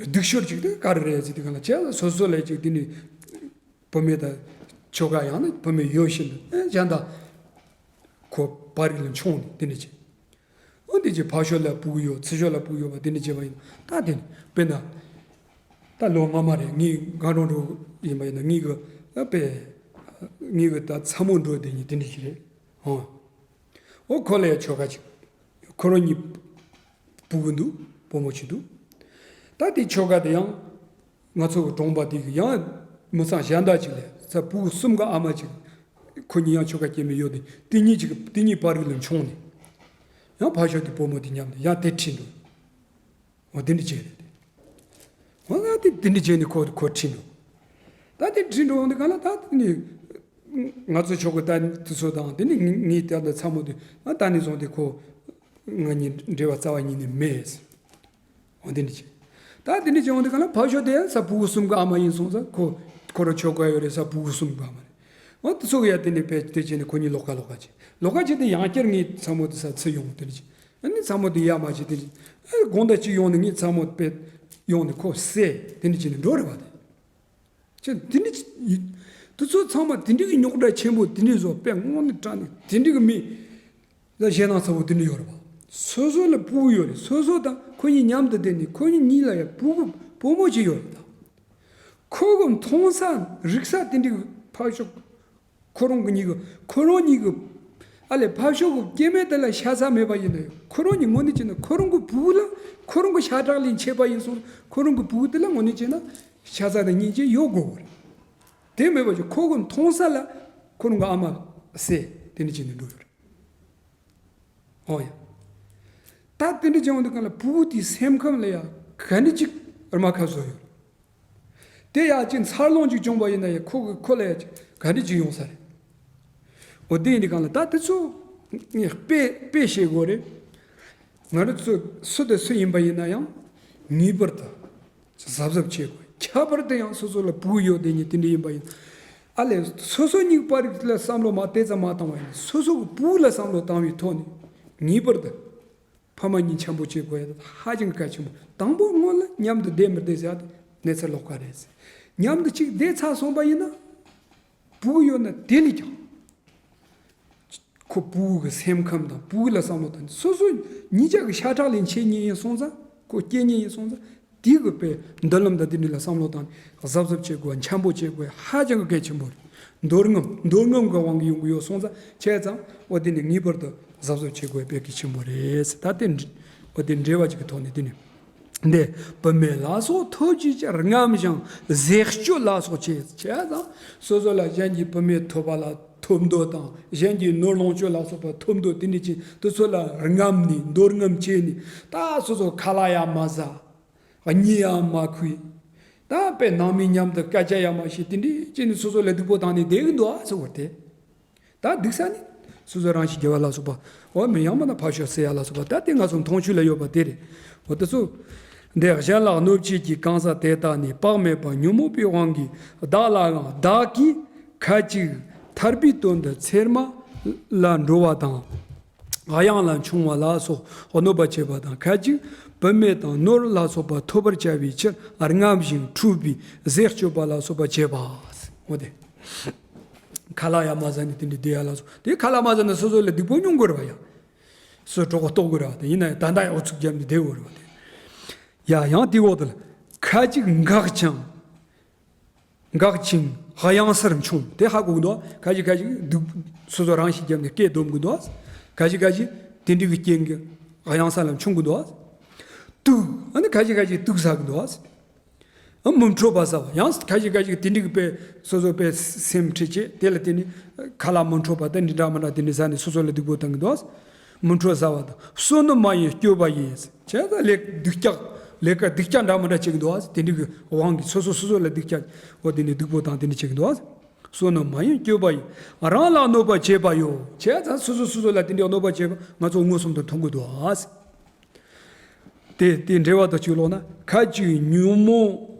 སྡུག་ཤོས་ཅིག་དེ་ག་རེ་རེད་ཟེར་དུས་གང་ལ་བྱས་ཙང་སོ་སོ་ལས་ཅིག་དེ་ནི་བུད་མེད་དང་ཆོ་ག་ཡང་ན་བུད་མེད་ཡོད་བཞིན་དུ་ཨེ་གཞན་དག་ཁོ་བར་རིགས་ལ་མཆོང་ནས་དེ་འདྲ་བྱས། འོ་འདི་ཅིག་ཕར་ཕྱོགས་ལ་སྤུ་གུ་ཡོད་ཚུར་ཕྱོགས་ལ་སྤུ་གུ་ཡོད་པ་དེ་འདྲ་བྱས་པ་ཡིན་ད་དེ་ནི་དཔེར་ན། ད་ལོ་སྔ་མ་རེད། ངའི་སྒང་དྲུང་འགྲོ་ཡིན་པ་ཡིན་ན་ངའི་གི་ཨ་དཔེ་ངའི་གི་ད་ཚ་མོ་འགྲོ་དེ་ཉིད་དེ་འདྲ་ཞིག་རེད་ཧོ། འོ་ཁོ་ལ་ཡ་ཆོ་ག་ཅིག་ཁོ་རང་གཉིས་སྤུ་གུ་འདུག་བུ་མོ་ཅིག་འདུག་ད་དེ་ཆོ་ག་དེ་ཡང་ང་ཚོ་གི་གྲོང་པ་དེ་གི་ཡང་མི་ཚང་གཞན་དག་ཅིག་ལས་ས་སྤུ་གུ་གསུམ་ག་ཨ་མ་ཅིག་ཁོ་གཉིས་ཡང་ཆོ་ག་སྐྱེ་མི་ཡོད་དེ་དེ་གཉིས་ཅིག་དེ་གཉིས་བར་གི་ལ་མཆོང་ནས་ཡང་ཕར་ཕྱོགས་དེ་བུ་མོ་དེ་མཉམ་དུ་ཡང་དེ་ཁྲིད་འདུག་འོ་དེ་འདྲ་བྱས་རེད་དེ། འོ་ང་དེ་དེ་འདྲ་བྱས་ནས་ཁོ་ཁོ་ཁྲིད་འདུག་ད་དེ་ཁྲིད་འགྲོ་འོང་དེ་ག་ལ་ད་དེ་ནི། ང་ཚོ་ཆོ་ག་ད་དེ་ཚོ་དང་དེ་ནི་ངའི་ད་ལྟ་ཚ་མོ་དེ་ང་ད་ནི་བཟུང་སྟེ་ཁོ་ང་གཉིས་འབྲེལ་བ་རྩ་བ་ཉིད་ནས་མེད། འོ་དེ་འདྲ་བྱས། ད་དེ་འདྲ་བྱས་འོང་དེ་ག་ལ་ཕར་ཕྱོགས་དེ་ཡང་ས་སྤུ་གུ་གསུམ་ག་ཨ་མ་ཡིན་སོང་ཙང་ཁོ་ཁོ་རང་ཆོ་ག་ཡོད་རེད་ས་སྤུ་གུ་གསུམ་ག་ཨ་མ་རེད། འོ་དེ་ཚོ་གི་ཡ་དེ་ནི་དཔེ་དེ་བྱས་ནས་ཁོ་གཉིས་ལོགས་ཀ་ལོགས་ཀ་བྱས་ལོགས་ཀ་བྱས་ཏེ་ཡང་བསྐྱར་ངའི་ཚ་མོ་དེ་ས་ཚུར་ཡོང་དེ་འདྲ་བྱས། ཨ་ནི་ཚ་མོ་དེ་ཡར་མར་བྱས་དེ་འདྲ་བྱས། ཨ་དགོང་དག་ཅིག་ཡོང་ནས་ངའི་ཚ་མོ་དཔེ་ཡོང་ནས་ཁོ་བསད་དེ་འདྲ་བྱས་ནས་འགྲོ་རེད་བ་དེ། ཅི་དེ་འདྲ་ཡིན། དེ་ཚོ་ཚང་མ་དེ་འདྲ་གི་རྙོག་དྲ་ཆེན་པོ་དེ་འདྲ་བཟོ་དཔེ་དངོས་གནས་དྲང་གནས་དེ་འདྲ་གི་མི་ལ་ཞེད་སྣང་ཚ་པོ་དེ་འདྲ་ཡོད་རེད་བ། སོ་སོ་ལ་སྤུ་གུ་ཡོད་རེད། སོ་སོ་དང་ཁོ་གཉིས་མཉམ་དུ་བསྡད་ནས་ཁོ་གཉིས་གཉིས་ལ་ཡང་སྤུ་གུ་བུ་མོ་ཅིག་ཡོད་རེད་ད། ཁོ་གི་མཐོང་ས་རིག་ས་དེ་འདྲ་གི་ཕར་ཕྱོགས་ཁོ་རང་གི་གཉིས་གི་ཁོ་རང་གཉིས་གི་ ཨ་ལས་ཕར་ཕྱོགས་ཀྱི་སྐྱེ་དམན་དེ་ལ་ཤ་ཚ་མེད་པ་ཡིན་ན་ཡང་ཁོ་རང་གཉིས་དངོས་གནས་བྱས་ན་ཁོ་རང་གི་བུ་ལ་ཁོ་རང་གི་ཤ་ཁྲག་ལས་མཆེད་པ་ཡིན་སོང་ཁོ་རང་གི་བུ་དེ་ལ་དངོས་གནས་བྱས་ན་ཤ་ཚ་དང་སྙིང་རྗེ་ཡོད་དགོས་པ་རེད། དེ་མེད་པ་ཅིག་ཁོ་གི་མཐོང་ས་ལ་ཁོ་རང་གི་ཨ་མ་བསད་དེ་འདྲ་བྱས་ནས་འགྲོ་ཡོད་རེད། ཨོ་ཡ། ད་དེ་འདྲ་བྱུང་དུས་གང་ལ་བུ་དེའི་སེམས་ཁམས་ལ་ཡང་ག་འདྲ་ཅིག་རྨ་ཁ་བཟོ་ཡོད། དེ་ཡང་ཅིག་འཚར་ལོངས་ཅིག་བྱུང་བ་ཡིན་ན་ཡང་ཁོ་གི་ཁོ་ལ་ཡང་ཅིག་ག་འདྲ་ཅིག་ཡོང་ས་རེད། འོ་དེ་ཡིན་དུས་གང་ལ་ད་དེ་ཚོ་ངས་དཔེ་དཔེ་བཤད་དགོས་རེད། ང་རང་ཚོ་སུ་དང་སུ་ཡིན་པ་ཡིན་ན་ཡང་ངེས་པར་དུ་གཟབ་གཟབ་བྱེད་དགོས། ཁྱད་པར་དུ་ཡང་སོ་སོ་ལ་བུ་ཡོད་དེ་ཉིད་དེ་འདྲ་ཡིན་པ་ཡིན། ཨ་ལས་སོ་སོ་གཉིས་པར་ལ་བསམ་བློ་མ་དེ་ཙམ་མ་བཏང་བ་ཡིན་སོ་སོ་གི་བུ་ལ་བསམ་བློ་བཏང་བའི་ཐོག་ནས་ངེས་པར་དུ་ཕ་མ་གཉིས་འཆམ་པོ་བྱེད་དགོས་ཡ་ཧ་ཅང་གལ་ཆེན་པོ། དང་པོ་སྔོན་ལ་མཉམ་དུ་བསྡད་མི་བསྡད་ཟེར་ཡ་དེ་གནས་ཚུལ་ལོགས་ཀ་རེད། མཉམ་དུ་གཅིག་བསྡད་ཚར་སོང་པ་ཡིན་ན་བུ་ཡོད་ན་དེ་ལས་ཀྱང་ཁོ་བུ་གི་སེམས་ཁམས་དང་བུ་ལ་བསམ་བློ་བཏང་སོ་སོ་གཉིས་ཆ་གི་ཤ་ཁྲག་ལས་མཆེད་ཉེ་ཡིན་སོང་ཙང་ཁོ་སྐྱེ་ཉེ་ཡིན་སོང་ཙང་དེ་གི་དཔེ་མདུན་ལམ་དང་དེ་འདྲ་ལ་བསམ་བློ་བཏང་ནས་གཟབ་གཟབ་བྱེད་དགོས། འཆམ་པོ་བྱེད་དགོས། ཧ་ཅང་གི་གལ་ཆེན་པོ་རེད། འདོར་རྔམ་འདོར་རྔམ་གི་དབང་གིས་ཡོང་གི་ཡོད་སོང་ཙང་བྱས་ཙང་འོ་དེ་ནི་ངེས་པར་དུ་གཟབ་གཟབ་བྱེད་དགོས་དཔེ་གལ་ཆེན་པོ་རེད། ད་དེ་འདྲ་འོ་དེ་འབྲེལ་བ་ཅིག་གི་ཐོག་ནས་དེ་ནི། འདི་བུད་མེད་ལ་སོགས་ཐོབ་བྱེད་ཀྱི་རྔམ་ཞིང་ཟས་སྤྱོད་ལ་སོགས་བྱེད། བྱས་ཙང་སོ་སོ་ལ་གཞན་གྱི་བུད་མེད་ཐོབ་པ་ལ་ཐོབ་འདོད་དང་གཞན་གྱི་ནོར་ལོངས་སྤྱོད་ལ་སོགས་པ་ཐོབ་འདོད་དེ་འདྲ་ཅིག་དེ་ཚོ་ལ་རྔམ་ནས་འདོར་རྔམ་བྱས་ནས་ད་སོ་སོ་ཁ་ལག་ཡང་མ་ཟ། གཉིད་ཡང་མ་ཁུག་ད་དཔེ་ནང་མི་མཉམ་དུ་སྐད་ཆ་ཡང་མ་བཤད་དེ་འདྲ་བྱས་ནས་སོ་སོ་ལ་སྡུག་པོ་བཏང་ནས་བསྡད་ཀྱི་འདུག་ཨ་ཟེར་བ་དེ། ད་སྡུག་ས་ནི། སོ་སོ་རང་ཤི་རྒྱག་པ་ལ་སོགས་པ། འོ་མི་ཡང་མིན་ན་ཕར་ཞོག་ཟེར་ཡ་ལ་སོགས་པ་ད་དེ་ང་ཚོ་མཐོང་ཆོས་ལ་ཡོད་པ་དེ་རེད། འོ་དེ་ཚོ། འདི་གཞན་ལ་གནོད་བྱེད་ཀྱི་གང་ཟག་དེ་དག་ནི་བག་མེད་པ་ཉོན་མོངས་པའི་དབང་གིས་བདག་ལའང་བདག་གིས་ཁ་ཅིག་ཐར་པའི་དོན་དུ་ཚེར་མ་ལ་འགྲོ་བ་དང་། གཡང་ལ་མཆོང་བ་ལ་སོགས་གནོད་པ་བྱེད་པ་དང་ཁ་ཅིག་བུད་མེད་དང་ནོར་ལ་སོགས་པ་ཐོབ་པར་བྱ་བའི་ཕྱིར་རྔམ་ཞིང་འཁྲུགས་པའི་ཟས་སྤྱོད་པ་ལ་སོགས་པ་བྱེད་པ། འོ་དེ། ཁ་ལག་ཡང་མ་ཟ་ནས་དེ་འདྲའི་བསྡད་ཡ་ལ་སོགས་དེ་ཁ་ལག་མ་ཟ་ན་སོ་སོ་ལ་སྡུག་པོ་མྱོང་དགོས་རེད་བ་ཡ། སོ་གྲོགས་པོ་ལྟོགས་དགོས་རེད་བ་དེ་ཡིན་ན་ཡང་ད་ལྟ་ཡང་ཨུ་ཚུགས་བརྒྱབ་ནས་བསྡད་དགོས་རེད་བ་དེ། ཡ་ཡང་དེའི་འོག་ཏུ་ལ་ཁ་ཅིག་འགག་ཅིང་། འགག་ཅིང་གཡང་སར་མཆོང་དེ་ཧ་གོ་གི་འདུག་ཁ་ཅིག་ཁ་ཅིག་སྡུག་སོ་སོ་རང་ཤི་བརྒྱབ་ནས་སྐད་སྡོམ་གི་འདུག་ཁ་ཅིག་ཁ་ཅིག་དེ་འདྲའི་གི་རྐྱེན་གྱིས་གཡང་ས་ལ་མཆོང་གི་འདུག་དུག་ཨ་ནི་ཁ་ཅིག་ཁ་ཅིག་དུག་ཟ་གི་འདུག་ཨ། མི་འཕྲོད་པ་ཟ་བ། ཡང་ཁ་ཅིག་ཁ་ཅིག་དེ་འདྲ་གི་དཔེ་སོ་སོ་དཔེ་སེམས་ཁྲིད་བྱེད་དེ་ལ་བརྟེན་ནས་ཁ་ལག་མི་འཕྲོད་པ་དང་འདི་འདྲ་མི་འདྲ་དེ་འདྲ་ཟ་ནས་སོ་སོ་ལ་སྡུག་པོ་བཏང་གི་འདུག་མི་འཕྲོད་ཟ་བ་དང་བསོད་ནམས་མ་ཡིན་སྤྱོད་པ་ཡིན། བྱས་ཙང་ལས་སྡུག་ཅག་ལས་ཀ་སྡུག་ཅག་འདྲ་མི་འདྲ་བྱེད་ཀྱི་འདུག་དེ་འདྲ་གི་དབང་གིས་སོ་སོ་སོ་སོ་ལ་སྡུག་ཅག་འོ་དེ་འདྲ་སྡུག་པོ་དང་དེ་འདྲ་བྱེད་ཀྱི་འདུག་བསོད་ནམས་མ་ཡིན་སྤྱོད་པ་ཡིན། རང་ལ་གནོད་པ་བྱེད་པ་ཡོད། བྱས་ཙང་སོ་སོ་སོ་སོ་ལ་དེ་འདྲའི་གནོད་པ་བྱེད་པ་ང་ཚོ་མངོན་སུམ་དུ་མཐོང་གི་འདུག་དེ་དེ་འགྲེལ་བ་དང་གཅིག་ཀློག་ན། ཁ་ཅིག་ཉོན་མོངས།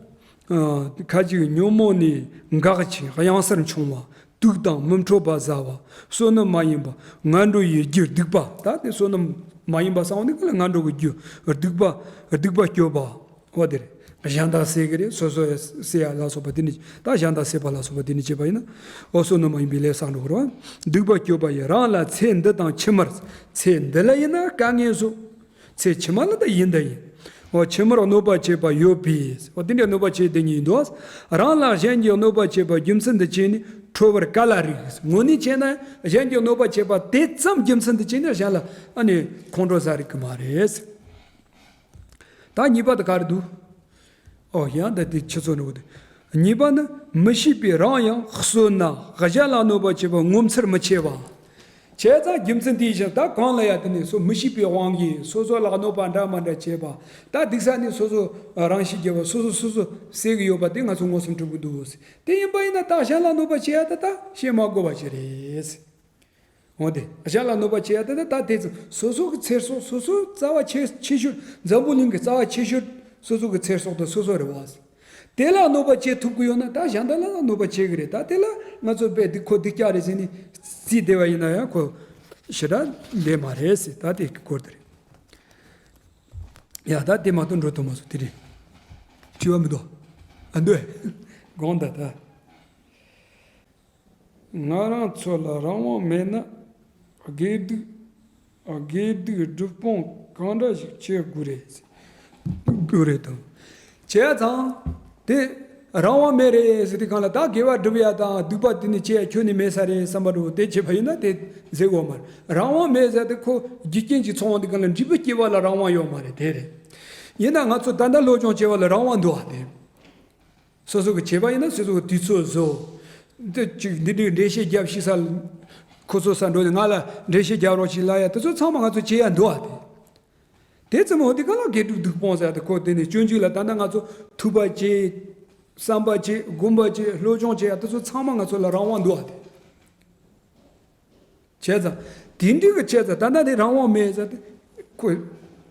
ཨ། ཁ་ཅིག་ཉོན་མོངས་ནི་འགག་ཅིང་གཡང་སར་མཆོང་བ། དུག་དང་མི་འཕྲོད་པ་ཟ་བ། བསོད་ནམས་མ་ཡིན་པ་ངན་འགྲོ་ཡི་རྒྱུ་སྡིག་པ། ད་དེ་བསོད་ནམས་མ་ཡིན་པ་བསགས་ནི་ཀ་ལ་ངན་འགྲོ་གི་རྒྱུ་སྡིག་པ། སྡིག་པ་སྤྱོད་པ། འོ་དེ་རེད། གཞན་དག་བསད་ཀྱི་རེད། སོ་སོ་བསད་ཡ་ལ་སོགས་པ་དེ་ནི་ད་གཞན་དག་བསད་པ་ལ་སོགས་པ་དེ་ནི་བྱས་པ་ཡིན་ན། འོ་བསོད་ནམས་མ་ཡིན་པའི་ལས་བསགས་འགྲོ་གི་རེད་བ། སྡིག་པ་སྤྱོད་པ་ཡིས་རང་ལ་ཚེ་འདི་དང་ཕྱི་མར། ཚེ་འདི་ལ་ཡིན་ན་དཀའ་ངལ་བཟོ། ཚེ་ཕྱི་མ་ལ་ད་ཡིན་ད་ཡིན། འོ་ཕྱི་མར་གནོད་པ་བྱེད་པ་ཡོད་པས། འོ་དེ་འདྲའི་གནོད་པ་བྱེད་དེ་ཉིད་འདུག་རང་ལ་གཞན་གྱིས་གནོད་པ་བྱེད་པ་རྒྱུ་མཚན་དུ་བྱས་ནས་ཁྲོ་བར་ག་ལ་རིགས། དངོས་གནས་བྱས་ན་གཞན་གྱིས་གནོད་པ་བྱེད་པ་དེ་ཙམ་རྒྱུ་མཚན་དུ་བྱས་ནས་གཞན་ལ་ཨ་ནི་ཁོང་ཁྲོ་ཟ་རིགས་ཀྱི་མ་རེད། ད་གཉིས་པ་དེ་ག་རེ་འདུག་ཨོ་ཡང་ད་དེ་ཁྱེད་ཚོ་འགྲོ་གི་འདུག་གཉིས་པ་ནི་མི་ཤེས་པས་རང་ཡང་གསོད་ན་གཞན་ལ་གནོད་པ་བྱེད་པ་ངོ་མཚར་མི་ཆེ་བ། བྱས་ཙང་རྒྱུ་མཚན་དེའི་ཕྱིར་ད་གང་ལ་ཡང་དེ་ནི་སོ་མི་ཤེས་པའི་དབང་གིས་སོ་སོ་ལ་གནོད་པ་འདྲ་མི་འདྲ་བྱེད་པ། ད་སྡིག་ས་ནི་སོ་སོ་རང་ཤི་རྒྱག་པ་སོ་སོ་སོ་སོ་བསད་ཀྱི་ཡོད་པ་དེ་ང་ཚོ་མངོན་སུམ་གྲུབ་ཀྱི་འདུག་དེ་ཡིན་པ་ཡིན་ན་ད་གཞན་ལ་གནོད་པ་བྱེད་ཡ་ད་ད་བཤད་མ་དགོས་པ་ཞིག་རེད། འོ་དེ་གཞན་ལ་གནོད་པ་བྱེད་ཡ་དེ་ནི་ད་དེ་ཚོ་སོ་སོ་གི་ཚེ་སྲོག་སོ་སོ་རྩ་བ་ཆེ་ཆེ་ཤོས་འཛམ་བུ་གླིང་གི་རྩ་བ་ཆེ་ཤོས་སོ་སོ་གི་ཚེ་སྲོག་དང་སོ་སོ་རེད་བ། དེ་ལ་གནོད་པ་བྱེད་ཐུབ་ཀྱི་ཡོད་ན་ད་གཞན་དག་ལ་གནོད་པ་བྱེད་ཀྱི་རེད། ད་དེ་ལ་ང་ཚོ་དཔེ་སྡིག་ཁོ་སྡིག་ཅག་རེད་ཟེར་ནས་རྩིས་བདེ་བ་ཡིན་ན་ཡང་ཁོ་ཞེ་དྲག་བདེ་མ་རེད་ཟེར། ད་དེ་གི་སྐོར་དེ་རེད། ཡ་ད་དེ་མ་གཏོགས་འགྲོ་ཐུབ་མ་སོང་དེ་རེད། དྲི་བ་མི་འདུག་ཨ་འདོད་དགོངས་དག་ད། ང་རང་ཚོ་ལ་རང་དབང་མེད་ན་དགེ་སྡིག་དགེ་སྡིག་སྒྲུབ་སྤོང་གང་འདྲ་ཞིག་བྱེད་དགོས་རེད། དགོས་རེད་དམ། བྱས་ཙང་དེ་ རང་དབང་མེད་རེད་ཟེར་དུས་སྒང་ལ། ད་དགེ་བ་སྒྲུབ་ཡ་དང་སྡིག་པ་དེ་ནི་བྱེད་ཡ་ཁྱོན་ནས་མེད་ས་རེད་བསམ་པ་འདྲ་བོ་དེ་བྱས་པ་ཡིན་ན་དེ་ཟེར་དགོས་མ་རེད། རང་དབང་མེད་ཟེར་དུས་ཁོ་རྒྱུ་རྐྱེན་གཅིག་ཚང་བ་དེ་སྒང་ལ་འབྲས་བུ་སྐྱེ་བ་ལ་རང་དབང་ཡོད་མ་རེད། དེ་རེད། ཡིན་ན་ང་ཚོ་ད་ལྟ་སློབ་སྦྱོང་བྱེད་པ་ལ་རང་དབང་འདུག་ཨ། དེ་སོ་སོ་གི་བྱས་པ་ཡིན་ན་སོ་སོ་གི་དུས་ཚོད་བཟོ། འདི་ཅིག་འདི་འདྲའི་འགྲེལ་བཤད་རྒྱབ་ཤེས་ས། ཁོ་ཚོ་ས་འགྲོ་ནས་ང་ལ་འགྲེལ་བཤད་རྒྱབ་རོགས་ཞེས་ལབ་ཡ་དེ་ཚོ་ཚང་མ་ང་ཚོ་བྱེད་ཡ་འདུག་ཨ། དེ། དེ་ཙམ་འོ་དེ་ག་ལ་དགེ་སྒྲུབ་སྡིག་སྤོང་ཟེར་ཏེ་ཁོ་དེ་ནས་སྤྱོད་འཇུག་ལ་ད་ལྟ་ང་ཚོ་ཐུབ་པ་བྱེད། བསམ་པ་བྱེད། སྒོམ་པ་བྱེད། སློབ་སྦྱོང་བྱེད་ཡ་དེ་ཚོ་ཚང་མ་ང་ཚོ་ལ་རང་དབང་འདུག་ཨ། དེ་བྱས་ཙང་། དེ་འདྲའི་གི་བྱས་ཙང་ད་ལྟ་དེ་རང་དབང་མེད་ཟེར་ཏེ། ཁོ་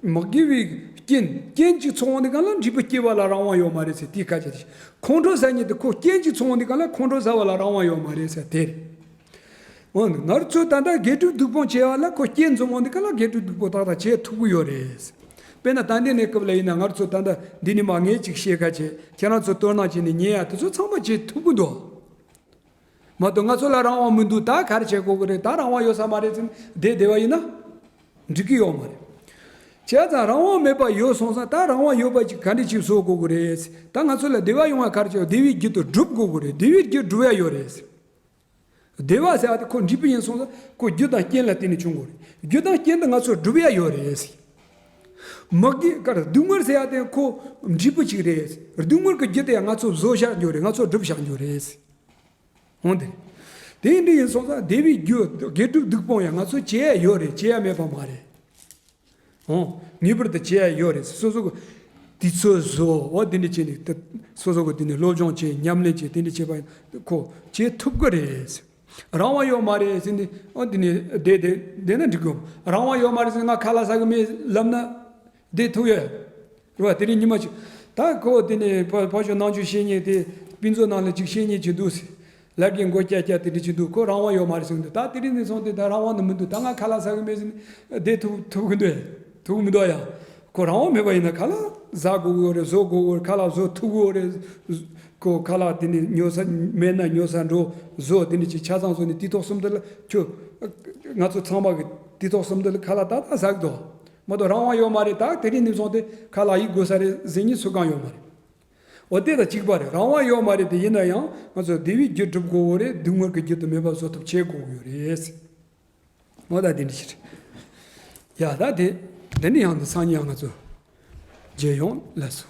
མི་དགེ་བའི་རྐྱེན་རྐྱེན་གཅིག་ཚང་བ་འདི་ག་ལ་འབྲས་བུ་སྐྱེ་བ་ལ་རང་དབང་ཡོད་མ་རེད་ཟེར། དེའི་སྐད་ཆ་དེ། ཁོང་ཁྲོ་ཟ་མཁན་དེ་ཁོ་རྐྱེན་གཅིག་ཚང་བ་འདི་ག་ལ་ཁོང་ཁྲོ་ཟ་བ་ལ་རང་དབང་ཡོད་མ་རེད་ཟེར་དེ་རེད། འོ་ན་ང་ཚོ་ད་ལྟ་དགེ་སྒྲུབ་སྡིག་སྤོང་བྱེད་པ་ལ་ཁོ་རྐྱེན་འཛོམས་འོང་དེ་ག་ལ་དགེ་སྒྲུབ་སྡིག་སྤོང་ཏག་ཏག་བྱེད་ཐུབ་ཀྱི་ཡོད་རེད། དཔེར་ན་ད་ལྟའི་གནས་སྐབས་ལ་ཡིན་ན་ང་ཚོ་ད་ལྟ་འདི་ནས་མ་ངས་ཅིག་བཤད་ཁ་བྱེད། ཁྱེད་རང་ཚོ་དོ་སྣང་བྱས་ནས་ཉན་ཡ་དེ་ཚོ་ཚང་མ་བྱེད་ཐུབ་ཀྱི་འདུག་མ་གཏོགས་ང་ཚོ་ལ་རང་དབང་མི་འདུག་ད་ག་རེ་བྱེད་དགོས་ཀྱི་རེད། ད་རང་དབང་ཡོད་ས་མ་རེད་ཟེར་ནས་བསྡད་བསྡད་པ་ཡིན་ན་འགྲིག་གི་ཡོད་མ་རེད། བྱས་ཙང་རང་དབང་མེད་པ་ཡོད་སོང་ཙང་ད་རང་དབང་ཡོད་པ་ཅིག་ག་འདྲ་ཅིག་བཟོ་དགོས་ཀྱི་རེད། ད་ང་ཚོ་ལ་བདེ་བ་ཡོང་བ་ག་རེ་བྱེད། བདེ་བའི་རྒྱུ་དེ་སྒྲུབ་དགོས་ཀྱི་རེད། བདེ་བའི་རྒྱུ་སྒྲུབ་ཡ་ཡོད་རེད། བདེ་བ་ཟེར་བ་དེ་ཁོ་འབྲས་བུ་ཡིན་སོང་ཙང་ཁོ་རྒྱུ་དང་རྐྱེན་ལ་བརྟེན་ནས་བྱུང་དགོས་རེད། རྒྱུ་དང་རྐྱེན་དེ་ང་ཚོ་སྒྲུབ་ཡ་ཡོད་རེད། མི་དགེ་བ་སྡུག་བསྔལ་ཟེར་ཡ་དེ་ཁོ་འབྲས་བུ་ཅིག་རེད། སྡུག་བསྔལ་གྱི་རྒྱུ་དེ་ཡང་ང་ཚོ་བཟོ་བཞག་རྒྱུ་རེད། ང་ཚོ་སྒྲུབ་བཞག་རྒྱུ་རེད། འོང་དེ། དེ་ཡིན་དུས་ཡིན་སོང་ཙང་བདེ་བའི་རྒྱུ་དགེ་སྒྲུབ་སྡིག་སྤོང་ཡང་ང་ཚོ་བྱེད་ཡ་ཡོད་རེད། བྱེད་ཡ་མེད་པ་མ་རེད། འོང་། ངེས་པར་དུ་བྱེད་ཡ་ཡོད་རེད། སོ་སོ་གི་དུས་ཚོད་བཟོ། འོ་དེ་འདྲ་བྱས་ནས་དེ་སོ་སོ་གི་དེ་ནས་སློབ་སྦྱོང་བྱེད། ཉམས་ལེན་བྱེད། དེ་འདྲ་བྱེད་པ་ཡིན་ཁོ་བྱེད་ཐུབ་ཀྱི་རེད། རང་དབང་ཡོད་མ་རེད་ཟེར་ནས་འོ་དེ་ནས་བསྡད་བསྡད་བསྡད་ན་འགྲིག་གི། རང་དབང་ཡོད་མ་རེད་ཟེར་ནས་ང་ཁ་ལག་ཟ་གི་མེད་ལབ་ན། བསྡད་ཐུབ་ཡོད། རེད་བ། དེ་རིང་ཉི་མ་གཅིག་ད་ཁོ་དེ་ནས་ཕ་ཕ་ཤོ་ནང་ཆོས་བཤད་མཁན་དེ་དཔེ་མཛོད་ནང་ལ་ཅིག་བཤད་མཁན་ཅིག་འདུག་ཟེར། ལར་གྱི་མགོ་བཀྱག་བཀྱག་དེ་འདྲ་ཅིག་འདུག་ཁོ་རང་དབང་ཡོད་མ་རེད་ཟེར་གི་འདུག་ད་དེ་རིང་ནས་བཟུང་སྟེ་ད་རང་དབང་ནི་མི་འདུག་ད་ང་ཁ་ལག་ཟ་གི་མེད་ཟེར་ནས་བསྡད་ཐུབ་ཐུབ་གི་འདུག་ཐུབ་གི་མི་འདུག་ཡ། ཁོ་རང་དབང་མེད་པ་ཡིན་ན་ཁ་ལག་ཟ་དགོས་ཀྱི་ཡོད་རེད། བཟོ་དགོས་ཀྱི་ཡོད་རེད། ཁ་ལག་བཟོ་ཐུབ་ཀྱི་ཡོད་རེད། ཁོ་ཁ་ལག་དེ་ནས་ཉོ་ས་མེད་ན་ཉོ་ས་འགྲོ། བཟོ་དེ་འདྲ་ཅིག་ཆ་ཚང་བཟོ་ནས་དུས་ཐོག་གསུམ་དུ་ལ་ཁྱོད། ང་ཚོ་ཚང་མ་གི་དུས་ཐོག་གསུམ་དུ་ལ་ཁ་ལག་ཏག་ཏག་ཟ་གི་འདུག་མ་གཏོགས་རང་དབང་ཡོད་མ་རེད། ད་དེ་རིང་ནས་བཟུང་སྟེ་ཁ་ལག་ཡིག་དགོས་ས་རེད་ཟེར་མཁན་སུ་གང་ཡོད་མ་རེད། འོ་དེ་དང་གཅིག་པ་རེད། རང་དབང་ཡོད་མ་རེད། དེ་ཡིན་ན་ཡང་ང་ཚོ་བདེ་བའི་རྒྱུ་སྒྲུབ་དགོས་ཀྱི་རེད། སྡུག་བསྔལ་གྱི་རྒྱུ་དེ་མེད་པ་བཟོ་ཐབས་བྱེད་དགོས་ཀྱི་ཡོད་རེད། འོ་ད་དེ་འདྲ་ཞིག་རེད། ཡ་ད་དེ་དེ་ནས་ཡང་དེ་སང་ཉིན་ཡང་ང་ཚོ་མཇལ་ཡོང་། ལགས་སོ།